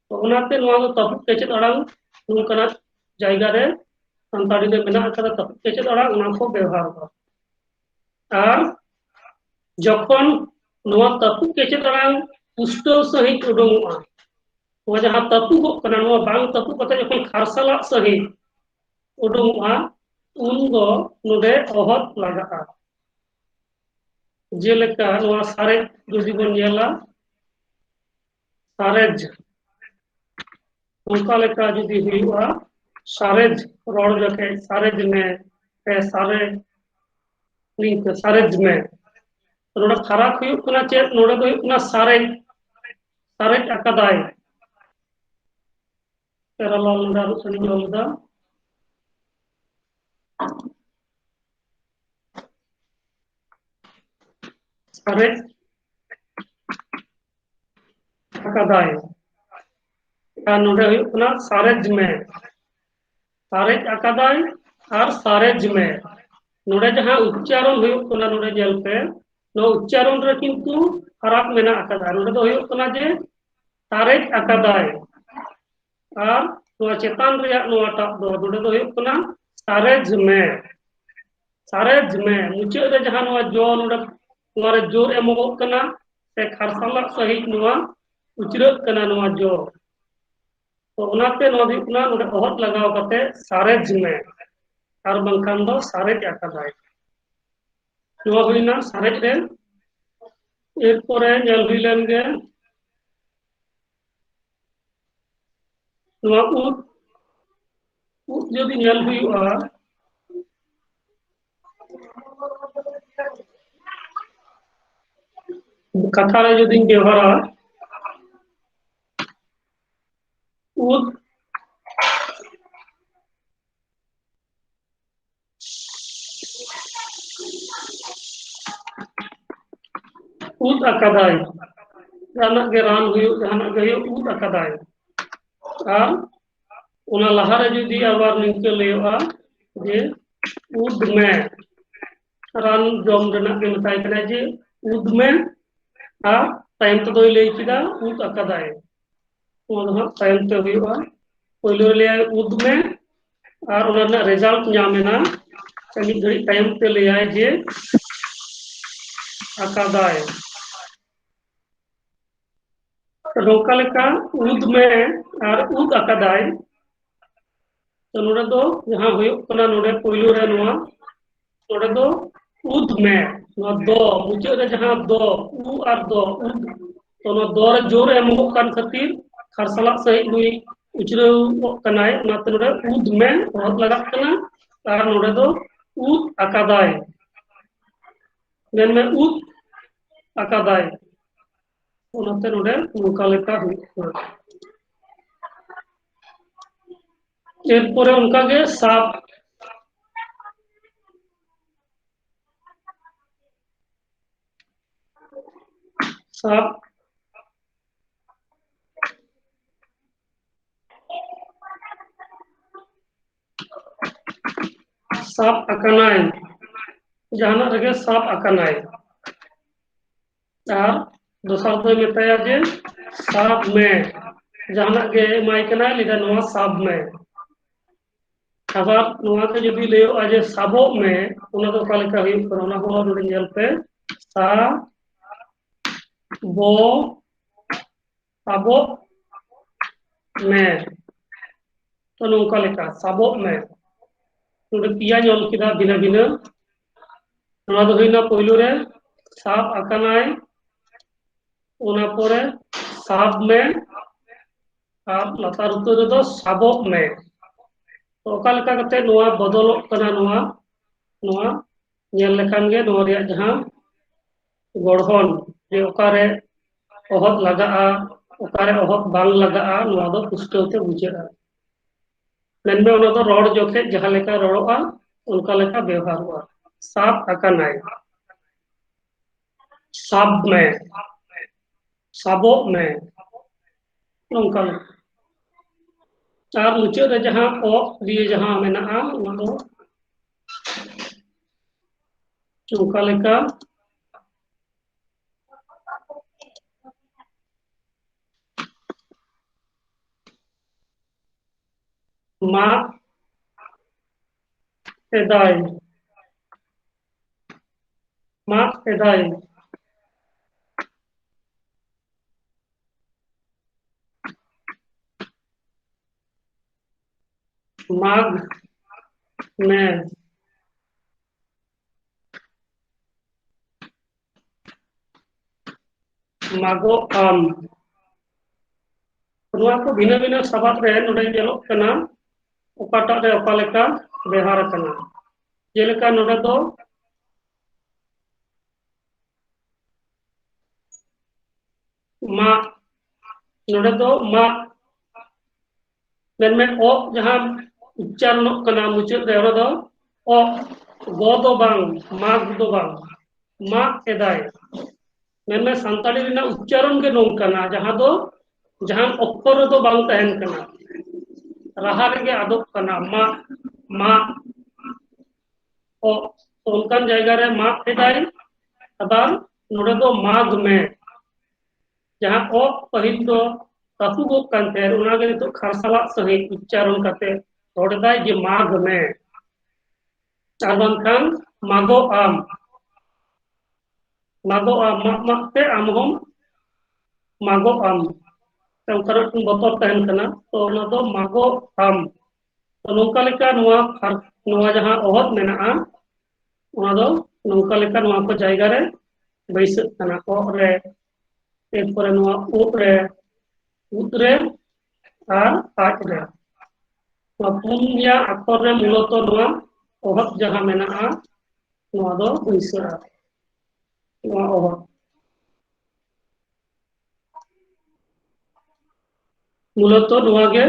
ᱛᱚ ᱚᱱᱟᱛᱮ ᱱᱚᱣᱟ ᱫᱚ ᱛᱟᱹᱯᱩᱫ ᱠᱮᱪᱮᱫ ᱟᱲᱟᱝ ᱱᱚᱝᱠᱟᱱᱟᱜ ᱡᱟᱭᱜᱟ ᱨᱮ ᱥᱟᱱᱛᱟᱲᱤ ᱨᱮ ᱢᱮᱱᱟᱜ ᱟᱠᱟᱫᱟ, ᱛᱟᱹᱯᱩᱫ ᱠᱮᱪᱮᱫ ᱟᱲᱟᱝ, ᱚᱱᱟ ᱠᱚ ᱵᱮᱣᱦᱟᱨᱚᱜᱼᱟ᱾ ᱟᱨ ᱡᱚᱠᱷᱚᱱ ᱱᱚᱣᱟ ᱛᱟᱹᱯᱩᱜ ᱠᱮᱪᱮᱫ ᱟᱲᱟᱝ ᱯᱩᱥᱴᱟᱹᱣ ᱥᱟᱺᱦᱤᱡ ᱩᱰᱩᱝᱚᱜᱼᱟ, ᱱᱚᱣᱟ ᱡᱟᱦᱟᱸ ᱛᱟᱹᱯᱩᱜᱚᱜ ᱠᱟᱱᱟ, ᱱᱚᱣᱟ ᱵᱟᱝ ᱛᱟᱹᱯᱩᱜ ᱠᱟᱛᱮ ᱡᱚᱠᱷᱚᱱ ᱠᱷᱟᱨᱥᱟᱞᱟᱜ ᱥᱟᱺᱦᱤᱡ ᱩᱰᱩᱝᱚᱜᱼᱟ, ᱩᱱ ᱫᱚ ᱱᱚᱰᱮ ᱚᱦᱚᱫ ᱞᱟᱜᱟᱜᱼᱟ᱾ ᱡᱮᱞᱮᱠᱟ ᱱᱚᱣᱟ ᱥᱟᱨᱮᱡ ᱡᱩᱫᱤ ᱵᱚᱱ ᱧᱮᱞᱟ, ᱥᱟᱨᱮᱡ, ᱚᱱᱠᱟ ᱞᱮᱠᱟ ᱡᱩᱫᱤ ᱦᱩᱭᱩᱜᱼᱟ, ᱥᱟᱨᱮᱡ, ᱨᱚᱲ ᱡᱚᱠᱷᱮᱡ ᱥᱟᱨᱮᱡ ᱢᱮ, ᱥᱮ ᱥᱟᱨᱮᱡ, ᱱᱤᱝᱠᱟᱹ ᱥᱟᱨᱮᱡ ᱢᱮ᱾ ᱱᱚᱰᱮ ᱯᱷᱟᱨᱟᱠ ᱦᱩᱭᱩᱜ ᱠᱟᱱᱟ ᱪᱮᱫ? ᱱᱚᱰᱮ ᱫᱚ ᱦᱩᱭᱩᱜ ᱠᱟᱱᱟ ᱥᱟᱨᱮᱡ, ᱥᱟᱨᱮᱡ ᱟᱠᱟᱫᱟᱭ᱾ ᱯᱮᱨᱟᱞᱟᱞ ᱱᱚᱰᱮ ᱟᱨᱚ ᱥᱟᱺᱜᱤᱧ ᱚᱞ ᱮᱫᱟ᱾ ᱥᱟᱨᱮᱡ ᱟᱠᱟᱫᱟᱭ᱾ ᱟᱨ ᱱᱚᱰᱮ ᱦᱩᱭᱩᱜ ᱠᱟᱱᱟ ᱥᱟᱨᱮᱡ ᱢᱮ᱾ ᱥᱟᱨᱮᱡ ᱟᱠᱟᱫᱟᱭ ᱟᱨ ᱥᱟᱨᱮᱡ ᱢᱮ᱾ ᱱᱚᱰᱮ ᱡᱟᱦᱟᱸ ᱩᱪᱪᱟᱨᱚᱱ ᱦᱩᱭᱩᱜ ᱠᱟᱱᱟ, ᱱᱚᱰᱮ ᱧᱮᱞ ᱯᱮ, ᱱᱚᱣᱟ ᱩᱪᱪᱟᱨᱚᱱ ᱨᱮ ᱠᱤᱱᱛᱩ ᱯᱷᱟᱨᱟᱠ ᱢᱮᱱᱟᱜ ᱟᱠᱟᱫᱟ᱾ ᱱᱚᱰᱮ ᱫᱚ ᱦᱩᱭᱩᱜ ᱠᱟᱱᱟ ᱡᱮ ᱥᱟᱨᱮᱡ ᱟᱠᱟᱫᱟᱭ, ᱟᱨ ᱱᱚᱣᱟ ᱪᱮᱛᱟᱱ ᱨᱮᱭᱟᱜ ᱱᱚᱣᱟᱴᱟᱜ ᱫᱚ, ᱱᱚᱰᱮ ᱫᱚ ᱦᱩᱭᱩᱜ ᱠᱟᱱᱟ ᱥᱟᱨᱮᱡ ᱢᱮ, ᱥᱟᱨᱮᱡ ᱢᱮ᱾ ᱢᱩᱪᱟᱹᱫ ᱨᱮ ᱡᱟᱦᱟᱸ ᱱᱚᱣᱟ ᱡᱚ, ᱱᱚᱰᱮ ᱱᱚᱣᱟ ᱨᱮ ᱡᱳᱨ ᱮᱢᱚᱜᱚᱜ ᱠᱟᱱᱟ, ᱥᱮ ᱠᱷᱟᱨᱥᱟᱞᱟᱜ ᱥᱟᱺᱦᱤᱡ ᱱᱚᱣᱟ ᱩᱪᱨᱟᱹᱜ ᱠᱟᱱᱟ ᱱᱚᱣᱟ ᱡᱚ᱾ ᱛᱚ ᱚᱱᱟᱛᱮ ᱱᱚᱣᱟ ᱫᱚ ᱦᱩᱭᱩᱜ ᱠᱟᱱᱟ ᱱᱚᱰᱮ ᱚᱦᱚᱫ ᱞᱟᱜᱟᱣ ᱠᱟᱛᱮ ᱥᱟᱨᱮᱡ ᱢᱮ, ᱟᱨ ᱵᱟᱝᱠᱷᱟᱱ ᱫᱚ ᱥᱟᱨᱮᱡ ᱟᱠᱟᱫᱟᱭ᱾ ᱱᱚᱣᱟ ᱦᱩᱭᱱᱟ ᱥᱟᱨᱮᱡ ᱨᱮ᱾ ᱮᱨᱯᱚᱨᱮ ᱧᱮᱞ ᱦᱩᱭ ᱞᱮᱱ ᱜᱮ ᱱᱚᱣᱟ ᱩᱫ, ᱩᱫ ᱡᱩᱫᱤ ᱧᱮᱞ ᱦᱩᱭᱩᱜᱼᱟ, ᱠᱟᱛᱷᱟ ᱨᱮ ᱡᱩᱫᱤᱧ ᱵᱮᱣᱦᱟᱨᱟ, ᱩᱫ, ᱩᱫ ᱟᱠᱟᱫᱟᱭ, ᱡᱟᱦᱟᱱᱟᱜ ᱜᱮ ᱨᱟᱱ ᱦᱩᱭᱩᱜ, ᱡᱟᱦᱟᱱᱟᱜ ᱜᱮ ᱦᱩᱭᱩᱜ, ᱩᱫ ᱟᱠᱟᱫᱟᱭ᱾ ᱟᱨ ᱚᱱᱟ ᱞᱟᱦᱟᱨᱮ ᱡᱩᱫᱤ ᱟᱵᱟᱨ ᱱᱤᱝᱠᱟᱹ ᱞᱟᱹᱭᱚᱜᱼᱟ ᱡᱮ, "ᱩᱫ ᱢᱮ", ᱨᱟᱱ ᱡᱚᱢ ᱨᱮᱱᱟᱜ ᱜᱮ ᱢᱮᱛᱟᱭ ᱠᱟᱱᱟ ᱡᱮ, "ᱩᱫ ᱢᱮ", ᱟᱨ ᱛᱟᱭᱚᱢ ᱛᱮᱫᱚᱭ ᱞᱟᱹᱭ ᱠᱮᱫᱟ, "ᱩᱫ ᱟᱠᱟᱫᱟᱭ"᱾ ᱱᱚᱣᱟ ᱫᱚ ᱦᱟᱸᱜ ᱛᱟᱭᱚᱢ ᱛᱮ ᱦᱩᱭᱩᱜᱼᱟ᱾ ᱯᱳᱭᱞᱳ ᱨᱮ ᱞᱟᱹᱭᱟᱭ, "ᱩᱫ ᱢᱮ", ᱟᱨ ᱚᱱᱟ ᱨᱮᱱᱟᱜ result ᱧᱟᱢ ᱮᱱᱟ᱾ ᱥᱮ ᱢᱤᱫ ᱜᱷᱟᱹᱲᱤᱡ ᱛᱟᱭᱚᱢ ᱛᱮ ᱞᱟᱹᱭᱟᱭ ᱡᱮ, ᱟᱠᱟᱫᱟᱭ᱾ ᱱᱚᱝᱠᱟ ᱞᱮᱠᱟ ᱩᱫ ᱢᱮ ᱟᱨ ᱩᱫ ᱟᱠᱟᱫᱟᱭ᱾ ᱛᱚ ᱱᱚᱰᱮ ᱫᱚ ᱡᱟᱦᱟᱸ ᱦᱩᱭᱩᱜ ᱠᱟᱱᱟ, ᱱᱚᱰᱮ ᱯᱳᱭᱞᱳ ᱨᱮ ᱱᱚᱣᱟ, ᱱᱚᱰᱮ ᱫᱚ ᱩᱫ ᱢᱮ, ᱱᱚᱣᱟ ᱫᱚ ᱢᱩᱪᱟᱹᱫ ᱨᱮ ᱡᱟᱦᱟᱸ ᱫᱚ, ᱩ ᱟᱨ ᱫᱚ, ᱩᱫ, ᱛᱚ ᱱᱚᱣᱟ ᱫᱚ ᱨᱮ ᱡᱳᱨ ᱮᱢᱚᱜᱚᱜ ᱠᱟᱱ ᱠᱷᱟᱹᱛᱤᱨ ᱠᱷᱟᱨᱥᱟᱞᱟᱜ ᱥᱟᱺᱦᱤᱡ ᱱᱩᱭ ᱩᱪᱨᱟᱹᱣᱚᱜ ᱠᱟᱱᱟᱭ, ᱚᱱᱟᱛᱮ ᱱᱚᱰᱮ ᱩᱫ ᱢᱮ ᱚᱦᱚᱫ ᱞᱟᱜᱟᱜ ᱠᱟᱱᱟ᱾ ᱟᱨ ᱱᱚᱰᱮ ᱫᱚ ᱩᱫ ᱟᱠᱟᱫᱟᱭ, ᱢᱮᱱᱢᱮ ᱩᱫ ᱟᱠᱟᱫᱟᱭ, ᱚᱱᱟᱛᱮ ᱱᱚᱰᱮ ᱱᱚᱝᱠᱟ ᱞᱮᱠᱟ ᱦᱩᱭᱩᱜ ᱠᱟᱱᱟ᱾ ᱮᱨᱯᱚᱨᱮ ᱚᱱᱠᱟᱜᱮ ᱥᱟᱵ, ᱥᱟᱵ, ᱥᱟᱵ ᱟᱠᱟᱱᱟᱭ, ᱡᱟᱦᱟᱱᱟᱜ ᱨᱮᱜᱮ ᱥᱟᱵ ᱟᱠᱟᱱᱟᱭ᱾ ᱟᱨ ᱫᱚᱥᱟᱨ ᱫᱚᱭ ᱢᱮᱛᱟᱭᱟ ᱡᱮ ᱥᱟᱵ ᱢᱮ, ᱡᱟᱦᱟᱱᱟᱜ ᱜᱮ ᱮᱢᱟᱭ ᱠᱟᱱᱟᱭ, ᱞᱟᱹᱭᱫᱟ ᱱᱚᱣᱟ ᱥᱟᱵ ᱢᱮ᱾ ᱟᱵᱟᱨ ᱱᱚᱣᱟ ᱜᱮ ᱡᱩᱫᱤ ᱞᱟᱹᱭᱚᱜᱼᱟ ᱡᱮ ᱥᱟᱵᱚᱜ ᱢᱮ, ᱚᱱᱟ ᱫᱚ ᱚᱠᱟ ᱞᱮᱠᱟ ᱦᱩᱭᱩᱜ ᱠᱟᱱᱟ? ᱚᱱᱟ ᱦᱚᱸ ᱱᱚᱰᱮ ᱧᱮᱞ ᱯᱮ, ᱥᱟ ᱵᱚ ᱥᱟᱵᱚᱜ ᱢᱮ᱾ ᱛᱚ ᱱᱚᱝᱠᱟ ᱞᱮᱠᱟ ᱥᱟᱵᱚᱜ ᱢᱮ᱾ ᱱᱚᱰᱮ ᱯᱮᱭᱟᱧ ᱚᱞ ᱠᱮᱫᱟ ᱵᱷᱤᱱᱟᱹ ᱵᱷᱤᱱᱟᱹ᱾ ᱱᱚᱣᱟ ᱫᱚ ᱦᱩᱭᱱᱟ ᱯᱳᱭᱞᱳ ᱨᱮ ᱥᱟᱵ ᱟᱠᱟᱱᱟᱭ, ᱚᱱᱟ ᱯᱚᱨᱮ ᱥᱟᱵ ᱢᱮ, ᱟᱨ ᱞᱟᱛᱟᱨ ᱩᱛᱟᱹᱨ ᱨᱮᱫᱚ ᱥᱟᱵᱚᱜ ᱢᱮ᱾ ᱛᱚ ᱚᱠᱟ ᱞᱮᱠᱟ ᱠᱟᱛᱮ ᱱᱚᱣᱟ ᱵᱚᱫᱚᱞᱚᱜ ᱠᱟᱱᱟ, ᱱᱚᱣᱟ, ᱱᱚᱣᱟ ᱧᱮᱞ ᱞᱮᱠᱷᱟᱱ ᱜᱮ ᱱᱚᱣᱟ ᱨᱮᱭᱟᱜ ᱡᱟᱦᱟᱸ ᱜᱚᱲᱦᱚᱱ, ᱡᱮ ᱚᱠᱟᱨᱮ ᱚᱦᱚᱫ ᱞᱟᱜᱟᱜᱼᱟ, ᱚᱠᱟᱨᱮ ᱚᱦᱚᱫ ᱵᱟᱝ ᱞᱟᱜᱟᱜᱼᱟ, ᱱᱚᱣᱟ ᱫᱚ ᱯᱩᱥᱴᱟᱹᱣ ᱛᱮ ᱵᱩᱡᱷᱟᱹᱜᱼᱟ᱾ ᱢᱮᱱᱢᱮ ᱚᱱᱟ ᱫᱚ ᱨᱚᱲ ᱡᱚᱠᱷᱮᱡ ᱡᱟᱦᱟᱸ ᱞᱮᱠᱟ ᱨᱚᱲᱚᱜᱼᱟ, ᱚᱱᱠᱟ ᱞᱮᱠᱟ ᱵᱮᱣᱦᱟᱨᱚᱜᱼᱟ᱾ ᱥᱟᱵ ᱟᱠᱟᱱᱟᱭ, ᱥᱟᱵ ᱢᱮ, ᱥᱟᱵᱚᱜ ᱢᱮ, ᱱᱚᱝᱠᱟ ᱞᱮᱠᱟ᱾ ᱟᱨ ᱢᱩᱪᱟᱹᱫ ᱨᱮ ᱡᱟᱦᱟᱸ ᱚᱜ ᱫᱤᱭᱮ ᱡᱟᱦᱟᱸ ᱢᱮᱱᱟᱜᱼᱟ, ᱚᱱᱟ ᱫᱚ ᱱᱚᱝᱠᱟ ᱞᱮᱠᱟ᱾ ᱢᱟᱜ ᱮᱫᱟᱭ, ᱢᱟᱜ ᱮᱫᱟᱭ᱾ ᱢᱟᱜᱽ ᱢᱮ, ᱢᱟᱜᱚᱜ ᱟᱢ᱾ ᱱᱚᱣᱟ ᱠᱚ ᱵᱷᱤᱱᱟᱹ ᱵᱷᱤᱱᱟᱹ ᱥᱟᱵᱟᱫ ᱨᱮ ᱱᱚᱰᱮ ᱧᱮᱞᱚᱜ ᱠᱟᱱᱟ ᱚᱠᱟᱴᱟᱜ ᱨᱮ ᱚᱠᱟ ᱞᱮᱠᱟ ᱵᱮᱣᱦᱟᱨ ᱟᱠᱟᱱᱟ᱾ ᱡᱮᱞᱮᱠᱟ ᱱᱚᱰᱮ ᱫᱚ ᱢᱟᱜ, ᱱᱚᱰᱮ ᱫᱚ ᱢᱟᱜ, ᱢᱮᱱᱢᱮ ᱚᱜ ᱡᱟᱦᱟᱸ ᱩᱪᱪᱟᱨᱚᱱᱚᱜ ᱠᱟᱱᱟ ᱢᱩᱪᱟᱹᱫ ᱨᱮ, ᱚᱱᱟ ᱫᱚ ᱚᱜ, ᱜᱚ ᱫᱚ ᱵᱟᱝ, ᱢᱟᱜᱽ ᱫᱚ ᱵᱟᱝ, ᱢᱟᱜ ᱮᱫᱟᱭ᱾ ᱢᱮᱱᱢᱮ ᱥᱟᱱᱛᱟᱲᱤ ᱨᱮᱱᱟᱜ ᱩᱪᱪᱟᱨᱚᱱ ᱜᱮ ᱱᱚᱝᱠᱟᱱᱟ, ᱡᱟᱦᱟᱸ ᱫᱚ ᱡᱟᱦᱟᱱ ᱚᱠᱠᱷᱚᱨ ᱨᱮᱫᱚ ᱵᱟᱝ ᱛᱟᱦᱮᱱ ᱠᱟᱱᱟ, ᱨᱟᱦᱟ ᱨᱮᱜᱮ ᱟᱫᱚᱜ ᱠᱟᱱᱟ᱾ ᱢᱟᱜ, ᱢᱟᱜ, ᱚᱜ, ᱚᱱᱠᱟᱱ ᱡᱟᱭᱜᱟ ᱨᱮ ᱢᱟᱜ ᱮᱫᱟᱭ, ᱟᱵᱟᱨ ᱱᱚᱰᱮ ᱫᱚ ᱢᱟᱜᱽ ᱢᱮ᱾ ᱡᱟᱦᱟᱸ ᱚᱜ ᱯᱟᱹᱦᱤᱞ ᱫᱚ ᱨᱟᱹᱯᱩᱫᱚᱜ ᱠᱟᱱ ᱛᱟᱦᱮᱸᱫ, ᱚᱱᱟᱜᱮ ᱱᱤᱛᱚᱜ ᱠᱷᱟᱨᱥᱟᱞᱟᱜ ᱥᱟᱺᱦᱤᱡ ᱩᱪᱪᱟᱨᱚᱱ ᱠᱟᱛᱮ ᱨᱚᱲ ᱮᱫᱟᱭ ᱡᱮ ᱢᱟᱜᱽ ᱢᱮ, ᱟᱨ ᱵᱟᱝᱠᱷᱟᱱ ᱢᱟᱜᱚᱜ ᱟᱢ᱾ ᱢᱟᱜᱚᱜ ᱟᱢ, ᱢᱟᱜ ᱢᱟᱜ ᱛᱮ ᱟᱢ ᱦᱚᱸᱢ ᱢᱟᱜᱚᱜ ᱟᱢ᱾ ᱚᱱᱠᱟᱱᱟᱜ ᱢᱤᱫᱴᱟᱝ ᱵᱚᱛᱚᱨ ᱛᱟᱦᱮᱱ ᱠᱟᱱᱟ, ᱛᱚ ᱚᱱᱟ ᱫᱚ ᱢᱟᱜᱚᱜ ᱟᱢ᱾ ᱛᱚ ᱱᱚᱝᱠᱟ ᱞᱮᱠᱟ ᱱᱚᱣᱟ ᱯᱷᱟᱨ-, ᱱᱚᱣᱟ ᱡᱟᱦᱟᱸ ᱚᱦᱚᱫ ᱢᱮᱱᱟᱜᱼᱟ, ᱚᱱᱟ ᱫᱚ ᱱᱚᱝᱠᱟ ᱞᱮᱠᱟ ᱱᱚᱣᱟ ᱠᱚ ᱡᱟᱭᱜᱟ ᱨᱮ ᱵᱟᱹᱭᱥᱟᱹᱜ ᱠᱟᱱᱟ, ᱚᱜ ᱨᱮ, ᱮᱨᱯᱚᱨᱮ ᱱᱚᱣᱟ ᱩᱫ ᱨᱮ, ᱩᱫ ᱨᱮ ᱟᱨ ᱟᱡ ᱨᱮ᱾ ᱱᱚᱣᱟ ᱯᱩᱱᱭᱟ ᱟᱠᱷᱚᱨ ᱨᱮ ᱢᱩᱞᱚᱛᱚ ᱱᱚᱣᱟ ᱚᱦᱚᱫ ᱡᱟᱦᱟᱸ ᱢᱮᱱᱟᱜᱼᱟ, ᱱᱚᱣᱟ ᱫᱚ ᱵᱟᱹᱭᱥᱟᱹᱜᱼᱟ, ᱱᱚᱣᱟ ᱚᱦᱚᱫ᱾ ᱢᱩᱞᱚᱛᱚ ᱱᱚᱣᱟ ᱜᱮ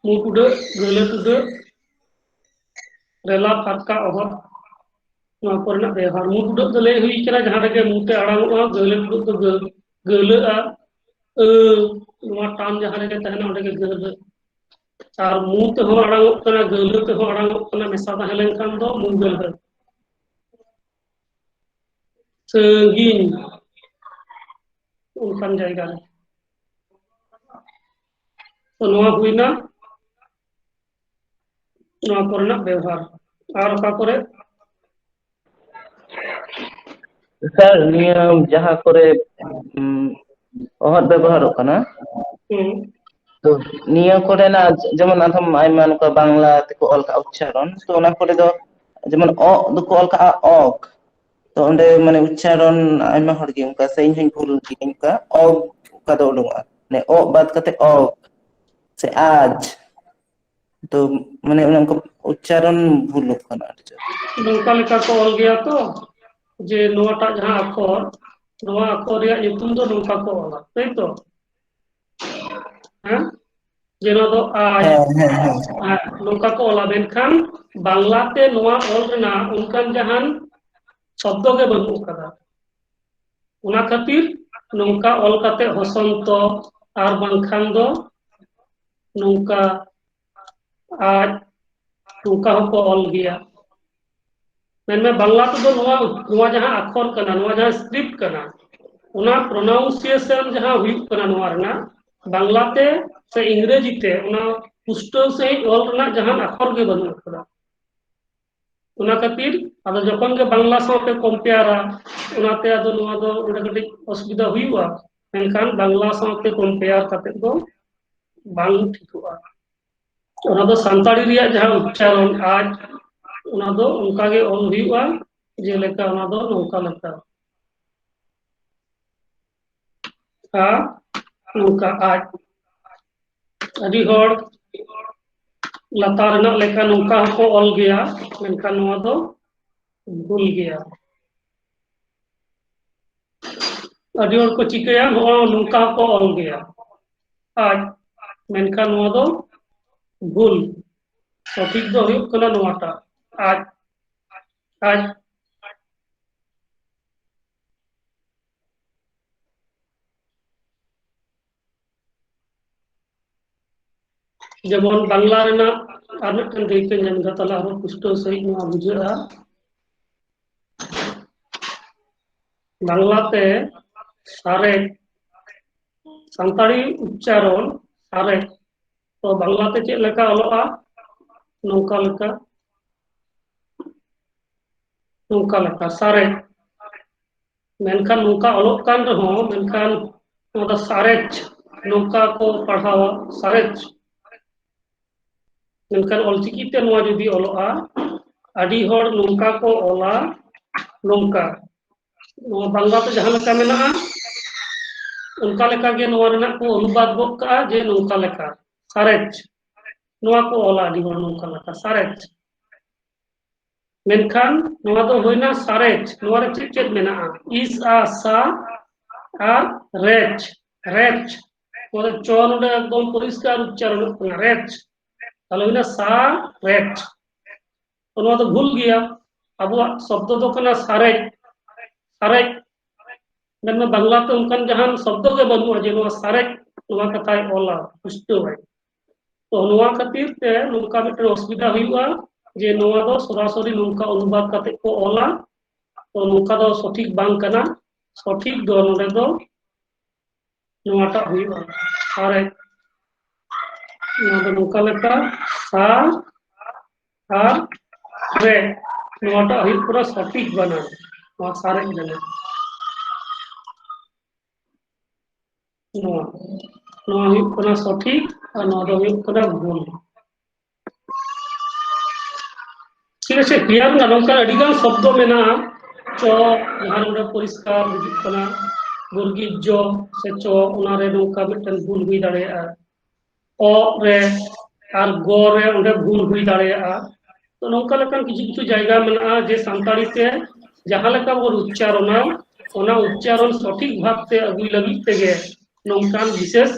ᱢᱩ ᱴᱩᱰᱟᱹᱜ, ᱜᱟᱹᱦᱞᱟᱹ ᱴᱩᱰᱟᱹᱜ, ᱨᱮᱞᱟ ᱯᱷᱟᱨᱠᱟ ᱚᱦᱚᱫ, ᱱᱚᱣᱟ ᱠᱚᱨᱮᱱᱟᱜ ᱵᱮᱣᱦᱟᱨ᱾ ᱢᱩ ᱴᱩᱰᱟᱹᱜ ᱫᱚ ᱞᱟᱹᱭ ᱦᱩᱭ ᱠᱟᱱᱟ ᱡᱟᱦᱟᱸ ᱨᱮᱜᱮ ᱢᱩ ᱛᱮ ᱟᱲᱟᱝᱚᱜᱼᱟ, ᱜᱟᱹᱦᱞᱟᱹ ᱴᱩᱰᱟᱹᱜ ᱫᱚ ᱜᱟᱹ-, ᱜᱟᱹᱦᱞᱟᱹᱜᱼᱟ᱾ ᱟᱹ, ᱱᱚᱣᱟ ᱴᱟᱱ ᱡᱟᱦᱟᱸ ᱨᱮᱜᱮ ᱛᱟᱦᱮᱱᱟ ᱚᱸᱰᱮ ᱜᱮ ᱜᱟᱹᱦᱞᱟᱹ᱾ ᱟᱨ ᱢᱩ ᱛᱮᱦᱚᱸ ᱟᱲᱟᱝᱚᱜ ᱠᱟᱱᱟ, ᱜᱟᱹᱦᱞᱟᱹ ᱛᱮᱦᱚᱸ ᱟᱲᱟᱝᱚᱜ ᱠᱟᱱᱟ, ᱢᱮᱥᱟ ᱛᱟᱦᱮᱸ ᱞᱮᱱᱠᱷᱟᱱ ᱫᱚ ᱢᱩ ᱜᱟᱹᱦᱞᱟᱹ᱾ ᱥᱟᱺᱜᱤᱧ, ᱚᱱᱠᱟᱱ ᱡᱟᱭᱜᱟ ᱨᱮ᱾ ᱛᱚ ᱱᱚᱣᱟ ᱦᱩᱭᱱᱟ ᱱᱚᱣᱟ ᱠᱚᱨᱮᱱᱟᱜ ᱵᱮᱣᱦᱟᱨ᱾ ᱟᱨ ᱚᱠᱟ ᱠᱚᱨᱮ? ᱥᱟᱨ, ᱱᱤᱭᱟᱹ ᱡᱟᱦᱟᱸ ᱠᱚᱨᱮ, ᱩᱢ, ᱚᱦᱚᱫ ᱵᱮᱵᱚᱦᱟᱨᱚᱜ ᱠᱟᱱᱟ, ᱦᱩᱸ᱾ ᱛᱚ ᱱᱤᱭᱟᱹ ᱠᱚᱨᱮᱱᱟᱜ ᱡᱮᱢᱚᱱ ᱟᱫᱚᱢ ᱟᱭᱢᱟ ᱱᱚᱝᱠᱟ ᱵᱟᱝᱞᱟ ᱛᱮᱠᱚ ᱚᱞ ᱠᱟᱜᱼᱟ ᱩᱪᱪᱟᱨᱚᱱ, ᱛᱚ ᱚᱱᱟ ᱠᱚᱨᱮ ᱫᱚ ᱡᱮᱢᱚᱱ ᱚᱜ ᱫᱚᱠᱚ ᱚᱞ ᱠᱟᱜᱼᱟ ᱚᱜ, ᱛᱚ ᱚᱸᱰᱮ ᱢᱟᱱᱮ ᱩᱪᱪᱟᱨᱚᱱ ᱟᱭᱢᱟ ᱦᱚᱲ ᱜᱮ ᱚᱱᱠᱟ, ᱥᱮ ᱤᱧ ᱦᱚᱸᱧ ᱵᱷᱩᱞ ᱜᱤᱭᱟᱹᱧ, ᱚᱱᱠᱟ ᱚᱜ ᱚᱱᱠᱟ ᱫᱚ ᱩᱰᱩᱝᱚᱜᱼᱟ, ᱢᱟᱱᱮ ᱚᱜ ᱵᱟᱫ ᱠᱟᱛᱮ ᱚᱜ ᱥᱮ ᱟᱡ, ᱛᱚ ᱢᱟᱱᱮ ᱚᱱᱮ ᱚᱱᱠᱟ ᱩᱪᱪᱟᱨᱚᱱ ᱵᱷᱩᱞᱩᱜ ᱠᱟᱱᱟ ᱟᱹᱰᱤ ᱡᱳᱨ᱾ ᱱᱚᱝᱠᱟ ᱞᱮᱠᱟ ᱠᱚ ᱚᱞ ᱜᱮᱭᱟ ᱛᱚ, ᱡᱮ ᱱᱚᱣᱟᱴᱟᱜ ᱡᱟᱦᱟᱸ ᱟᱠᱷᱚᱨ, ᱱᱚᱣᱟ ᱟᱠᱷᱚᱨ ᱨᱮᱭᱟᱜ ᱧᱩᱛᱩᱢ ᱫᱚ ᱱᱚᱝᱠᱟ ᱠᱚ ᱚᱞᱟ, ᱛᱟᱭ ᱛᱚ? ᱦᱮᱸ, ᱡᱮ ᱱᱚᱣᱟ ᱫᱚ ᱟᱡ, ᱦᱮᱸ ᱦᱮᱸ ᱦᱮᱸ᱾ ᱦᱮᱸ, ᱱᱚᱝᱠᱟ ᱠᱚ ᱚᱞᱟ, ᱢᱮᱱᱠᱷᱟᱱ ᱵᱟᱝᱞᱟᱛᱮ ᱱᱚᱣᱟ ᱚᱞ ᱨᱮᱱᱟᱜ ᱚᱱᱠᱟᱱ ᱡᱟᱦᱟᱱ ᱥᱚᱵᱫᱚ ᱜᱮ ᱵᱟᱹᱱᱩᱜ ᱟᱠᱟᱫᱟ᱾ ᱚᱱᱟ ᱠᱷᱟᱹᱛᱤᱨ ᱱᱚᱝᱠᱟ ᱚᱞ ᱠᱟᱛᱮ ᱦᱚᱥᱚᱱᱛᱚ ᱟᱨ ᱵᱟᱝᱠᱷᱟᱱ ᱫᱚ ᱱᱚᱝᱠᱟ ᱟᱡ, ᱱᱚᱝᱠᱟ ᱦᱚᱸᱠᱚ ᱚᱞ ᱜᱮᱭᱟ᱾ ᱢᱮᱱᱢᱮ ᱵᱟᱝᱞᱟ ᱛᱮᱫᱚ ᱱᱚᱣᱟ, ᱱᱚᱣᱟ ᱡᱟᱦᱟᱸ ᱟᱠᱷᱚᱨ ᱠᱟᱱᱟ, ᱱᱚᱣᱟ ᱡᱟᱦᱟᱸ ᱥᱠᱨᱤᱯᱴ ᱠᱟᱱᱟ, ᱚᱱᱟ ᱯᱨᱚᱱᱟᱣᱩᱱᱥᱤᱭᱮᱥᱚᱱ ᱡᱟᱦᱟᱸ ᱦᱩᱭᱩᱜ ᱠᱟᱱᱟ ᱱᱚᱣᱟ ᱨᱮᱱᱟᱜ, ᱵᱟᱝᱞᱟᱛᱮ ᱥᱮ ᱤᱝᱨᱮᱡᱤ ᱛᱮ ᱚᱱᱟ ᱯᱩᱥᱴᱟᱹᱣ ᱥᱟᱺᱦᱤᱡ ᱚᱞ ᱨᱮᱱᱟᱜ ᱡᱟᱦᱟᱱ ᱟᱠᱷᱚᱨ ᱜᱮ ᱵᱟᱹᱱᱩᱜ ᱟᱠᱟᱫᱟ᱾ ᱚᱱᱟ ᱠᱷᱟᱹᱛᱤᱨ ᱟᱫᱚ ᱡᱚᱠᱷᱚᱱ ᱜᱮ ᱵᱟᱝᱞᱟ ᱥᱟᱶᱛᱮ ᱠᱚᱢᱯᱮᱭᱟᱨᱟ, ᱚᱱᱟᱛᱮ ᱟᱫᱚ ᱱᱚᱣᱟ ᱫᱚ ᱚᱸᱰᱮ ᱠᱟᱹᱴᱤᱡ ᱚᱥᱩᱵᱤᱫᱷᱟ ᱦᱩᱭᱩᱜᱼᱟ᱾ ᱢᱮᱱᱠᱷᱟᱱ ᱵᱟᱝᱞᱟ ᱥᱟᱶᱛᱮ ᱠᱚᱢᱯᱮᱭᱟᱨ ᱠᱟᱛᱮ ᱫᱚ ᱵᱟᱝ ᱴᱷᱤᱠᱚᱜᱼᱟ᱾ ᱚᱱᱟ ᱫᱚ ᱥᱟᱱᱛᱟᱲᱤ ᱨᱮᱭᱟᱜ ᱡᱟᱦᱟᱸ ᱩᱪᱪᱟᱨᱚᱱ ᱟᱡ, ᱚᱱᱟ ᱫᱚ ᱚᱱᱠᱟ ᱜᱮ ᱚᱞ ᱦᱩᱭᱩᱜᱼᱟ, ᱡᱮᱞᱮᱠᱟ ᱚᱱᱟ ᱫᱚ ᱱᱚᱝᱠᱟ ᱞᱮᱠᱟ᱾ ᱟᱨ ᱱᱚᱝᱠᱟ ᱟᱡ᱾ ᱟᱹᱰᱤ ᱦᱚᱲ ᱞᱟᱛᱟᱨ ᱨᱮᱱᱟᱜ ᱞᱮᱠᱟ ᱱᱚᱝᱠᱟ ᱦᱚᱸᱠᱚ ᱚᱞ ᱜᱮᱭᱟ, ᱢᱮᱱᱠᱷᱟᱱ ᱱᱚᱣᱟ ᱫᱚ ᱵᱷᱩᱞ ᱜᱮᱭᱟ᱾ ᱟᱹᱰᱤ ᱦᱚᱲ ᱠᱚ ᱪᱤᱠᱟᱹᱭᱟ, ᱱᱚᱜᱼᱚ ᱱᱚᱝᱠᱟ ᱦᱚᱸᱠᱚ ᱚᱞ ᱜᱮᱭᱟ ᱟᱡ, ᱢᱮᱱᱠᱷᱟᱱ ᱱᱚᱣᱟ ᱫᱚ ᱵᱷᱩᱞ᱾ ᱥᱚᱴᱷᱤᱠ ᱫᱚ ᱦᱩᱭᱩᱜ ᱠᱟᱱᱟ ᱱᱚᱣᱟᱴᱟᱜ, ᱟᱡ, ᱟᱡ᱾ ᱡᱮᱢᱚᱱ ᱵᱟᱝᱞᱟ ᱨᱮᱱᱟᱜ ᱟᱨ ᱢᱤᱫᱴᱮᱱ ᱫᱟᱹᱭᱠᱟᱹ ᱧᱮᱞ ᱮᱫᱟ, ᱛᱟᱦᱞᱮ ᱟᱨᱦᱚᱸ ᱯᱩᱥᱴᱟᱹᱣ ᱥᱟᱺᱦᱤᱡ ᱱᱚᱣᱟ ᱵᱩᱡᱷᱟᱹᱜᱼᱟ᱾ ᱵᱟᱝᱞᱟᱛᱮ ᱥᱟᱨᱮᱡ, ᱥᱟᱱᱛᱟᱲᱤ ᱩᱪᱪᱟᱨᱚᱱ ᱥᱟᱨᱮᱡ, ᱛᱚ ᱵᱟᱝᱞᱟᱛᱮ ᱪᱮᱫ ᱞᱮᱠᱟ ᱚᱞᱚᱜᱼᱟ? ᱱᱚᱝᱠᱟ ᱞᱮᱠᱟ, ᱱᱚᱝᱠᱟ ᱞᱮᱠᱟ ᱥᱟᱨᱮᱡ᱾ ᱢᱮᱱᱠᱷᱟᱱ ᱱᱚᱝᱠᱟ ᱚᱞᱚᱜ ᱠᱟᱱ ᱨᱮᱦᱚᱸ, ᱢᱮᱱᱠᱷᱟᱱ ᱱᱚᱣᱟ ᱫᱚ ᱥᱟᱨᱮᱡ, ᱱᱚᱝᱠᱟ ᱠᱚ ᱯᱟᱲᱦᱟᱣᱟ, ᱥᱟᱨᱮᱡ᱾ ᱢᱮᱱᱠᱷᱟᱱ ᱚᱞᱪᱤᱠᱤ ᱛᱮ ᱱᱚᱣᱟ ᱡᱩᱫᱤ ᱚᱞᱚᱜᱼᱟ, ᱟᱹᱰᱤ ᱦᱚᱲ ᱱᱚᱝᱠᱟ ᱠᱚ ᱚᱞᱟ, ᱱᱚᱝᱠᱟ᱾ ᱱᱚᱣᱟ ᱵᱟᱝᱞᱟ ᱛᱮ ᱡᱟᱦᱟᱸ ᱞᱮᱠᱟ ᱢᱮᱱᱟᱜᱼᱟ, ᱚᱱᱠᱟ ᱞᱮᱠᱟ ᱜᱮ ᱱᱚᱣᱟ ᱨᱮᱱᱟᱜ ᱠᱚ ᱚᱱᱩᱵᱟᱫ ᱜᱚᱫ ᱠᱟᱜᱼᱟ ᱡᱮ ᱱᱚᱝᱠᱟ ᱞᱮᱠᱟ, ᱥᱟᱨᱮᱡ᱾ ᱱᱚᱣᱟ ᱠᱚ ᱚᱞᱟ ᱟᱹᱰᱤ ᱦᱚᱲ ᱱᱚᱝᱠᱟ ᱞᱮᱠᱟ, ᱥᱟᱨᱮᱡ᱾ ᱢᱮᱱᱠᱷᱟᱱ ᱱᱚᱣᱟ ᱫᱚ ᱦᱩᱭᱱᱟ ᱥᱟᱨᱮᱡ᱾ ᱱᱚᱣᱟ ᱨᱮ ᱪᱮᱫ ᱪᱮᱫ ᱢᱮᱱᱟᱜᱼᱟ? ᱤᱥ, ᱟ, ᱥᱟ ᱟᱨ ᱨᱮᱪ, ᱨᱮᱪ᱾ ᱱᱚᱣᱟ ᱫᱚ ᱪᱚ ᱱᱚᱰᱮ ᱮᱠᱫᱚᱢ ᱯᱚᱨᱤᱥᱠᱟᱨ ᱩᱪᱪᱟᱨᱚᱱᱚᱜ ᱠᱟᱱᱟ, ᱨᱮᱪ᱾ ᱛᱟᱦᱞᱮ ᱦᱩᱭᱱᱟ ᱥᱟ ᱨᱮᱪ᱾ ᱛᱚ ᱱᱚᱣᱟ ᱫᱚ ᱵᱷᱩᱞ ᱜᱮᱭᱟ᱾ ᱟᱵᱚᱣᱟᱜ ᱥᱚᱵᱫᱚ ᱫᱚ ᱠᱟᱱᱟ ᱥᱟᱨᱮᱡ, ᱥᱟᱨᱮᱡ᱾ ᱢᱮᱱᱢᱮ ᱵᱟᱝᱞᱟ ᱛᱮ ᱚᱱᱠᱟᱱ ᱡᱟᱦᱟᱱ ᱥᱚᱵᱫᱚ ᱜᱮ ᱵᱟᱹᱱᱩᱜᱼᱟ ᱡᱮ ᱱᱚᱣᱟ ᱥᱟᱨᱮᱡ ᱱᱚᱣᱟ ᱠᱟᱛᱷᱟᱭ ᱚᱞᱟ, ᱯᱩᱥᱴᱟᱹᱣᱟᱭ᱾ ᱛᱚ ᱱᱚᱣᱟ ᱠᱷᱟᱹᱛᱤᱨ ᱛᱮ ᱱᱚᱝᱠᱟ ᱢᱤᱫᱴᱮᱱ ᱚᱥᱩᱵᱤᱫᱷᱟ ᱦᱩᱭᱩᱜᱼᱟ ᱡᱮ ᱱᱚᱣᱟ ᱫᱚ ᱥᱚᱨᱟᱥᱚᱨᱤ ᱱᱚᱝᱠᱟ ᱚᱱᱩᱵᱟᱫ ᱠᱟᱛᱮ ᱠᱚ ᱚᱞᱟ, ᱛᱚ ᱱᱚᱝᱠᱟ ᱫᱚ ᱥᱚᱴᱷᱤᱠ ᱵᱟᱝ ᱠᱟᱱᱟ᱾ ᱥᱚᱴᱷᱤᱠ ᱫᱚ ᱱᱚᱰᱮ ᱫᱚ ᱱᱚᱣᱟᱴᱟᱜ ᱦᱩᱭᱩᱜᱼᱟ, ᱥᱟᱨᱮᱡ᱾ ᱱᱚᱣᱟ ᱫᱚ ᱱᱚᱝᱠᱟ ᱞᱮᱠᱟ, ᱥᱟ ᱟᱨ ᱨᱮ, ᱱᱚᱣᱟᱴᱟᱜ ᱦᱩᱭᱩᱜ ᱠᱟᱱᱟ ᱥᱚᱴᱷᱤᱠ ᱵᱟᱱᱟᱱ, ᱱᱚᱣᱟ ᱥᱟᱨᱮᱡ ᱵᱟᱱᱟᱱ᱾ ᱱᱚᱣᱟ, ᱱᱚᱣᱟ ᱦᱩᱭᱩᱜ ᱠᱟᱱᱟ ᱥᱚᱴᱷᱤᱠ ᱟᱨ ᱱᱚᱣᱟ ᱫᱚ ᱦᱩᱭᱩᱜ ᱠᱟᱱᱟ ᱵᱷᱩᱞ᱾ ᱴᱷᱤᱠ ᱟᱪᱷᱮ, ᱠᱞᱤᱭᱟᱨ ᱨᱮᱱᱟᱜ ᱱᱚᱝᱠᱟ ᱟᱹᱰᱤ ᱜᱟᱱ ᱥᱚᱵᱫᱚ ᱢᱮᱱᱟᱜᱼᱟ᱾ ᱪᱚ, ᱡᱟᱦᱟᱸ ᱱᱚᱰᱮ ᱯᱚᱨᱤᱥᱠᱟᱨ ᱵᱩᱡᱩᱜ ᱠᱟᱱᱟ, ᱜᱩᱨᱜᱤᱡ ᱡᱚ ᱥᱮ ᱪᱚ, ᱚᱱᱟᱨᱮ ᱱᱚᱝᱠᱟ ᱢᱤᱫᱴᱮᱱ ᱵᱷᱩᱞ ᱦᱩᱭ ᱫᱟᱲᱮᱭᱟᱜᱼᱟ᱾ ᱚ ᱨᱮ ᱟᱨ ᱜᱚ ᱨᱮ ᱚᱸᱰᱮ ᱵᱷᱩᱞ ᱦᱩᱭ ᱫᱟᱲᱮᱭᱟᱜᱼᱟ᱾ ᱛᱚ ᱱᱚᱝᱠᱟ ᱞᱮᱠᱟᱱ ᱠᱤᱪᱷᱩ ᱠᱤᱪᱷᱩ ᱡᱟᱭᱜᱟ ᱢᱮᱱᱟᱜᱼᱟ ᱡᱮ ᱥᱟᱱᱛᱟᱲᱤ ᱛᱮ ᱡᱟᱦᱟᱸ ᱞᱮᱠᱟ ᱵᱚᱱ ᱩᱪᱪᱟᱨᱚᱱᱟ, ᱚᱱᱟ ᱩᱪᱪᱟᱨᱚᱱ ᱥᱚᱴᱷᱤᱠ ᱵᱷᱟᱵᱛᱮ ᱟᱹᱜᱩᱭ ᱞᱟᱹᱜᱤᱫ ᱛᱮᱜᱮ ᱱᱚᱝᱠᱟᱱ ᱵᱤᱥᱮᱥ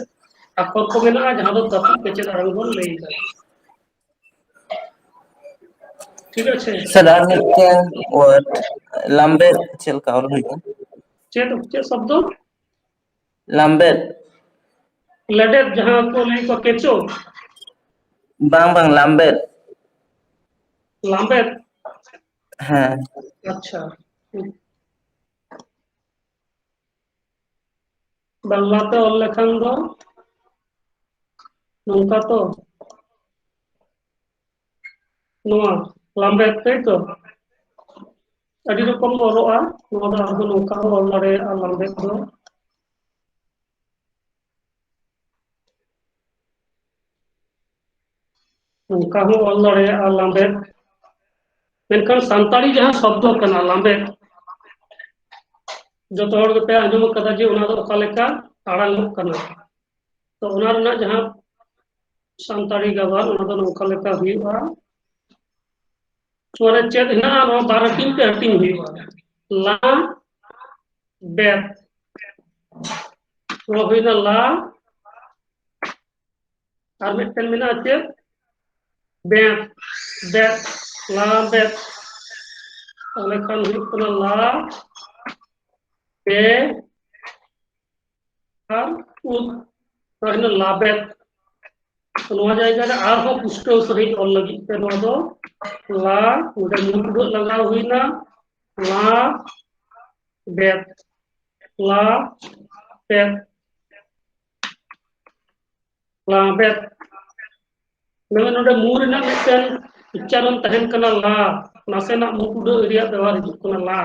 ᱟᱠᱷᱚᱨ ᱠᱚ ᱢᱮᱱᱟᱜᱼᱟ, ᱡᱟᱦᱟᱸ ᱫᱚ ᱛᱟᱹᱯᱩᱜ ᱠᱮᱪᱮᱫ ᱟᱲᱟᱝ ᱵᱚᱱ ᱞᱟᱹᱭ ᱮᱫᱟ᱾ ᱴᱷᱤᱠ ᱟᱪᱷᱮ? ᱥᱟᱨ, ᱟᱨ ᱢᱤᱫᱴᱮᱱ ᱣᱟᱨᱰ, ᱞᱟᱢᱵᱮᱫ ᱪᱮᱫ ᱞᱮᱠᱟ ᱚᱞ ᱦᱩᱭᱩᱜᱼᱟ? ᱪᱮᱫ, ᱪᱮᱫ ᱥᱚᱵᱫᱚ? ᱞᱟᱢᱵᱮᱫ᱾ ᱞᱮᱰᱮᱫ, ᱡᱟᱦᱟᱸ ᱠᱚ ᱞᱟᱹᱭ ᱠᱚ ᱠᱮᱪᱚ? ᱵᱟᱝ, ᱵᱟᱝ, ᱞᱟᱢᱵᱮᱫ᱾ ᱞᱟᱢᱵᱮᱫ? ᱦᱮᱸ᱾ ᱟᱪᱪᱷᱟ᱾ ᱵᱟᱝᱞᱟ ᱛᱮ ᱚᱞ ᱞᱮᱠᱷᱟᱱ ᱫᱚ ᱱᱚᱝᱠᱟ ᱛᱚ, ᱱᱚᱣᱟ ᱞᱟᱢᱵᱮᱫ, ᱛᱟᱭ ᱛᱚ? ᱟᱹᱰᱤ ᱨᱚᱠᱚᱢ ᱚᱞᱚᱜᱼᱟ, ᱱᱚᱣᱟ ᱫᱚ ᱟᱨᱦᱚᱸ ᱱᱚᱝᱠᱟ ᱦᱚᱸ ᱚᱞ ᱫᱟᱲᱮᱭᱟᱜᱼᱟ ᱞᱟᱢᱵᱮᱫ ᱫᱚ᱾ ᱱᱚᱝᱠᱟ ᱦᱚᱸ ᱚᱞ ᱫᱟᱲᱮᱭᱟᱜᱼᱟ ᱞᱟᱸᱵᱮᱫ᱾ ᱢᱮᱱᱠᱷᱟᱱ ᱥᱟᱱᱛᱟᱲᱤ ᱡᱟᱦᱟᱸ ᱥᱚᱵᱫᱚ ᱠᱟᱱᱟ ᱞᱟᱸᱵᱮᱫ, ᱡᱚᱛᱚ ᱦᱚᱲ ᱜᱮᱯᱮ ᱟᱸᱡᱚᱢ ᱟᱠᱟᱫᱟ ᱡᱮ ᱚᱱᱟ ᱫᱚ ᱚᱠᱟ ᱞᱮᱠᱟ ᱟᱲᱟᱝᱚᱜ ᱠᱟᱱᱟ᱾ ᱛᱚ ᱚᱱᱟ ᱨᱮᱱᱟᱜ ᱡᱟᱦᱟᱸ ᱥᱟᱱᱛᱟᱲᱤ ᱜᱟᱵᱟᱱ, ᱚᱱᱟ ᱫᱚ ᱱᱚᱝᱠᱟ ᱞᱮᱠᱟ ᱦᱩᱭᱩᱜᱼᱟ᱾ ᱱᱚᱣᱟ ᱨᱮ ᱪᱮᱫ ᱦᱮᱱᱟᱜᱼᱟ? ᱱᱚᱣᱟ ᱵᱟᱨ ᱦᱟᱹᱴᱤᱧ ᱛᱮ ᱦᱟᱹᱴᱤᱧ ᱦᱩᱭᱩᱜᱼᱟ᱾ ᱞᱟ ᱵᱮᱫ, ᱱᱚᱣᱟ ᱦᱩᱭᱱᱟ ᱞᱟ, ᱟᱨ ᱢᱤᱫᱴᱮᱱ ᱢᱮᱱᱟᱜᱼᱟ ᱪᱮᱫ? ᱵᱮᱫ, ᱵᱮᱫ, ᱞᱟ ᱵᱮᱫ᱾ ᱛᱟᱦᱞᱮ ᱠᱷᱟᱱ ᱦᱩᱭᱩᱜ ᱠᱟᱱᱟ ᱞᱟ ᱵᱮ ᱟᱨ ᱩᱫ, ᱱᱚᱣᱟ ᱦᱩᱭᱱᱟ ᱞᱟᱵᱮᱫ᱾ ᱛᱚ ᱱᱚᱣᱟ ᱡᱟᱭᱜᱟ ᱨᱮ ᱟᱨᱦᱚᱸ ᱯᱩᱥᱴᱟᱹᱣ ᱥᱟᱺᱦᱤᱡ ᱚᱞ ᱞᱟᱹᱜᱤᱫ ᱛᱮ ᱱᱚᱣᱟ ᱫᱚ ᱞᱟ, ᱱᱚᱰᱮ ᱢᱩ ᱴᱩᱰᱟᱹᱜ ᱞᱟᱜᱟᱣ ᱦᱩᱭᱱᱟ, ᱞᱟ ᱵᱮᱫ, ᱞᱟ ᱵᱮᱫ, ᱞᱟᱵᱮᱫ᱾ ᱢᱮᱱ ᱱᱚᱰᱮ ᱢᱩ ᱨᱮᱱᱟᱜ ᱢᱤᱫᱴᱮᱱ ᱩᱪᱪᱟᱨᱚᱱ ᱛᱟᱦᱮᱱ ᱠᱟᱱᱟ ᱞᱟ, ᱱᱟᱥᱮᱱᱟᱜ ᱢᱩ ᱴᱩᱰᱟᱹᱜ ᱨᱮᱭᱟᱜ ᱵᱮᱣᱦᱟᱨ ᱦᱤᱡᱩᱜ ᱠᱟᱱᱟ ᱞᱟ᱾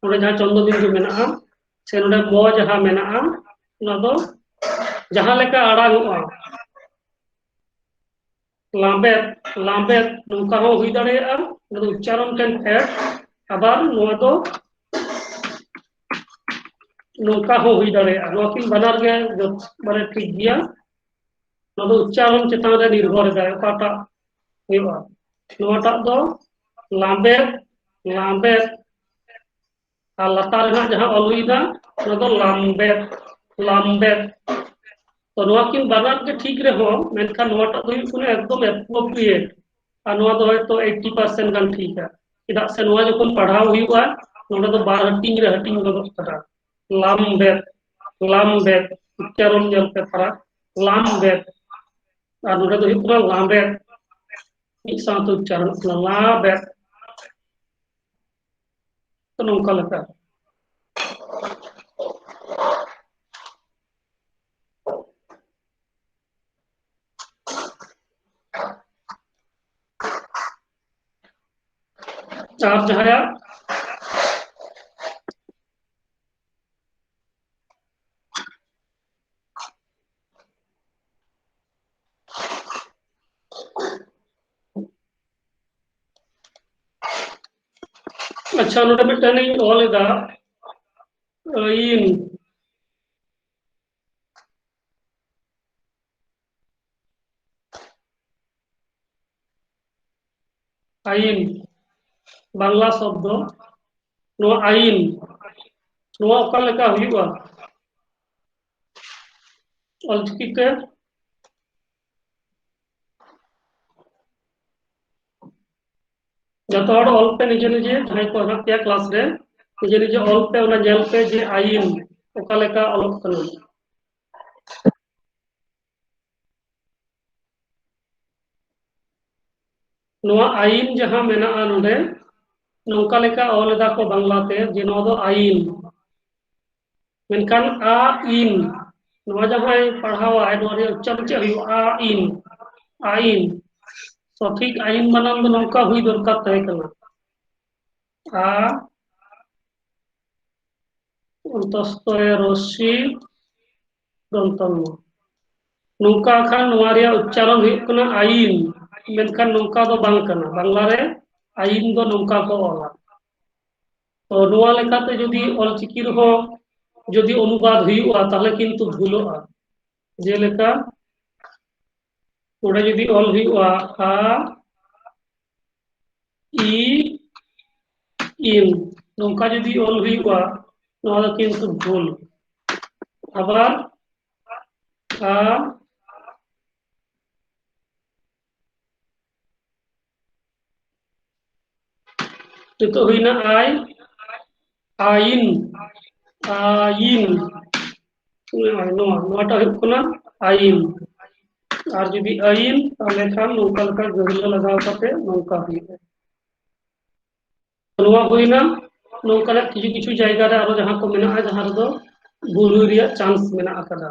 ᱱᱚᱰᱮ ᱡᱟᱦᱟᱸ ᱪᱚᱱᱫᱚ ᱵᱤᱱᱫᱩ ᱢᱮᱱᱟᱜᱼᱟ, ᱥᱮ ᱱᱚᱰᱮ ᱢᱚ ᱡᱟᱦᱟᱸ ᱢᱮᱱᱟᱜᱼᱟ, ᱚᱱᱟ ᱫᱚ ᱡᱟᱦᱟᱸ ᱞᱮᱠᱟ ᱟᱲᱟᱝᱚᱜᱼᱟ, ᱞᱟᱸᱵᱮᱫ, ᱞᱟᱸᱵᱮᱫ, ᱱᱚᱝᱠᱟ ᱦᱚᱸ ᱦᱩᱭ ᱫᱟᱲᱮᱭᱟᱜᱼᱟ᱾ ᱚᱱᱟ ᱫᱚ ᱩᱪᱪᱟᱨᱚᱱ ᱴᱷᱮᱱ ᱯᱷᱮᱰ᱾ ᱟᱵᱟᱨ ᱱᱚᱣᱟ ᱫᱚ ᱱᱚᱝᱠᱟ ᱦᱚᱸ ᱦᱩᱭ ᱫᱟᱲᱮᱭᱟᱜᱼᱟ᱾ ᱱᱚᱣᱟ ᱠᱤᱱ ᱵᱟᱱᱟᱨ ᱜᱮ ᱡᱚᱛ-, ᱢᱟᱱᱮ ᱴᱷᱤᱠ ᱜᱮᱭᱟ᱾ ᱱᱚᱣᱟ ᱫᱚ ᱩᱪᱪᱟᱨᱚᱱ ᱪᱮᱛᱟᱱ ᱨᱮ ᱱᱤᱨᱵᱷᱚᱨ ᱮᱫᱟᱭ, ᱚᱠᱟᱴᱟᱜ ᱦᱩᱭᱩᱜᱼᱟ᱾ ᱱᱚᱣᱟᱴᱟᱜ ᱫᱚ ᱞᱟᱸᱵᱮᱫ, ᱞᱟᱸᱵᱮᱫ, ᱟᱨ ᱞᱟᱛᱟᱨ ᱨᱮᱱᱟᱜ ᱡᱟᱦᱟᱸ ᱚᱞ ᱦᱩᱭᱱᱟ, ᱚᱱᱟ ᱫᱚ ᱞᱟᱢᱵᱮᱫ, ᱞᱟᱢᱵᱮᱫ᱾ ᱛᱚ ᱱᱚᱣᱟ ᱠᱤᱱ ᱵᱟᱱᱟᱨ ᱜᱮ ᱴᱷᱤᱠ ᱨᱮᱦᱚᱸ, ᱢᱮᱱᱠᱷᱟᱱ ᱱᱚᱣᱟᱴᱟᱜ ᱫᱚ ᱦᱩᱭᱩᱜ ᱠᱟᱱᱟ ᱮᱠᱫᱚᱢ appropriate, ᱟᱨ ᱱᱚᱣᱟ ᱫᱚ ᱦᱚᱭᱛᱚ eighty percent ᱜᱟᱱ ᱴᱷᱤᱠᱟ᱾ ᱪᱮᱫᱟᱜ ᱥᱮ ᱱᱚᱣᱟ ᱡᱚᱠᱷᱚᱱ ᱯᱟᱲᱦᱟᱣ ᱦᱩᱭᱩᱜᱼᱟ, ᱱᱚᱰᱮ ᱫᱚ ᱵᱟᱨ ᱦᱟᱹᱴᱤᱧ ᱨᱮ ᱦᱟᱹᱴᱤᱧ ᱜᱚᱫᱚᱜ ᱠᱟᱱᱟ, ᱞᱟᱢᱵᱮᱫ, ᱞᱟᱢᱵᱮᱫ, ᱩᱪᱪᱟᱨᱚᱱ ᱧᱮᱞ ᱯᱮ ᱯᱷᱟᱨᱟᱠ, ᱞᱟᱢᱵᱮᱫ, ᱟᱨ ᱱᱚᱰᱮ ᱫᱚ ᱦᱩᱭᱩᱜ ᱠᱟᱱᱟ ᱞᱟᱢᱵᱮᱫ, ᱢᱤᱫ ᱥᱟᱶᱛᱮ ᱩᱪᱪᱟᱨᱚᱱᱚᱜ ᱠᱟᱱᱟ ᱞᱟᱵᱮᱫ᱾ ᱛᱚ ᱱᱚᱝᱠᱟ ᱞᱮᱠᱟ᱾ ᱟᱨ ᱡᱟᱦᱟᱸᱭᱟᱜ ᱟᱪᱪᱷᱟ, ᱱᱚᱰᱮ ᱢᱤᱫᱴᱟᱝ ᱤᱧ ᱚᱞ ᱮᱫᱟ, ᱟᱹᱭᱤᱱ᱾ ᱟᱭᱤᱱ, ᱵᱟᱝᱞᱟ ᱥᱚᱵᱫᱚ, ᱱᱚᱣᱟ ᱟᱭᱤᱱ, ᱱᱚᱣᱟ ᱚᱠᱟ ᱞᱮᱠᱟ ᱦᱩᱭᱩᱜᱼᱟ ᱚᱞᱪᱤᱠᱤ ᱛᱮ? ᱡᱚᱛᱚ ᱦᱚᱲ ᱚᱞ ᱯᱮ ᱱᱤᱡᱮ ᱱᱤᱡᱮ, ᱡᱟᱦᱟᱸᱭ ᱠᱚ ᱦᱮᱱᱟᱜ ᱯᱮᱭᱟ ᱠᱞᱟᱥ ᱨᱮ, ᱱᱤᱡᱮ ᱱᱤᱡᱮ ᱚᱞ ᱯᱮ, ᱚᱱᱟ ᱧᱮᱞ ᱯᱮ ᱡᱮ ᱟᱭᱤᱱ ᱚᱠᱟ ᱞᱮᱠᱟ ᱚᱞᱚᱜ ᱠᱟᱱᱟ᱾ ᱱᱚᱣᱟ ᱟᱭᱤᱱ ᱡᱟᱦᱟᱸ ᱢᱮᱱᱟᱜᱼᱟ ᱱᱚᱰᱮ, ᱱᱚᱝᱠᱟ ᱞᱮᱠᱟ ᱚᱞ ᱮᱫᱟ ᱠᱚ ᱵᱟᱝᱞᱟᱛᱮ ᱡᱮ ᱱᱚᱣᱟ ᱫᱚ ᱟᱭᱤᱱ᱾ ᱢᱮᱱᱠᱷᱟᱱ ᱟ ᱤᱱ, ᱱᱚᱣᱟ ᱡᱟᱦᱟᱸᱭ ᱯᱟᱲᱦᱟᱣᱟᱭ, ᱱᱚᱣᱟ ᱨᱮᱭᱟᱜ ᱩᱪᱪᱟᱨᱚᱱ ᱪᱮᱫ ᱦᱩᱭᱩᱜᱼᱟ? ᱟ ᱤᱱ, ᱟ ᱤᱱ᱾ ᱥᱚᱴᱷᱤᱠ ᱟᱭᱤᱱ ᱵᱟᱱᱟᱱ ᱫᱚ ᱱᱚᱝᱠᱟ ᱦᱩᱭ ᱫᱚᱨᱠᱟᱨ ᱛᱟᱦᱮᱸ ᱠᱟᱱᱟ, ᱟ ᱚᱱᱛᱚᱥᱛᱚᱭ ᱨᱚᱥᱤ ᱫᱚᱱᱛᱚᱱᱱᱚ᱾ ᱱᱚᱝᱠᱟ ᱠᱷᱟᱱ ᱱᱚᱣᱟ ᱨᱮᱭᱟᱜ ᱩᱪᱪᱟᱨᱚᱱ ᱦᱩᱭᱩᱜ ᱠᱟᱱᱟ ᱟᱭᱤᱱ, ᱢᱮᱱᱠᱷᱟᱱ ᱱᱚᱝᱠᱟ ᱫᱚ ᱵᱟᱝ ᱠᱟᱱᱟ᱾ ᱵᱟᱝᱞᱟ ᱨᱮ ᱟᱭᱤᱱ ᱫᱚ ᱱᱚᱝᱠᱟ ᱠᱚ ᱚᱞᱟ᱾ ᱛᱚ ᱱᱚᱣᱟ ᱞᱮᱠᱟᱛᱮ ᱡᱩᱫᱤ ᱚᱞᱪᱤᱠᱤ ᱨᱮᱦᱚᱸ ᱡᱩᱫᱤ ᱚᱱᱩᱵᱟᱫ ᱦᱩᱭᱩᱜᱼᱟ, ᱛᱟᱦᱚᱞᱮ ᱠᱤᱱᱛᱩ ᱵᱷᱩᱞᱚᱜᱼᱟ᱾ ᱡᱮᱞᱮᱠᱟ ᱱᱚᱰᱮ ᱡᱩᱫᱤ ᱚᱞ ᱦᱩᱭᱩᱜᱼᱟ ᱟ ᱤ ᱤᱱ, ᱱᱚᱝᱠᱟ ᱡᱩᱫᱤ ᱚᱞ ᱦᱩᱭᱩᱜᱼᱟ, ᱱᱚᱣᱟ ᱫᱚ ᱠᱤᱱᱛᱩ ᱵᱷᱩᱞ᱾ ᱟᱵᱟᱨ ᱟ ᱱᱤᱛᱚᱜ ᱦᱩᱭᱱᱟ ᱟᱭ, ᱟᱭᱤᱱ, ᱟᱭᱤᱱ᱾ ᱱᱚᱣᱟ, ᱱᱚᱣᱟᱴᱟᱜ ᱦᱩᱭᱩᱜ ᱠᱟᱱᱟ ᱟᱭᱤᱱ᱾ ᱟᱨ ᱡᱩᱫᱤ ᱟᱭᱤᱱ, ᱛᱟᱦᱞᱮ ᱠᱷᱟᱱ ᱱᱚᱝᱠᱟ ᱞᱮᱠᱟ ᱜᱟᱹᱦᱞᱟᱹ ᱞᱟᱜᱟᱣ ᱠᱟᱛᱮ ᱱᱚᱝᱠᱟ ᱦᱩᱭᱩᱜᱼᱟ᱾ ᱱᱚᱣᱟ ᱦᱩᱭᱱᱟ ᱱᱚᱝᱠᱟᱱᱟᱜ ᱠᱤᱪᱷᱩ ᱠᱤᱪᱷᱩ ᱡᱟᱭᱜᱟ ᱨᱮ ᱟᱨᱚ ᱡᱟᱦᱟᱸ ᱠᱚ ᱢᱮᱱᱟᱜᱼᱟ, ᱡᱟᱦᱟᱸ ᱨᱮᱫᱚ ᱵᱷᱩᱞ ᱦᱩᱭ ᱨᱮᱭᱟᱜ ᱪᱟᱱᱥ ᱢᱮᱱᱟᱜ ᱟᱠᱟᱫᱟ᱾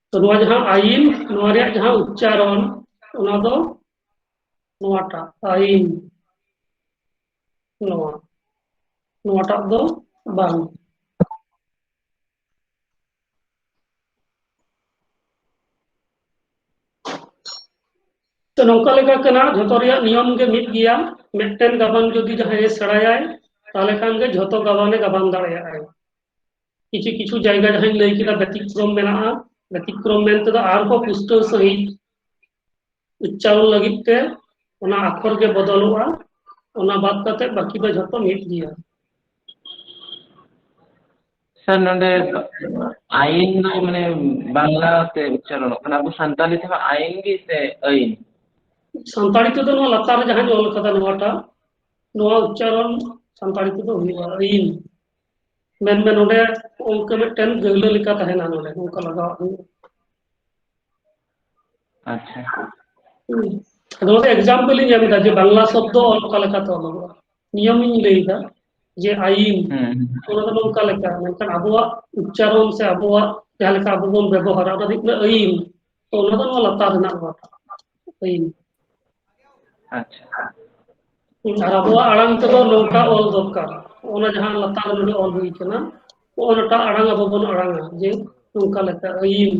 ᱛᱚ ᱱᱚᱣᱟ ᱡᱟᱦᱟᱸ ᱟᱭᱤᱱ, ᱱᱚᱣᱟ ᱨᱮᱭᱟᱜ ᱡᱟᱦᱟᱸ ᱩᱪᱪᱟᱨᱚᱱ, ᱚᱱᱟ ᱫᱚ ᱱᱚᱣᱟᱴᱟᱜ ᱟᱭᱤᱱ, ᱱᱚᱣᱟ, ᱱᱚᱣᱟᱴᱟᱜ ᱫᱚ ᱵᱟᱝ᱾ ᱛᱚ ᱱᱚᱝᱠᱟ ᱞᱮᱠᱟ ᱠᱟᱱᱟ, ᱡᱷᱚᱛᱚ ᱨᱮᱭᱟᱜ ᱱᱤᱭᱚᱢ ᱜᱮ ᱢᱤᱫ ᱜᱮᱭᱟ᱾ ᱢᱤᱫᱴᱮᱱ ᱜᱟᱵᱟᱱ ᱡᱩᱫᱤ ᱡᱟᱦᱟᱸᱭᱮ ᱥᱮᱬᱟᱭᱟᱭ, ᱛᱟᱦᱚᱞᱮ ᱠᱷᱟᱱ ᱜᱮ ᱡᱷᱚᱛᱚ ᱜᱟᱵᱟᱱᱮ ᱜᱟᱵᱟᱱ ᱫᱟᱲᱮᱭᱟᱜᱼᱟᱭ᱾ ᱠᱤᱪᱷᱩ ᱠᱤᱪᱷᱩ ᱡᱟᱭᱜᱟ ᱡᱟᱦᱟᱸᱧ ᱞᱟᱹᱭ ᱠᱮᱫᱟ ᱵᱮᱛᱤᱠᱨᱚᱢ ᱢᱮᱱᱟᱜᱼᱟ, ᱵᱮᱛᱤᱠᱨᱚᱢ ᱢᱮᱱᱛᱮ ᱫᱚ ᱟᱨᱦᱚᱸ ᱯᱩᱥᱴᱟᱹᱣ ᱥᱟᱺᱦᱤᱡ ᱩᱪᱪᱟᱨᱚᱱ ᱞᱟᱹᱜᱤᱫ ᱛᱮ ᱚᱱᱟ ᱟᱠᱷᱚᱨ ᱜᱮ ᱵᱚᱫᱚᱞᱚᱜᱼᱟ, ᱚᱱᱟ ᱵᱟᱫ ᱠᱟᱛᱮ ᱵᱟᱹᱠᱤ ᱫᱚ ᱡᱷᱚᱛᱚ ᱢᱤᱫ ᱜᱮᱭᱟ᱾ ᱥᱟᱨ, ᱱᱚᱰᱮ ᱟᱭᱤᱱ ᱫᱚ ᱢᱟᱱᱮ ᱵᱟᱝᱞᱟ ᱛᱮ ᱩᱪᱪᱟᱨᱚᱱᱚᱜ ᱠᱟᱱᱟ, ᱟᱵᱚ ᱥᱟᱱᱛᱟᱲᱤ ᱛᱮᱦᱚᱸ ᱟᱭᱤᱱ ᱜᱮ ᱥᱮ ᱟᱹᱭᱤᱱ? ᱥᱟᱱᱛᱟᱲᱤ ᱛᱮᱫᱚ ᱱᱚᱣᱟ ᱞᱟᱛᱟᱨ ᱨᱮ ᱡᱟᱦᱟᱸᱧ ᱚᱞ ᱠᱟᱫᱟ ᱱᱚᱣᱟᱴᱟᱜ, ᱱᱚᱣᱟ ᱩᱪᱪᱟᱨᱚᱱ ᱥᱟᱱᱛᱟᱲᱤ ᱛᱮᱫᱚ ᱦᱩᱭᱩᱜᱼᱟ ᱟᱹᱭᱤᱱ᱾ ᱢᱮᱱᱢᱮ ᱱᱚᱰᱮ ᱚᱱᱠᱟ ᱢᱤᱫᱴᱮᱱ ᱜᱟᱹᱦᱞᱟᱹ ᱞᱮᱠᱟ ᱛᱟᱦᱮᱱᱟ, ᱱᱚᱰᱮ ᱱᱚᱝᱠᱟ ᱞᱟᱜᱟᱣ ᱦᱩᱭᱩᱜᱼᱟ᱾ ᱟᱪᱪᱷᱟ᱾ ᱦᱩᱸ᱾ ᱟᱫᱚ ᱱᱚᱰᱮ example ᱤᱧ ᱮᱢ ᱮᱫᱟ ᱡᱮ ᱵᱟᱝᱞᱟ ᱥᱚᱵᱫᱚ ᱚᱞ ᱚᱠᱟ ᱞᱮᱠᱟᱛᱮ ᱚᱞᱚᱜᱚᱜᱼᱟ, ᱱᱤᱭᱚᱢ ᱤᱧ ᱞᱟᱹᱭ ᱮᱫᱟ ᱡᱮ ᱟᱭᱤᱱ, ᱦᱩᱸ, ᱦᱩᱸ᱾ ᱚᱱᱟ ᱫᱚ ᱱᱚᱝᱠᱟ ᱞᱮᱠᱟ, ᱢᱮᱱᱠᱷᱟᱱ ᱟᱵᱚᱣᱟᱜ ᱩᱪᱪᱟᱨᱚᱱ ᱥᱮ ᱟᱵᱚᱣᱟᱜ ᱡᱟᱦᱟᱸ ᱞᱮᱠᱟ ᱟᱵᱚ ᱵᱚᱱ ᱵᱮᱵᱚᱦᱟᱨᱟ, ᱚᱱᱟ ᱫᱚ ᱦᱩᱭᱩᱜ ᱠᱟᱱᱟ ᱟᱹᱭᱤᱱ᱾ ᱛᱚ ᱚᱱᱟ ᱫᱚ ᱱᱚᱣᱟ ᱞᱟᱛᱟᱨ ᱨᱮᱱᱟᱜ ᱱᱚᱣᱟ ᱟᱹᱭᱤᱱ᱾ ᱟᱪᱪᱷᱟ᱾ ᱟᱨ ᱟᱵᱚᱣᱟᱜ ᱟᱲᱟᱝ ᱛᱮᱫᱚ ᱱᱚᱝᱠᱟ ᱚᱞ ᱫᱚᱨᱠᱟᱨ, ᱚᱱᱟ ᱡᱟᱦᱟᱸ ᱞᱟᱛᱟᱨ ᱨᱮ ᱱᱚᱰᱮ ᱚᱞ ᱦᱩᱭ ᱠᱟᱱᱟ, ᱚᱱᱟᱴᱟᱜ ᱟᱲᱟᱝ ᱟᱵᱚ ᱵᱚᱱ ᱟᱲᱟᱝᱟ ᱡᱮ ᱱᱚᱝᱠᱟ ᱞᱮᱠᱟ ᱟᱹᱭᱤᱱ᱾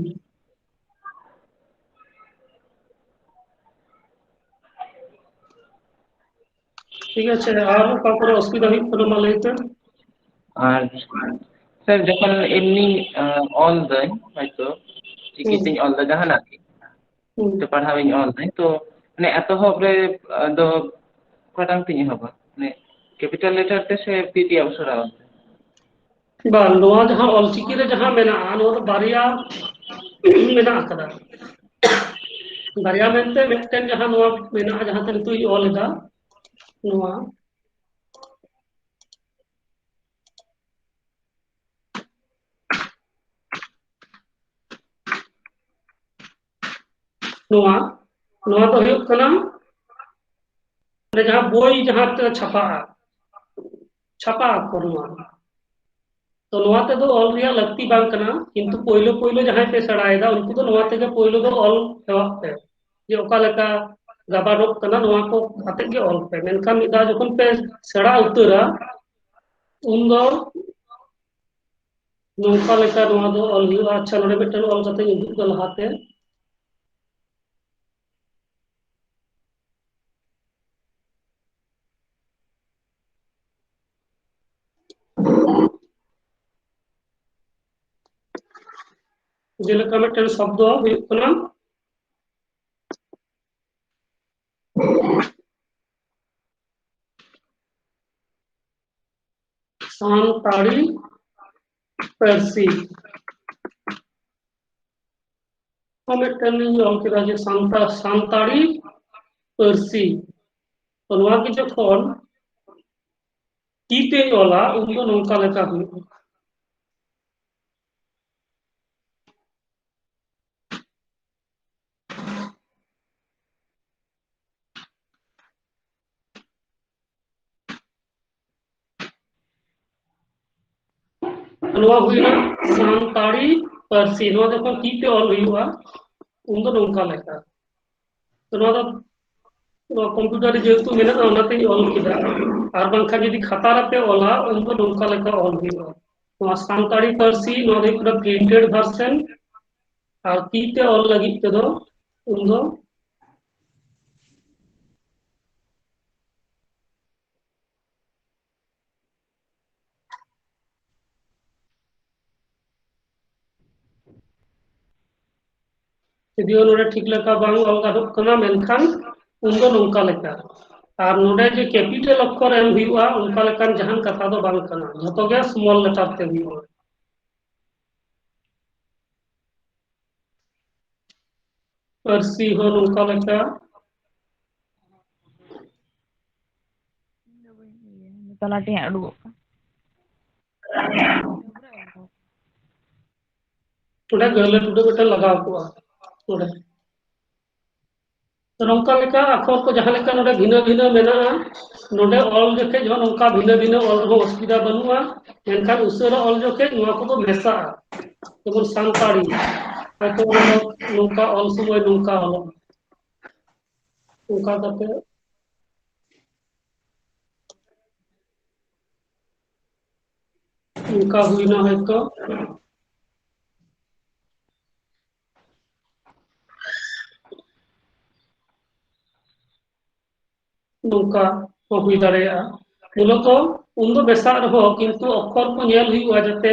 ᱴᱷᱤᱠ ᱟᱪᱷᱮ, ᱟᱨ ᱚᱠᱟ ᱠᱚᱨᱮ ᱚᱥᱩᱵᱤᱫᱷᱟ ᱦᱩᱭᱩᱜ ᱠᱟᱱᱟ ᱢᱟ ᱞᱟᱹᱭ ᱯᱮ᱾ ᱟᱨ ᱥᱟᱨ, ᱡᱚᱠᱷᱚᱱ ᱮᱢᱱᱤ ᱟᱸ, ᱚᱞ ᱫᱟᱹᱧ, ᱦᱚᱭᱛᱳ ᱪᱤᱠᱤ ᱦᱩᱸ᱾ ᱛᱤᱧ ᱚᱞ ᱫᱟ ᱡᱟᱦᱟᱱᱟᱜ ᱜᱮ, ᱦᱩᱸ᱾ ᱛᱚ ᱯᱟᱲᱦᱟᱣ ᱤᱧ ᱚᱞ ᱫᱟᱹᱧ, ᱛᱚ ᱢᱟᱱᱮ ᱮᱛᱚᱦᱚᱵ ᱨᱮ ᱟᱫᱚ ᱚᱠᱟᱴᱟᱝ ᱛᱤᱧ ᱮᱦᱚᱵᱟ, ᱢᱟᱱᱮ capital letter ᱛᱮ ᱥᱮ ᱯᱤ ᱴᱤ ᱚᱯᱥᱚᱨᱟ ᱚᱞ ᱛᱮ? ᱵᱟᱝ, ᱱᱚᱣᱟ ᱡᱟᱦᱟᱸ ᱚᱞᱪᱤᱠᱤ ᱨᱮ ᱡᱟᱦᱟᱸ ᱢᱮᱱᱟᱜᱼᱟ, ᱱᱚᱣᱟ ᱫᱚ ᱵᱟᱨᱭᱟ ᱢᱮᱱᱟᱜ ᱟᱠᱟᱫᱟ᱾ ᱵᱟᱨᱭᱟ ᱢᱮᱱᱛᱮ ᱢᱤᱫᱴᱮᱱ ᱡᱟᱦᱟᱸ ᱱᱚᱣᱟ ᱢᱮᱱᱟᱜᱼᱟ, ᱡᱟᱦᱟᱸ ᱛᱮ ᱱᱤᱛᱚᱜ ᱤᱧ ᱚᱞ ᱮᱫᱟ, ᱱᱚᱣᱟ ᱱᱚᱣᱟ, ᱱᱚᱣᱟ ᱫᱚ ᱦᱩᱭᱩᱜ ᱠᱟᱱᱟ ᱚᱸᱰᱮ ᱡᱟᱦᱟᱸ ᱵᱳᱭ ᱡᱟᱦᱟᱸ ᱛᱮ ᱪᱷᱟᱯᱟᱜᱼᱟ, ᱪᱷᱟᱯᱟ ᱟᱠᱚ ᱱᱚᱣᱟ᱾ ᱛᱚ ᱱᱚᱣᱟ ᱛᱮᱫᱚ ᱚᱞ ᱨᱮᱭᱟᱜ ᱞᱟᱹᱠᱛᱤ ᱵᱟᱝ ᱠᱟᱱᱟ, ᱠᱤᱱᱛᱩ ᱯᱳᱭᱞᱳ ᱯᱳᱭᱞᱳ ᱡᱟᱦᱟᱸᱭ ᱯᱮ ᱥᱮᱬᱟᱭᱮᱫᱟ ᱩᱱᱠᱩ ᱫᱚ ᱱᱚᱣᱟ ᱛᱮᱜᱮ ᱯᱳᱭᱞᱳ ᱫᱚ ᱚᱞ ᱦᱮᱣᱟᱜ ᱯᱮ, ᱡᱮ ᱚᱠᱟ ᱞᱮᱠᱟ ᱜᱟᱵᱟᱱᱚᱜ ᱠᱟᱱᱟ ᱱᱚᱣᱟ ᱠᱚ ᱟᱛᱮᱫ ᱜᱮ ᱚᱞ ᱯᱮ᱾ ᱢᱮᱱᱠᱷᱟᱱ ᱢᱤᱫ ᱫᱷᱟᱣ ᱡᱚᱠᱷᱚᱱ ᱯᱮ ᱥᱮᱬᱟ ᱩᱛᱟᱹᱨᱟ ᱩᱱᱫᱚ ᱱᱚᱝᱠᱟ ᱞᱮᱠᱟ ᱱᱚᱣᱟ ᱫᱚ ᱚᱞ ᱦᱩᱭᱩᱜᱼᱟ᱾ ᱟᱪᱪᱷᱟ, ᱱᱚᱰᱮ ᱢᱤᱫᱴᱮᱱ ᱚᱞ ᱠᱟᱛᱮ ᱤᱧ ᱩᱫᱩᱜ ᱮᱫᱟ ᱞᱟᱦᱟᱛᱮ᱾ ᱡᱮᱞᱮᱠᱟ ᱢᱤᱫᱴᱮᱱ ᱥᱚᱵᱫᱚ ᱦᱩᱭᱩᱜ ᱠᱟᱱᱟ ᱥᱟᱱᱛᱟᱲᱤ ᱯᱟᱹᱨᱥᱤ᱾ ᱦᱚᱸ ᱢᱤᱫᱴᱮᱱ ᱤᱧ ᱚᱞ ᱠᱮᱫᱟ ᱡᱮ ᱥᱟᱱᱛᱟ-, ᱥᱟᱱᱛᱟᱲᱤ ᱯᱟᱹᱨᱥᱤ᱾ ᱛᱚ ᱱᱚᱣᱟ ᱜᱮ ᱡᱚᱠᱷᱚᱱ ᱛᱤ ᱛᱮᱧ ᱚᱞᱟ, ᱩᱱ ᱫᱚ ᱱᱚᱝᱠᱟ ᱞᱮᱠᱟ ᱦᱩᱭᱩᱜᱼᱟ᱾ ᱱᱚᱣᱟ ᱦᱩᱭᱱᱟ ᱥᱟᱱᱛᱟᱲᱤ ᱯᱟᱹᱨᱥᱤ᱾ ᱱᱚᱣᱟ ᱡᱚᱠᱷᱚᱱ ᱛᱤ ᱛᱮ ᱚᱞ ᱦᱩᱭᱩᱜᱼᱟ, ᱩᱱ ᱫᱚ ᱱᱚᱝᱠᱟ ᱞᱮᱠᱟ᱾ ᱛᱚ ᱱᱚᱣᱟ ᱫᱚ, ᱱᱚᱣᱟ ᱠᱚᱢᱯᱤᱭᱩᱴᱟᱨ ᱨᱮ ᱡᱮᱦᱮᱛᱩ ᱢᱮᱱᱟᱜᱼᱟ, ᱚᱱᱟᱛᱮᱧ ᱚᱞ ᱠᱮᱫᱟ᱾ ᱟᱨ ᱵᱟᱝᱠᱷᱟᱱ ᱡᱩᱫᱤ ᱠᱷᱟᱛᱟ ᱨᱮᱯᱮ ᱚᱞᱟ, ᱩᱱ ᱫᱚ ᱱᱚᱝᱠᱟ ᱞᱮᱠᱟ ᱚᱞ ᱦᱩᱭᱩᱜᱼᱟ᱾ ᱱᱚᱣᱟ ᱥᱟᱱᱛᱟᱲᱤ ᱯᱟᱹᱨᱥᱤ, ᱱᱚᱣᱟ ᱫᱚ ᱦᱩᱭᱩᱜ ᱠᱟᱱᱟ printed version᱾ ᱟᱨ ᱛᱤ ᱛᱮ ᱚᱞ ᱞᱟᱹᱜᱤᱫ ᱛᱮᱫᱚ ᱩᱱ ᱫᱚ ᱡᱩᱫᱤᱭᱳ ᱱᱚᱰᱮ ᱴᱷᱤᱠ ᱞᱮᱠᱟ ᱵᱟᱝ ᱚᱞ ᱜᱟᱱᱚᱜ ᱠᱟᱱᱟ, ᱢᱮᱱᱠᱷᱟᱱ ᱩᱱ ᱫᱚ ᱱᱚᱝᱠᱟ ᱞᱮᱠᱟ᱾ ᱟᱨ ᱱᱚᱰᱮ ᱡᱮ capital ᱚᱠᱠᱷᱚᱨ ᱮᱢ ᱦᱩᱭᱩᱜᱼᱟ, ᱚᱱᱠᱟ ᱞᱮᱠᱟᱱ ᱡᱟᱦᱟᱱ ᱠᱟᱛᱷᱟ ᱫᱚ ᱵᱟᱝ ᱠᱟᱱᱟ, ᱡᱷᱚᱛᱚ ᱜᱮ small letter ᱛᱮ ᱦᱩᱭᱩᱜᱼᱟ᱾ ᱯᱟᱹᱨᱥᱤ ᱦᱚᱸ ᱱᱚᱝᱠᱟ ᱞᱮᱠᱟ᱾ ᱛᱟᱞᱟᱴᱮ ᱦᱟᱸᱜ ᱩᱰᱩᱠᱚᱜ ᱠᱟᱱ᱾ ᱚᱸᱰᱮ ᱜᱟᱹᱦᱞᱟᱹ ᱴᱩᱰᱟᱹᱜ ᱢᱤᱫᱴᱮᱱ ᱞᱟᱜᱟᱣ ᱠᱚᱜᱼᱟ ᱚᱸᱰᱮ᱾ ᱛᱚ ᱱᱚᱝᱠᱟ ᱞᱮᱠᱟ ᱟᱠᱷᱚᱨ ᱠᱚ ᱡᱟᱦᱟᱸ ᱞᱮᱠᱟ ᱱᱚᱰᱮ ᱵᱷᱤᱱᱟᱹ ᱵᱷᱤᱱᱟᱹ ᱢᱮᱱᱟᱜᱼᱟ, ᱱᱚᱰᱮ ᱚᱞ ᱡᱚᱠᱷᱮᱡ ᱦᱚᱸ ᱱᱚᱝᱠᱟ ᱵᱷᱤᱱᱟᱹ ᱵᱷᱤᱱᱟᱹ ᱚᱞ ᱨᱮᱦᱚᱸ ᱚᱥᱩᱵᱤᱫᱷᱟ ᱵᱟᱹᱱᱩᱜᱼᱟ, ᱢᱮᱱᱠᱷᱟᱱ ᱩᱥᱟᱹᱨᱟ ᱚᱞ ᱡᱚᱠᱷᱮᱡ ᱱᱚᱣᱟ ᱠᱚᱫᱚ ᱢᱮᱥᱟᱜᱼᱟ᱾ ᱡᱮᱢᱚᱱ ᱥᱟᱱᱛᱟᱲᱤ, ᱦᱚᱭᱛᱳ ᱚᱱᱟ ᱫᱚ ᱱᱚᱝᱠᱟ ᱚᱞ ᱥᱚᱢᱚᱭ ᱱᱚᱝᱠᱟ ᱚᱞᱚᱜᱼᱟ, ᱚᱱᱠᱟ ᱠᱟᱛᱮ ᱚᱱᱠᱟ ᱦᱩᱭᱱᱟ ᱦᱚᱭᱛᱳ᱾ ᱱᱚᱝᱠᱟ ᱦᱚᱸ ᱦᱩᱭ ᱫᱟᱲᱮᱭᱟᱜᱼᱟ᱾ ᱢᱩᱞᱚᱛᱚ ᱩᱱᱫᱚ ᱢᱮᱥᱟᱜ ᱨᱮᱦᱚᱸ ᱠᱤᱱᱛᱩ ᱚᱠᱠᱷᱚᱨ ᱠᱚ ᱧᱮᱞ ᱦᱩᱭᱩᱜᱼᱟ, ᱡᱟᱛᱮ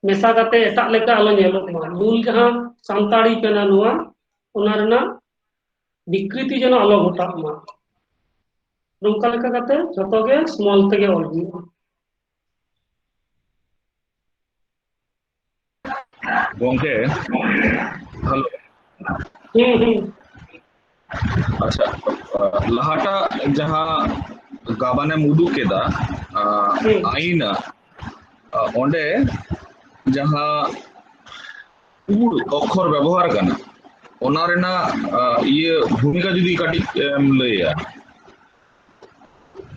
ᱢᱮᱥᱟ ᱠᱟᱛᱮ ᱮᱴᱟᱜ ᱞᱮᱠᱟ ᱟᱞᱚ ᱧᱮᱞᱚᱜ ᱢᱟ᱾ ᱢᱩᱞ ᱡᱟᱦᱟᱸ ᱥᱟᱱᱛᱟᱲᱤ ᱠᱟᱱᱟ ᱱᱚᱣᱟ, ᱚᱱᱟ ᱨᱮᱱᱟᱜ ᱵᱤᱠᱨᱤᱛᱤ ᱡᱮᱱᱚ ᱟᱞᱚ ᱜᱷᱚᱴᱟᱜ ᱢᱟ᱾ ᱱᱚᱝᱠᱟ ᱞᱮᱠᱟ ᱠᱟᱛᱮ ᱡᱷᱚᱛᱚ ᱜᱮ small ᱛᱮᱜᱮ ᱚᱞ ᱦᱩᱭᱩᱜᱼᱟ᱾ ᱜᱚᱝᱠᱮ, ᱦᱮᱞᱳ᱾ ᱦᱩᱸ, ᱦᱩᱸ᱾ ᱟᱪᱪᱷᱟ, ᱞᱟᱦᱟᱴᱟᱜ ᱡᱟᱦᱟᱸ ᱜᱟᱵᱟᱱᱮᱢ ᱩᱫᱩᱜ ᱠᱮᱫᱟ, ᱦᱩᱸ᱾ ᱟᱭᱤᱱᱟ, ᱚᱸᱰᱮ ᱡᱟᱦᱟᱸ ᱩᱲ ᱚᱠᱠᱷᱚᱨ ᱵᱮᱵᱚᱦᱟᱨ ᱠᱟᱱᱟ, ᱚᱱᱟ ᱨᱮᱱᱟᱜ, ᱤᱭᱟᱹ, ᱵᱷᱩᱢᱤᱠᱟ ᱡᱩᱫᱤ ᱠᱟᱹᱴᱤᱡ ᱮᱢ ᱞᱟᱹᱭᱟ᱾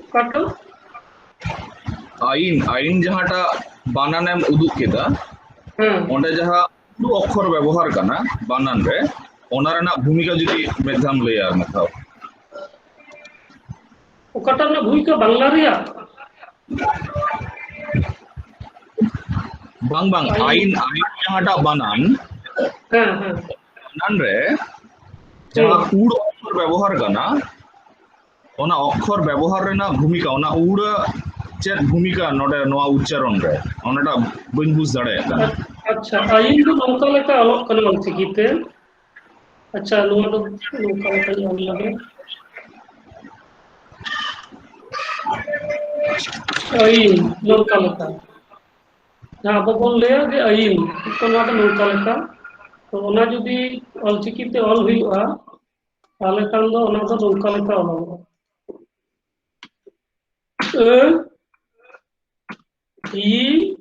ᱚᱠᱟᱴᱟᱜ? ᱟᱭᱤᱱ, ᱟᱭᱤᱱ ᱡᱟᱦᱟᱸᱴᱟᱜ ᱵᱟᱱᱟᱱᱮᱢ ᱩᱫᱩᱜ ᱠᱮᱫᱟ, ᱦᱮᱸ᱾ ᱚᱸᱰᱮ ᱡᱟᱦᱟᱸ ᱩᱲ ᱚᱠᱠᱷᱚᱨ ᱵᱮᱵᱚᱦᱟᱨ ᱠᱟᱱᱟ ᱵᱟᱱᱟᱱ ᱨᱮ, ᱚᱱᱟ ᱨᱮᱱᱟᱜ ᱵᱷᱩᱢᱤᱠᱟ ᱡᱩᱫᱤ ᱢᱤᱫ ᱫᱷᱟᱣ ᱮᱢ ᱞᱟᱹᱭᱟ ᱟᱨ ᱢᱤᱫ ᱫᱷᱟᱣ᱾ ᱚᱠᱟᱴᱟᱜ ᱨᱮᱱᱟᱜ ᱵᱷᱩᱢᱤᱠᱟ, ᱵᱟᱝᱞᱟ ᱨᱮᱭᱟᱜ? ᱵᱟᱝ, ᱵᱟᱝ, ᱟᱭᱤᱱ᱾ ᱟᱭᱤᱱ, ᱟᱭᱤᱱ ᱡᱟᱦᱟᱸᱴᱟᱜ ᱵᱟᱱᱟᱱ, ᱦᱮᱸ, ᱦᱮᱸ᱾ ᱵᱟᱱᱟᱱ ᱨᱮ ᱡᱟᱦᱟᱸ ᱦᱮᱸ᱾ ᱩᱲ ᱚᱠᱠᱷᱚᱨ ᱵᱮᱵᱚᱦᱟᱨ ᱠᱟᱱᱟ, ᱚᱱᱟ ᱚᱠᱠᱷᱚᱨ ᱵᱮᱵᱚᱦᱟᱨ ᱨᱮᱱᱟᱜ ᱵᱷᱩᱢᱤᱠᱟ, ᱚᱱᱟ ᱩᱲ ᱪᱮᱫ ᱵᱷᱩᱢᱤᱠᱟ ᱱᱚᱰᱮ ᱱᱚᱣᱟ ᱩᱪᱪᱟᱨᱚᱱ ᱨᱮ, ᱚᱱᱟᱴᱟᱜ ᱵᱟᱹᱧ ᱵᱩᱡᱽ ᱫᱟᱲᱮᱭᱟᱜ ᱠᱟᱱᱟ᱾ ᱟᱪᱪᱷᱟ, ᱟᱭᱤᱱ ᱫᱚ ᱱᱚᱝᱠᱟ ᱞᱮᱠᱟ ᱚᱞᱚᱜ ᱠᱟᱱᱟ ᱚᱞᱪᱤᱠᱤ ᱛᱮ᱾ ᱟᱪᱪᱷᱟ, ᱱᱚᱣᱟ ᱫᱚ ᱱᱚᱝᱠᱟ ᱞᱮᱠᱟᱧ ᱚᱞ ᱞᱮᱜᱮ᱾ ᱟᱹᱭᱤᱱ, ᱱᱚᱝᱠᱟ ᱞᱮᱠᱟ᱾ ᱡᱟᱦᱟᱸ ᱟᱵᱚ ᱵᱚᱱ ᱞᱟᱹᱭᱟ ᱡᱮ ᱟᱹᱭᱤᱱ, ᱛᱚ ᱱᱚᱣᱟ ᱫᱚ ᱱᱚᱝᱠᱟ ᱞᱮᱠᱟ᱾ ᱛᱚ ᱚᱱᱟ ᱡᱩᱫᱤ ᱚᱞᱪᱤᱠᱤ ᱛᱮ ᱚᱞ ᱦᱩᱭᱩᱜᱼᱟ, ᱛᱟᱦᱚᱞᱮ ᱠᱷᱟᱱ ᱫᱚ ᱚᱱᱟ ᱫᱚ ᱱᱚᱝᱠᱟ ᱞᱮᱠᱟ ᱚᱞᱚᱜᱚᱜᱼᱟ᱾ ᱟᱹ, ᱤ,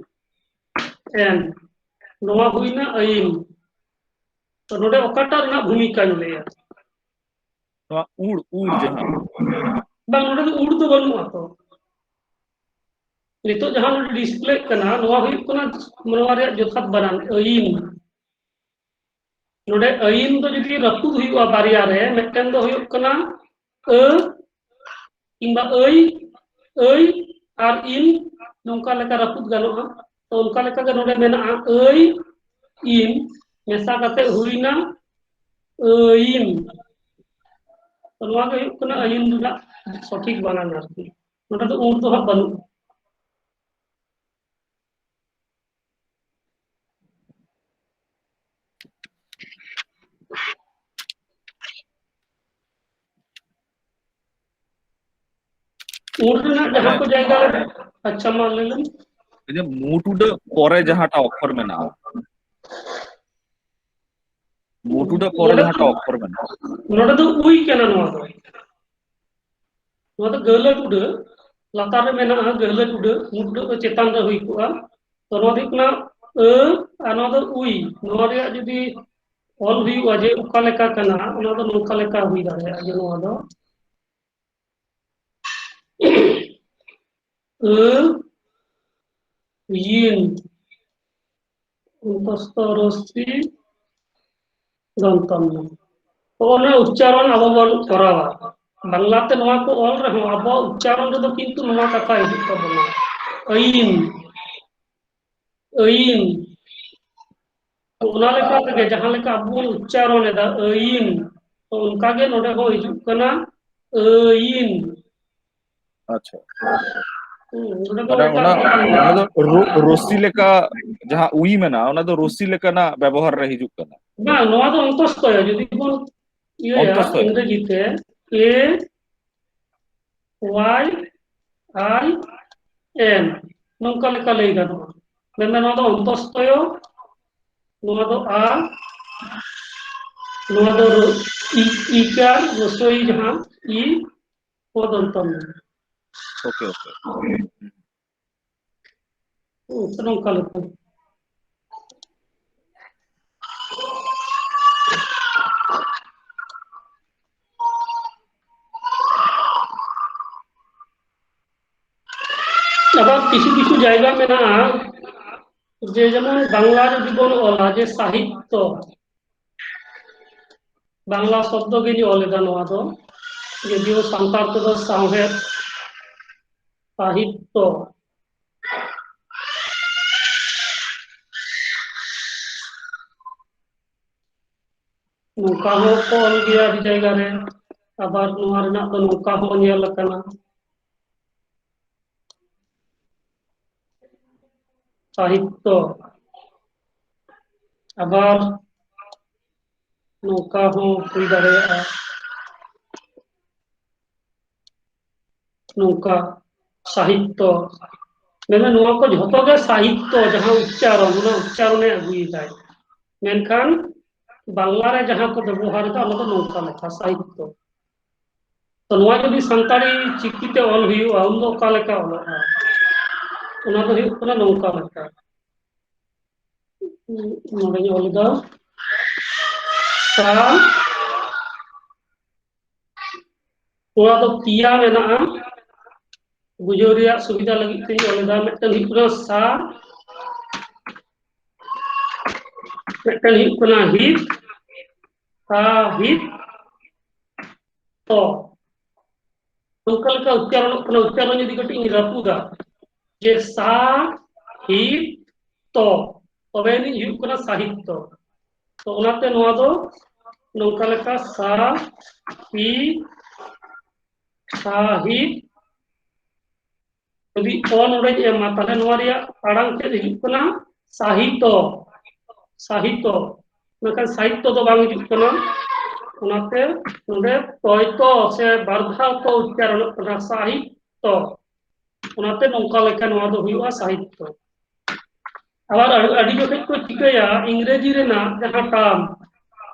ᱮᱱ᱾ ᱱᱚᱣᱟ ᱦᱩᱭᱱᱟ ᱟᱹᱭᱤᱱ᱾ ᱛᱚ ᱱᱚᱰᱮ ᱚᱠᱟᱴᱟᱜ ᱨᱮᱱᱟᱜ ᱵᱷᱩᱢᱤᱠᱟᱧ ᱞᱟᱹᱭᱟ? ᱱᱚᱣᱟ ᱩᱲ, ᱩᱲ ᱡᱟᱦᱟᱸ᱾ ᱵᱟᱝ, ᱱᱚᱰᱮ ᱫᱚ ᱩᱲ ᱫᱚ ᱵᱟᱹᱱᱩᱜᱼᱟ ᱛᱚ᱾ ᱱᱤᱛᱚᱜ ᱡᱟᱦᱟᱸ ᱱᱚᱰᱮ ᱰᱤᱥᱯᱞᱮᱜ ᱠᱟᱱᱟ, ᱱᱚᱣᱟ ᱦᱩᱭᱩᱜ ᱠᱟᱱᱟ ᱱᱚᱣᱟ ᱨᱮᱭᱟᱜ ᱡᱚᱛᱷᱟᱛ ᱵᱟᱱᱟᱱ, ᱟᱹᱭᱤᱱ᱾ ᱱᱚᱰᱮ ᱟᱹᱭᱤᱱ ᱫᱚ ᱡᱩᱫᱤ ᱨᱟᱹᱯᱩᱫ ᱦᱩᱭᱩᱜᱼᱟ ᱵᱟᱨᱭᱟ ᱨᱮ, ᱢᱤᱫᱴᱮᱱ ᱫᱚ ᱦᱩᱭᱩᱜ ᱠᱟᱱᱟ ᱟᱹ ᱠᱤᱝᱵᱟ ᱟᱹᱭ, ᱟᱹᱭ ᱟᱨ ᱤᱱ, ᱱᱚᱝᱠᱟ ᱞᱮᱠᱟ ᱨᱟᱹᱯᱩᱫ ᱜᱟᱱᱚᱜᱼᱟ᱾ ᱛᱚ ᱚᱱᱠᱟ ᱞᱮᱠᱟ ᱜᱮ ᱱᱚᱰᱮ ᱢᱮᱱᱟᱜᱼᱟ ᱟᱹᱭ, ᱤᱱ ᱢᱮᱥᱟ ᱠᱟᱛᱮ ᱦᱩᱭᱱᱟ ᱟᱹᱭᱤᱱ᱾ ᱛᱚ ᱱᱚᱣᱟ ᱜᱮ ᱦᱩᱭᱩᱜ ᱠᱟᱱᱟ ᱟᱹᱭᱤᱱ ᱨᱮᱱᱟᱜ ᱥᱚᱴᱷᱤᱠ ᱵᱟᱱᱟᱱ ᱟᱨᱠᱤ᱾ ᱱᱚᱰᱮ ᱫᱚ ᱩᱲ ᱫᱚ ᱦᱟᱸᱜ ᱵᱟᱹᱱᱩᱜᱼᱟ᱾ ᱩᱰ ᱨᱮᱱᱟᱜ ᱡᱟᱦᱟᱸ ᱠᱚ ᱡᱟᱭᱜᱟ, ᱟᱪᱪᱷᱟ, ᱢᱟ ᱞᱟᱹᱭ ᱞᱮᱢ᱾ ᱤᱧᱟᱹᱜ ᱢᱩ ᱴᱩᱰᱟᱹᱜ ᱯᱚᱨᱮ ᱡᱟᱦᱟᱸᱴᱟᱜ ᱚᱠᱠᱷᱚᱨ ᱢᱮᱱᱟᱜᱼᱟ, ᱢᱩ ᱴᱩᱰᱟᱹᱜ ᱯᱚᱨᱮ ᱱᱚᱰᱮ ᱡᱟᱦᱟᱸᱴᱟᱜ ᱚᱠᱠᱷᱚᱨ ᱢᱮᱱᱟᱜᱼᱟ, ᱱᱚᱰᱮ ᱫᱚ ᱩᱭ ᱠᱟᱱᱟ ᱱᱚᱣᱟ ᱫᱚ᱾ ᱱᱚᱣᱟ ᱫᱚ ᱜᱟᱹᱦᱞᱟᱹ ᱴᱩᱰᱟᱹᱜ, ᱞᱟᱛᱟᱨ ᱨᱮ ᱢᱮᱱᱟᱜᱼᱟ ᱜᱟᱹᱦᱞᱟᱹ ᱴᱩᱰᱟᱹᱜ, ᱢᱩ ᱴᱩᱰᱟᱹᱜ ᱫᱚ ᱪᱮᱛᱟᱱ ᱨᱮ ᱦᱩᱭ ᱠᱚᱜᱼᱟ᱾ ᱛᱚ ᱱᱚᱣᱟ ᱫᱚ ᱦᱩᱭᱩᱜ ᱠᱟᱱᱟ ᱟᱹ, ᱟᱨ ᱱᱚᱣᱟ ᱫᱚ ᱩᱭ᱾ ᱱᱚᱣᱟ ᱨᱮᱭᱟᱜ ᱡᱩᱫᱤ ᱚᱞ ᱦᱩᱭᱩᱜᱼᱟ ᱡᱮ ᱚᱠᱟ ᱞᱮᱠᱟ ᱠᱟᱱᱟ, ᱚᱱᱟ ᱫᱚ ᱱᱚᱝᱠᱟ ᱞᱮᱠᱟ ᱦᱩᱭ ᱫᱟᱲᱮᱭᱟᱜᱼᱟ ᱡᱮ ᱱᱚᱣᱟ ᱫᱚ ᱟᱹ, ᱭᱤᱱ, ᱚᱱᱛᱚᱥᱛᱚ ᱨᱚᱥᱤ ᱫᱚᱱᱛᱚᱱᱱᱚ᱾ ᱦᱚᱸᱜᱼᱚ ᱱᱚᱣᱟ ᱩᱪᱪᱟᱨᱚᱱ ᱟᱵᱚ ᱵᱚᱱ ᱠᱚᱨᱟᱣᱟ᱾ ᱵᱟᱝᱞᱟᱛᱮ ᱱᱚᱣᱟ ᱠᱚ ᱚᱞ ᱨᱮᱦᱚᱸ ᱟᱵᱚᱣᱟᱜ ᱩᱪᱪᱟᱨᱚᱱ ᱨᱮᱫᱚ ᱠᱤᱱᱛᱩ ᱱᱚᱣᱟ ᱠᱟᱛᱷᱟ ᱦᱤᱡᱩᱜ ᱛᱟᱵᱚᱱᱟ, ᱟᱹᱭᱤᱱ, ᱟᱹᱭᱤᱱ᱾ ᱚᱱᱟ ᱞᱮᱠᱟ ᱛᱮᱜᱮ ᱡᱟᱦᱟᱸ ᱞᱮᱠᱟ ᱟᱵᱚ ᱵᱚᱱ ᱩᱪᱪᱟᱨᱚᱱ ᱮᱫᱟ ᱟᱹᱭᱤᱱ, ᱛᱚ ᱚᱱᱠᱟ ᱜᱮ ᱱᱚᱰᱮ ᱦᱚᱸ ᱦᱤᱡᱩᱜ ᱠᱟᱱᱟ ᱟᱹᱭᱤᱱ᱾ ᱟᱪᱪᱷᱟ᱾ ᱦᱩᱸ, ᱱᱚᱰᱮ ᱫᱚ ᱢᱟᱱᱮ ᱚᱱᱠᱟ ᱚᱱᱟ ᱵᱟᱝ ᱠᱟᱱᱟ᱾ ᱚᱱᱟ ᱫᱚ ᱨᱚ- ᱨᱚᱥᱤ ᱞᱮᱠᱟ, ᱡᱟᱦᱟᱸ ᱩᱭ ᱢᱮᱱᱟᱜᱼᱟ, ᱚᱱᱟ ᱫᱚ ᱨᱚᱥᱤ ᱞᱮᱠᱟᱱᱟᱜ ᱵᱮᱵᱚᱦᱟᱨ ᱨᱮ ᱦᱤᱡᱩᱜ ᱠᱟᱱᱟ᱾ ᱵᱟᱝ, ᱱᱚᱣᱟ ᱫᱚ ᱚᱱᱛᱚᱥᱛᱚᱭ, ᱡᱩᱫᱤ ᱵᱚᱱ ᱤᱭᱟᱹᱭᱟ ᱚᱱᱛᱚᱥᱛᱚᱭ᱾ ᱤᱝᱨᱮᱡᱤ ᱛᱮ, A Y I N, ᱱᱚᱝᱠᱟ ᱞᱮᱠᱟ ᱞᱟᱹᱭ ᱜᱟᱱᱚᱜᱼᱟ᱾ ᱢᱮᱱᱫᱟ ᱱᱚᱣᱟ ᱫᱚ ᱚᱱᱛᱚᱥᱛᱚᱭᱚ, ᱱᱚᱣᱟ ᱫᱚ ᱟ, ᱱᱚᱣᱟ ᱫᱚ ᱨᱚ- ᱤ, ᱤ ᱪᱟᱨ, ᱨᱚᱥᱳᱭ ᱡᱟᱦᱟᱸ ᱤ, ᱯᱚᱫ ᱚᱱᱛᱚᱱ᱾ Okay, okay. ᱦᱩᱸ, ᱱᱚᱝᱠᱟ ᱞᱮᱠᱟ᱾ ᱟᱵᱟᱨ ᱠᱤᱪᱷᱩ ᱠᱤᱪᱷᱩ ᱡᱟᱭᱜᱟ ᱢᱮᱱᱟᱜᱼᱟ, ᱡᱮ ᱡᱮᱢᱚᱱ ᱵᱟᱝᱞᱟ ᱨᱮ ᱡᱩᱫᱤ ᱵᱚᱱ ᱚᱞᱟ ᱡᱮ ᱥᱟᱦᱤᱛᱛᱚ, ᱵᱟᱝᱞᱟ ᱥᱚᱵᱫᱚ ᱜᱮᱧ ᱚᱞ ᱮᱫᱟ ᱱᱚᱣᱟ ᱫᱚ, ᱡᱩᱫᱤᱭᱳ ᱥᱟᱱᱛᱟᱲ ᱛᱮᱫᱚ ᱥᱟᱶᱦᱮᱫ, ᱥᱟᱦᱤᱛᱛᱚ᱾ ᱱᱚᱝᱠᱟ ᱦᱚᱸ ᱠᱚ ᱚᱞ ᱜᱮᱭᱟ ᱟᱹᱰᱤ ᱡᱟᱭᱜᱟ ᱨᱮ, ᱟᱵᱟᱨ ᱱᱚᱣᱟ ᱨᱮᱱᱟᱜ ᱫᱚ ᱱᱚᱝᱠᱟ ᱦᱚᱸ ᱧᱮᱞ ᱟᱠᱟᱱᱟ, ᱥᱟᱦᱤᱛᱛᱚ᱾ ᱟᱵᱟᱨ ᱱᱚᱝᱠᱟ ᱦᱚᱸ ᱦᱩᱭ ᱫᱟᱲᱮᱭᱟᱜᱼᱟ, ᱱᱚᱝᱠᱟ ᱥᱟᱦᱤᱛᱛᱚ᱾ ᱢᱮᱱᱢᱮ ᱱᱚᱣᱟ ᱠᱚ ᱡᱷᱚᱛᱚ ᱜᱮ ᱥᱟᱦᱤᱛᱛᱚ, ᱡᱟᱦᱟᱸ ᱩᱪᱪᱟᱨᱚᱱ, ᱚᱱᱟ ᱩᱪᱪᱟᱨᱚᱱᱮ ᱟᱹᱜᱩᱭᱮᱫᱟᱭ᱾ ᱢᱮᱱᱠᱷᱟᱱ ᱵᱟᱝᱞᱟ ᱨᱮ ᱡᱟᱦᱟᱸ ᱠᱚ ᱵᱮᱵᱚᱦᱟᱨ ᱮᱫᱟ, ᱚᱱᱟ ᱫᱚ ᱱᱚᱝᱠᱟ ᱞᱮᱠᱟ ᱥᱟᱦᱤᱛᱛᱚ᱾ ᱛᱚ ᱱᱚᱣᱟ ᱡᱩᱫᱤ ᱥᱟᱱᱛᱟᱲᱤ ᱪᱤᱠᱤᱛᱮ ᱚᱞ ᱦᱩᱭᱩᱜᱼᱟ, ᱩᱱᱫᱚ ᱚᱠᱟ ᱞᱮᱠᱟ ᱚᱞᱚᱜᱼᱟ? ᱚᱱᱟ ᱫᱚ ᱦᱩᱭᱩᱜ ᱠᱟᱱᱟ ᱱᱚᱝᱠᱟ ᱞᱮᱠᱟ᱾ ᱱᱚᱰᱮᱧ ᱚᱞ ᱮᱫᱟ, ᱥᱟ, ᱱᱚᱣᱟ ᱫᱚ ᱯᱮᱭᱟ ᱢᱮᱱᱟᱜᱼᱟ, ᱵᱩᱡᱷᱟᱹᱣ ᱨᱮᱭᱟᱜ ᱥᱩᱵᱤᱫᱷᱟ ᱞᱟᱹᱜᱤᱫ ᱛᱮᱧ ᱚᱞ ᱮᱫᱟ᱾ ᱢᱤᱫᱴᱮᱱ ᱦᱩᱭᱩᱜ ᱠᱟᱱᱟ ᱥᱟ, ᱢᱤᱫᱴᱮᱱ ᱦᱩᱭᱩᱜ ᱠᱟᱱᱟ ᱦᱤᱛ, ᱥᱟ ᱦᱤᱛ ᱛᱚ᱾ ᱱᱚᱝᱠᱟ ᱞᱮᱠᱟ ᱩᱪᱪᱟᱨᱚᱱᱚᱜ ᱠᱟᱱᱟ᱾ ᱩᱪᱪᱟᱨᱚᱱ ᱡᱩᱫᱤ ᱠᱟᱹᱴᱤᱡ ᱤᱧ ᱨᱟᱹᱯᱩᱫᱟ, ᱡᱮ ᱥᱟ ᱦᱤᱛ ᱛᱚ, ᱛᱚᱵᱮ ᱟᱹᱱᱤᱡ ᱦᱩᱭᱩᱜ ᱠᱟᱱᱟ ᱥᱟᱦᱤᱛᱛᱚ᱾ ᱛᱚ ᱚᱱᱟᱛᱮ ᱱᱚᱣᱟ ᱫᱚ ᱱᱚᱝᱠᱟ ᱞᱮᱠᱟ ᱥᱟ ᱦᱤ ᱥᱟᱦᱤᱛ᱾ ᱡᱩᱫᱤ ᱚ ᱱᱚᱰᱮᱧ ᱮᱢᱟ, ᱛᱟᱦᱞᱮ ᱱᱚᱣᱟ ᱨᱮᱭᱟᱜ ᱟᱲᱟᱝ ᱪᱮᱫ ᱦᱤᱡᱩᱜ ᱠᱟᱱᱟ? ᱥᱟᱦᱤᱛᱚ, ᱥᱟᱦᱤᱛᱚ᱾ ᱢᱮᱱᱠᱷᱟᱱ ᱥᱟᱦᱤᱛᱛᱚ ᱫᱚ ᱵᱟᱝ ᱦᱤᱡᱩᱜ ᱠᱟᱱᱟ, ᱚᱱᱟᱛᱮ ᱱᱚᱰᱮ ᱛᱚᱭᱛᱚ ᱥᱮ ᱵᱟᱨ ᱫᱷᱟᱣ ᱠᱚ ᱩᱪᱪᱟᱨᱚᱱᱚᱜ ᱠᱟᱱᱟ, ᱥᱟᱦᱤᱛᱛᱚ᱾ ᱚᱱᱟᱛᱮ ᱱᱚᱝᱠᱟ ᱞᱮᱠᱟ ᱱᱚᱣᱟ ᱫᱚ ᱦᱩᱭᱩᱜᱼᱟ ᱥᱟᱦᱤᱛᱛᱚ᱾ ᱟᱵᱟᱨ ᱟᱹᱰᱤ, ᱟᱹᱰᱤ ᱡᱚᱠᱷᱮᱡ ᱠᱚ ᱪᱤᱠᱟᱹᱭᱟ, ᱤᱝᱨᱮᱡᱤ ᱨᱮᱱᱟᱜ ᱡᱟᱦᱟᱸ term,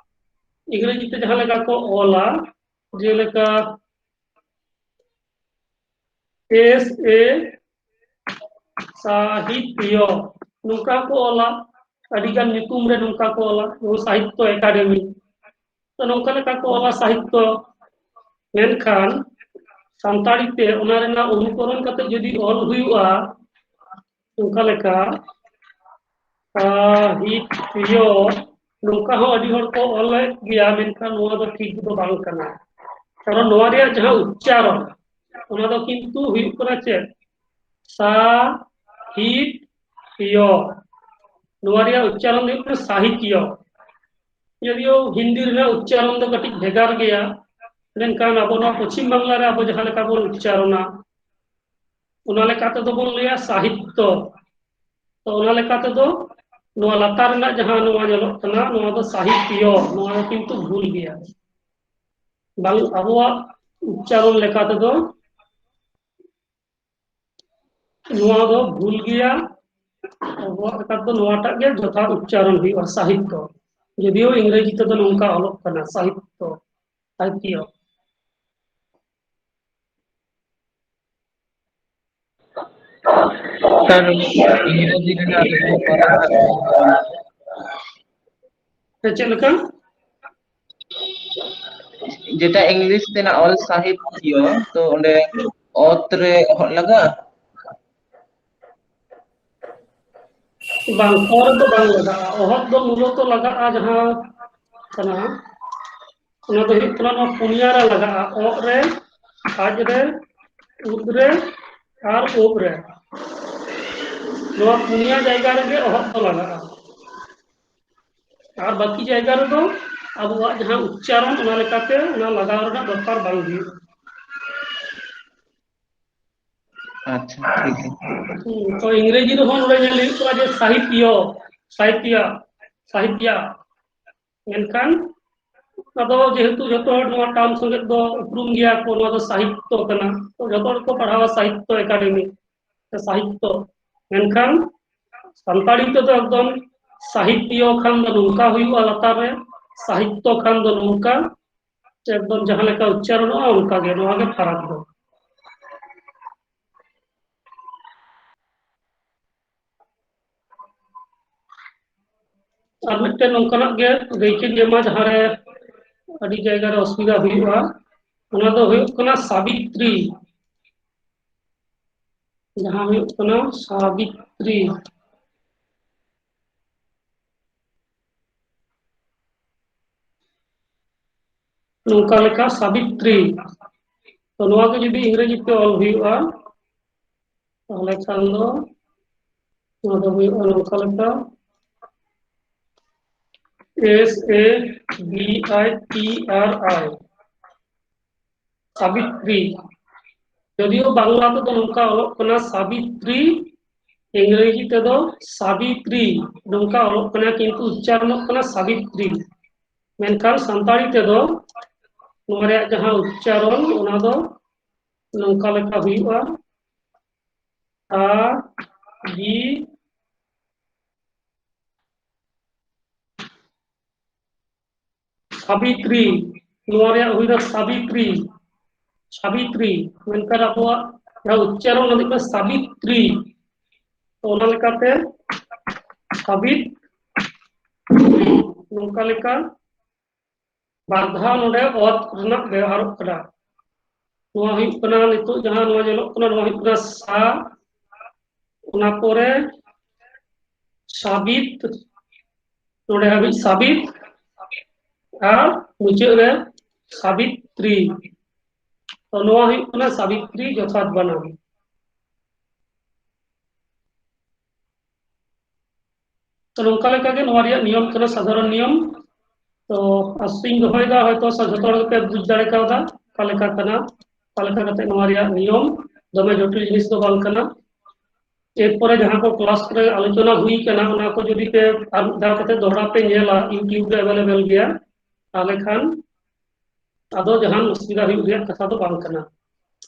ᱤᱝᱨᱮᱡᱤ ᱛᱮ ᱡᱟᱦᱟᱸ ᱞᱮᱠᱟ ᱠᱚ ᱚᱞᱟ, ᱡᱮᱞᱮᱠᱟ ᱮᱥ ᱮ ᱥᱟᱦᱤᱛᱭᱚ, ᱱᱚᱝᱠᱟ ᱠᱚ ᱚᱞᱟ᱾ ᱟᱹᱰᱤ ᱜᱟᱱ ᱧᱩᱛᱩᱢ ᱨᱮ ᱱᱚᱝᱠᱟ ᱠᱚ ᱚᱞᱟ, ᱡᱮᱢᱚᱱ ᱥᱟᱦᱤᱛᱭᱚ ᱮᱠᱟᱰᱮᱢᱤ, ᱛᱚ ᱱᱚᱝᱠᱟ ᱞᱮᱠᱟ ᱠᱚ ᱚᱞᱟ ᱥᱟᱦᱤᱛᱭᱚ᱾ ᱢᱮᱱᱠᱷᱟᱱ ᱥᱟᱱᱛᱟᱲᱤ ᱛᱮ ᱚᱱᱟ ᱨᱮᱱᱟᱜ ᱚᱱᱩᱠᱚᱨᱚᱱ ᱠᱟᱛᱮ ᱡᱩᱫᱤ ᱚᱞ ᱦᱩᱭᱩᱜᱼᱟ, ᱱᱚᱝᱠᱟ ᱞᱮᱠᱟ ᱥᱟᱦᱤᱛᱭᱚ, ᱱᱚᱝᱠᱟ ᱦᱚᱸ ᱟᱹᱰᱤ ᱦᱚᱲ ᱠᱚ ᱚᱞᱮᱫ ᱜᱮᱭᱟ, ᱢᱮᱱᱠᱷᱟᱱ ᱱᱚᱣᱟ ᱫᱚ ᱴᱷᱤᱠ ᱫᱚ ᱵᱟᱝ ᱠᱟᱱᱟ᱾ ᱠᱟᱨᱚᱱ ᱱᱚᱣᱟ ᱨᱮᱭᱟᱜ ᱡᱟᱦᱟᱸ ᱩᱪᱪᱟᱨᱚᱱ, ᱚᱱᱟ ᱫᱚ ᱠᱤᱱᱛᱩ ᱦᱩᱭᱩᱜ ᱠᱟᱱᱟ ᱪᱮᱫ? ᱥᱟᱦᱤᱛᱭᱚ᱾ ᱱᱚᱣᱟ ᱨᱮᱭᱟᱜ ᱩᱪᱪᱟᱨᱚᱱ ᱫᱚ ᱦᱩᱭᱩᱜ ᱠᱟᱱᱟ ᱥᱟᱦᱤᱛᱭᱚ᱾ ᱡᱚᱫᱤᱭᱳ ᱦᱤᱱᱫᱤ ᱨᱮᱱᱟᱜ ᱩᱪᱪᱟᱨᱚᱱ ᱫᱚ ᱠᱟᱹᱴᱤᱡ ᱵᱷᱮᱜᱟᱨ ᱜᱮᱭᱟ, ᱢᱮᱱᱠᱷᱟᱱ ᱟᱵᱚ ᱱᱚᱣᱟ ᱯᱚᱪᱷᱤᱢ ᱵᱟᱝᱞᱟ ᱨᱮ ᱟᱵᱚ ᱡᱟᱦᱟᱸ ᱞᱮᱠᱟ ᱵᱚᱱ ᱩᱪᱪᱟᱨᱚᱱᱟ, ᱚᱱᱟ ᱞᱮᱠᱟ ᱛᱮᱫᱚ ᱵᱚᱱ ᱞᱟᱹᱭᱟ ᱥᱟᱦᱤᱛᱛᱚ᱾ ᱛᱚ ᱚᱱᱟ ᱞᱮᱠᱟ ᱛᱮᱫᱚ ᱱᱚᱣᱟ ᱞᱟᱛᱟᱨ ᱨᱮᱱᱟᱜ ᱡᱟᱦᱟᱸ ᱱᱚᱣᱟ ᱧᱮᱞᱚᱜ ᱠᱟᱱᱟ, ᱱᱚᱣᱟ ᱫᱚ ᱥᱟᱦᱤᱛᱭᱚ, ᱱᱚᱣᱟ ᱫᱚ ᱠᱤᱱᱛᱩ ᱵᱷᱩᱞ ᱜᱮᱭᱟ᱾ ᱵᱟᱝ, ᱟᱵᱚᱣᱟᱜ ᱩᱪᱪᱟᱨᱚᱱ ᱞᱮᱠᱟ ᱛᱮᱫᱚ ᱱᱚᱣᱟ ᱫᱚ ᱵᱷᱩᱞ ᱜᱮᱭᱟ᱾ ᱟᱵᱚᱣᱟᱜ ᱞᱮᱠᱟ ᱛᱮᱫᱚ ᱱᱚᱣᱟᱴᱟᱜ ᱜᱮ ᱡᱚᱛᱷᱟᱛ ᱩᱪᱪᱟᱨᱚᱱ ᱦᱩᱭᱩᱜᱼᱟ, ᱥᱟᱦᱤᱛᱛᱚ᱾ ᱡᱚᱫᱤᱭᱳ ᱤᱝᱨᱮᱡᱤ ᱛᱮᱫᱚ ᱱᱚᱝᱠᱟ ᱚᱞᱚᱜ ᱠᱟᱱᱟ, ᱥᱟᱦᱤᱛᱛᱚ, ᱥᱟᱦᱤᱛᱭᱚ᱾ ᱥᱟᱨ, ᱤᱝᱨᱮᱡᱤ ᱨᱮᱱᱟᱜ ᱞᱮᱠᱷᱟ ᱯᱟᱲᱦᱟᱣ ᱠᱟᱛᱮ ᱦᱮᱸ, ᱪᱮᱫ ᱞᱮᱠᱟ? ᱡᱮᱴᱟ ᱤᱝᱞᱤᱥ ᱛᱮᱱᱟᱜ ᱚᱞ ᱥᱟᱦᱤᱛᱭᱚ, ᱛᱚ ᱚᱸᱰᱮ ᱚᱛ ᱨᱮ ᱚᱦᱚᱫ ᱞᱟᱜᱟᱜᱼᱟ? ᱵᱟᱝ, ᱚ ᱨᱮᱫᱚ ᱵᱟᱝ ᱞᱟᱜᱟᱜᱼᱟ᱾ ᱚᱦᱚᱫ ᱫᱚ ᱢᱩᱞᱚᱛᱚ ᱞᱟᱜᱟᱜᱼᱟ ᱡᱟᱦᱟᱸ ᱠᱟᱱᱟ, ᱚᱱᱟ ᱫᱚ ᱦᱩᱭᱩᱜ ᱠᱟᱱᱟ ᱱᱚᱣᱟ ᱯᱩᱱᱭᱟ ᱨᱮ ᱞᱟᱜᱟᱜᱼᱟ, ᱚᱜ ᱨᱮ, ᱟᱡ ᱨᱮ, ᱩᱫ ᱨᱮ ᱟᱨ ᱩᱵ ᱨᱮ᱾ ᱱᱚᱣᱟ ᱯᱩᱱᱭᱟ ᱡᱟᱭᱜᱟ ᱨᱮᱜᱮ ᱚᱦᱚᱫ ᱫᱚ ᱞᱟᱜᱟᱜᱼᱟ᱾ ᱟᱨ ᱵᱟᱹᱠᱤ ᱡᱟᱭᱜᱟ ᱨᱮᱫᱚ ᱟᱵᱚᱣᱟᱜ ᱡᱟᱦᱟᱸ ᱩᱪᱪᱟᱨᱚᱱ, ᱚᱱᱟ ᱞᱮᱠᱟᱛᱮ ᱚᱱᱟ ᱞᱟᱜᱟᱣ ᱨᱮᱱᱟᱜ ᱫᱚᱨᱠᱟᱨ ᱵᱟᱝ ᱦᱩᱭᱩᱜᱼᱟ᱾ ᱟᱪᱪᱷᱟ, ᱴᱷᱤᱠ ᱜᱮᱭᱟ᱾ ᱦᱩᱸ, ᱛᱚ ᱤᱝᱨᱮᱡᱤ ᱨᱮᱦᱚᱸ ᱱᱚᱰᱮ ᱧᱮᱞ ᱦᱩᱭᱩᱜ ᱠᱟᱱᱟ ᱡᱮ ᱥᱟᱦᱤᱛᱭᱚ, ᱥᱟᱦᱤᱛᱭᱟ, ᱥᱟᱦᱤᱛᱭᱟ᱾ ᱢᱮᱱᱠᱷᱟᱱ ᱟᱫᱚ ᱡᱮᱦᱮᱛᱩ ᱡᱚᱛᱚ ᱦᱚᱲ ᱱᱚᱣᱟ ᱴᱟᱨᱢ ᱥᱚᱸᱜᱮ ᱫᱚ ᱩᱯᱨᱩᱢ ᱜᱮᱭᱟ ᱠᱚ, ᱱᱚᱣᱟ ᱫᱚ ᱥᱟᱦᱤᱛᱛᱚ ᱠᱟᱱᱟ, ᱛᱚ ᱡᱚᱛᱚ ᱦᱚᱲ ᱠᱚ ᱯᱟᱲᱦᱟᱣᱟ ᱥᱟᱦᱤᱛᱛᱚ ᱮᱠᱟᱰᱮᱢᱤ, ᱥᱟᱦᱤᱛᱛᱚ᱾ ᱢᱮᱱᱠᱷᱟᱱ ᱥᱟᱱᱛᱟᱲᱤ ᱛᱮᱫᱚ ᱮᱠᱫᱚᱢ ᱥᱟᱦᱤᱛᱭᱚ ᱠᱷᱟᱱ ᱫᱚ ᱱᱚᱝᱠᱟ ᱦᱩᱭᱩᱜᱼᱟ ᱞᱟᱛᱟᱨ ᱨᱮ, ᱥᱟᱦᱤᱛᱛᱚ ᱠᱷᱟᱱ ᱫᱚ ᱱᱚᱝᱠᱟ, ᱮᱠᱫᱚᱢ ᱡᱟᱦᱟᱸ ᱞᱮᱠᱟ ᱩᱪᱪᱟᱨᱚᱱᱚᱜᱼᱟ ᱚᱱᱠᱟ ᱜᱮ, ᱱᱚᱣᱟ ᱜᱮ ᱯᱷᱟᱨᱟᱠ ᱫᱚ᱾ ᱟᱨ ᱢᱤᱫᱴᱮᱱ ᱱᱚᱝᱠᱟᱱᱟᱜ ᱜᱮ ᱫᱟᱹᱭᱠᱟᱹᱧ ᱮᱢᱟ, ᱡᱟᱦᱟᱸ ᱨᱮ ᱟᱹᱰᱤ ᱡᱟᱭᱜᱟ ᱨᱮ ᱚᱥᱩᱵᱤᱫᱷᱟ ᱦᱩᱭᱩᱜᱼᱟ, ᱚᱱᱟ ᱫᱚ ᱦᱩᱭᱩᱜ ᱠᱟᱱᱟ ᱥᱟᱵᱤᱛᱨᱤ᱾ ᱡᱟᱦᱟᱸ ᱦᱩᱭᱩᱜ ᱠᱟᱱᱟ ᱥᱟᱵᱤᱛᱨᱤ, ᱱᱚᱝᱠᱟ ᱞᱮᱠᱟ ᱥᱟᱵᱤᱛᱨᱤ᱾ ᱛᱚ ᱱᱚᱣᱟ ᱜᱮ ᱡᱩᱫᱤ ᱤᱝᱨᱮᱡᱤ ᱛᱮ ᱚᱞ ᱦᱩᱭᱩᱜᱼᱟ, ᱛᱟᱦᱚᱞᱮ ᱠᱷᱟᱱ ᱫᱚ ᱱᱚᱣᱟ ᱫᱚ ᱦᱩᱭᱩᱜᱼᱟ ᱱᱚᱝᱠᱟ ᱞᱮᱠᱟ, S A B I T R I, Sabitri. ᱡᱚᱫᱤᱭᱳ Bangla ᱛᱮᱫᱚ ᱱᱚᱝᱠᱟ ᱚᱞᱚᱜ ᱠᱟᱱᱟ ᱥᱟᱵᱤᱛᱨᱤ, ᱤᱝᱨᱮᱡᱤ ᱛᱮᱫᱚ ᱥᱟᱵᱤᱛᱨᱤ ᱱᱚᱝᱠᱟ ᱚᱞᱚᱜ ᱠᱟᱱᱟ, ᱠᱤᱱᱛᱩ ᱩᱪᱪᱟᱨᱚᱱᱚᱜ ᱠᱟᱱᱟ ᱥᱟᱵᱤᱛᱨᱤ᱾ ᱢᱮᱱᱠᱷᱟᱱ ᱥᱟᱱᱛᱟᱲᱤ ᱛᱮᱫᱚ ᱱᱚᱣᱟ ᱨᱮᱭᱟᱜ ᱡᱟᱦᱟᱸ ᱩᱪᱪᱟᱨᱚᱱ, ᱚᱱᱟ ᱫᱚ ᱱᱚᱝᱠᱟ ᱞᱮᱠᱟ ᱦᱩᱭᱩᱜᱼᱟ, ᱥᱟ ᱵᱤ ᱥᱟᱵᱤᱛᱨᱤ, ᱱᱚᱣᱟ ᱨᱮᱭᱟᱜ ᱦᱩᱭᱱᱟ ᱥᱟᱵᱤᱛᱨᱤ, ᱥᱟᱵᱤᱛᱨᱤ, ᱢᱮᱱᱠᱷᱟᱱ ᱟᱵᱚᱣᱟᱜ ᱡᱟᱦᱟᱸ ᱩᱪᱪᱟᱨᱚᱱ ᱞᱟᱹᱜᱤᱫ ᱫᱚ ᱥᱟᱵᱤᱛᱨᱤ, ᱛᱚ ᱚᱱᱟ ᱞᱮᱠᱟᱛᱮ ᱥᱟᱵᱤᱛ ᱱᱚᱝᱠᱟ ᱞᱮᱠᱟ ᱵᱟᱨ ᱫᱷᱟᱣ ᱱᱚᱰᱮ ᱚᱛ ᱨᱮᱱᱟᱜ ᱵᱮᱣᱦᱟᱨᱚᱜ ᱠᱟᱱᱟ᱾ ᱱᱚᱣᱟ ᱦᱩᱭᱩᱜ ᱠᱟᱱᱟ ᱱᱤᱛᱚᱜ ᱡᱟᱦᱟᱸ ᱱᱚᱣᱟ ᱧᱮᱞᱚᱜ ᱠᱟᱱᱟ, ᱱᱚᱣᱟ ᱦᱩᱭᱩᱜ ᱠᱟᱱᱟ ᱥᱟ, ᱚᱱᱟ ᱯᱚᱨᱮ ᱥᱟᱵᱤᱛ, ᱱᱚᱰᱮ ᱦᱟᱹᱵᱤᱡ ᱥᱟᱵᱤᱛ, ᱟᱨ ᱢᱩᱪᱟᱹᱫ ᱨᱮ ᱥᱟᱵᱤᱛᱨᱤ᱾ ᱛᱚ ᱱᱚᱣᱟ ᱦᱩᱭᱩᱜ ᱠᱟᱱᱟ ᱥᱟᱵᱤᱛᱨᱤ ᱡᱚᱛᱷᱟᱛ ᱵᱟᱱᱟᱢ᱾ ᱛᱚ ᱱᱚᱝᱠᱟ ᱞᱮᱠᱟᱜᱮ ᱱᱚᱣᱟ ᱨᱮᱭᱟᱜ ᱱᱤᱭᱚᱢ ᱠᱟᱱᱟ, ᱥᱟᱫᱷᱟᱨᱚᱱ ᱱᱤᱭᱚᱢ᱾ ᱛᱚ ᱟᱥᱤᱧ ᱫᱚᱦᱚᱭᱮᱫᱟ, ᱦᱚᱭᱛᱚ ᱥᱟ-, ᱡᱚᱛᱚ ᱦᱚᱲ ᱜᱮᱯᱮ ᱵᱩᱡᱽ ᱫᱟᱲᱮ ᱠᱟᱣᱫᱟ ᱚᱠᱟ ᱞᱮᱠᱟ ᱠᱟᱱᱟ, ᱚᱠᱟ ᱞᱮᱠᱟ ᱠᱟᱛᱮ ᱱᱚᱣᱟ ᱨᱮᱭᱟᱜ ᱱᱤᱭᱚᱢ᱾ ᱫᱚᱢᱮ ᱡᱚᱴᱤᱞ ᱡᱤᱱᱤᱥ ᱫᱚ ᱵᱟᱝ ᱠᱟᱱᱟ᱾ ᱮᱨᱯᱚᱨᱮ ᱡᱟᱦᱟᱸ ᱠᱚ ᱠᱞᱟᱥ ᱨᱮ ᱟᱞᱳᱪᱚᱱᱟ ᱦᱩᱭ ᱠᱟᱱᱟ, ᱚᱱᱟ ᱠᱚ ᱡᱩᱫᱤ ᱯᱮ ᱟᱨ ᱢᱤᱫ ᱫᱷᱟᱣ ᱠᱟᱛᱮ ᱫᱚᱦᱲᱟ ᱯᱮ ᱧᱮᱞᱟ, YouTube ᱨᱮ ᱮᱵᱮᱞᱮᱵᱮᱞ ᱜᱮᱭᱟ, ᱛᱟᱦᱚᱞᱮ ᱠᱷᱟᱱ ᱟᱫᱚ ᱡᱟᱦᱟᱱ ᱚᱥᱩᱵᱤᱫᱷᱟ ᱦᱩᱭᱩᱜ ᱨᱮᱭᱟᱜ ᱠᱟᱛᱷᱟ ᱫᱚ ᱵᱟᱝ ᱠᱟᱱᱟ᱾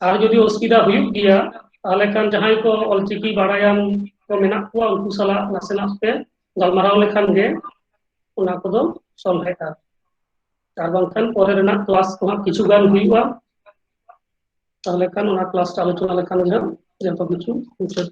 ᱟᱨ ᱡᱩᱫᱤ ᱚᱥᱩᱵᱤᱫᱷᱟ ᱦᱩᱭᱩᱜ ᱜᱮᱭᱟ, ᱛᱟᱦᱚᱞᱮ ᱠᱷᱟᱱ ᱡᱟᱦᱟᱸᱭ ᱠᱚ ᱚᱞᱪᱤᱠᱤ ᱵᱟᱲᱟᱭᱟᱱ ᱠᱚ ᱢᱮᱱᱟᱜ ᱠᱚᱣᱟ, ᱩᱱᱠᱩ ᱥᱟᱞᱟᱜ ᱱᱟᱥᱮᱱᱟᱜ ᱯᱮ ᱜᱟᱞᱢᱟᱨᱟᱣ ᱞᱮᱠᱷᱟᱱ ᱜᱮ ᱚᱱᱟ ᱠᱚᱫᱚ ᱥᱚᱞᱦᱮᱜᱼᱟ᱾ ᱟᱨ ᱵᱟᱝᱠᱷᱟᱱ ᱯᱚᱨᱮ ᱨᱮᱱᱟᱜ ᱠᱞᱟᱥ ᱠᱚᱦᱚᱸ ᱠᱤᱪᱷᱩ ᱜᱟᱱ ᱦᱩᱭᱩᱜᱼᱟ, ᱛᱟᱦᱚᱞᱮ ᱠᱷᱟᱱ ᱚᱱᱟ ᱠᱞᱟᱥ ᱨᱮ ᱟᱞᱳᱪᱚᱱᱟ ᱞᱮᱠᱷᱟᱱ ᱜᱮ ᱦᱟᱸᱜ ᱡᱚᱛᱚ ᱠᱤᱪᱷᱩ ᱢᱩᱪᱟᱹᱫ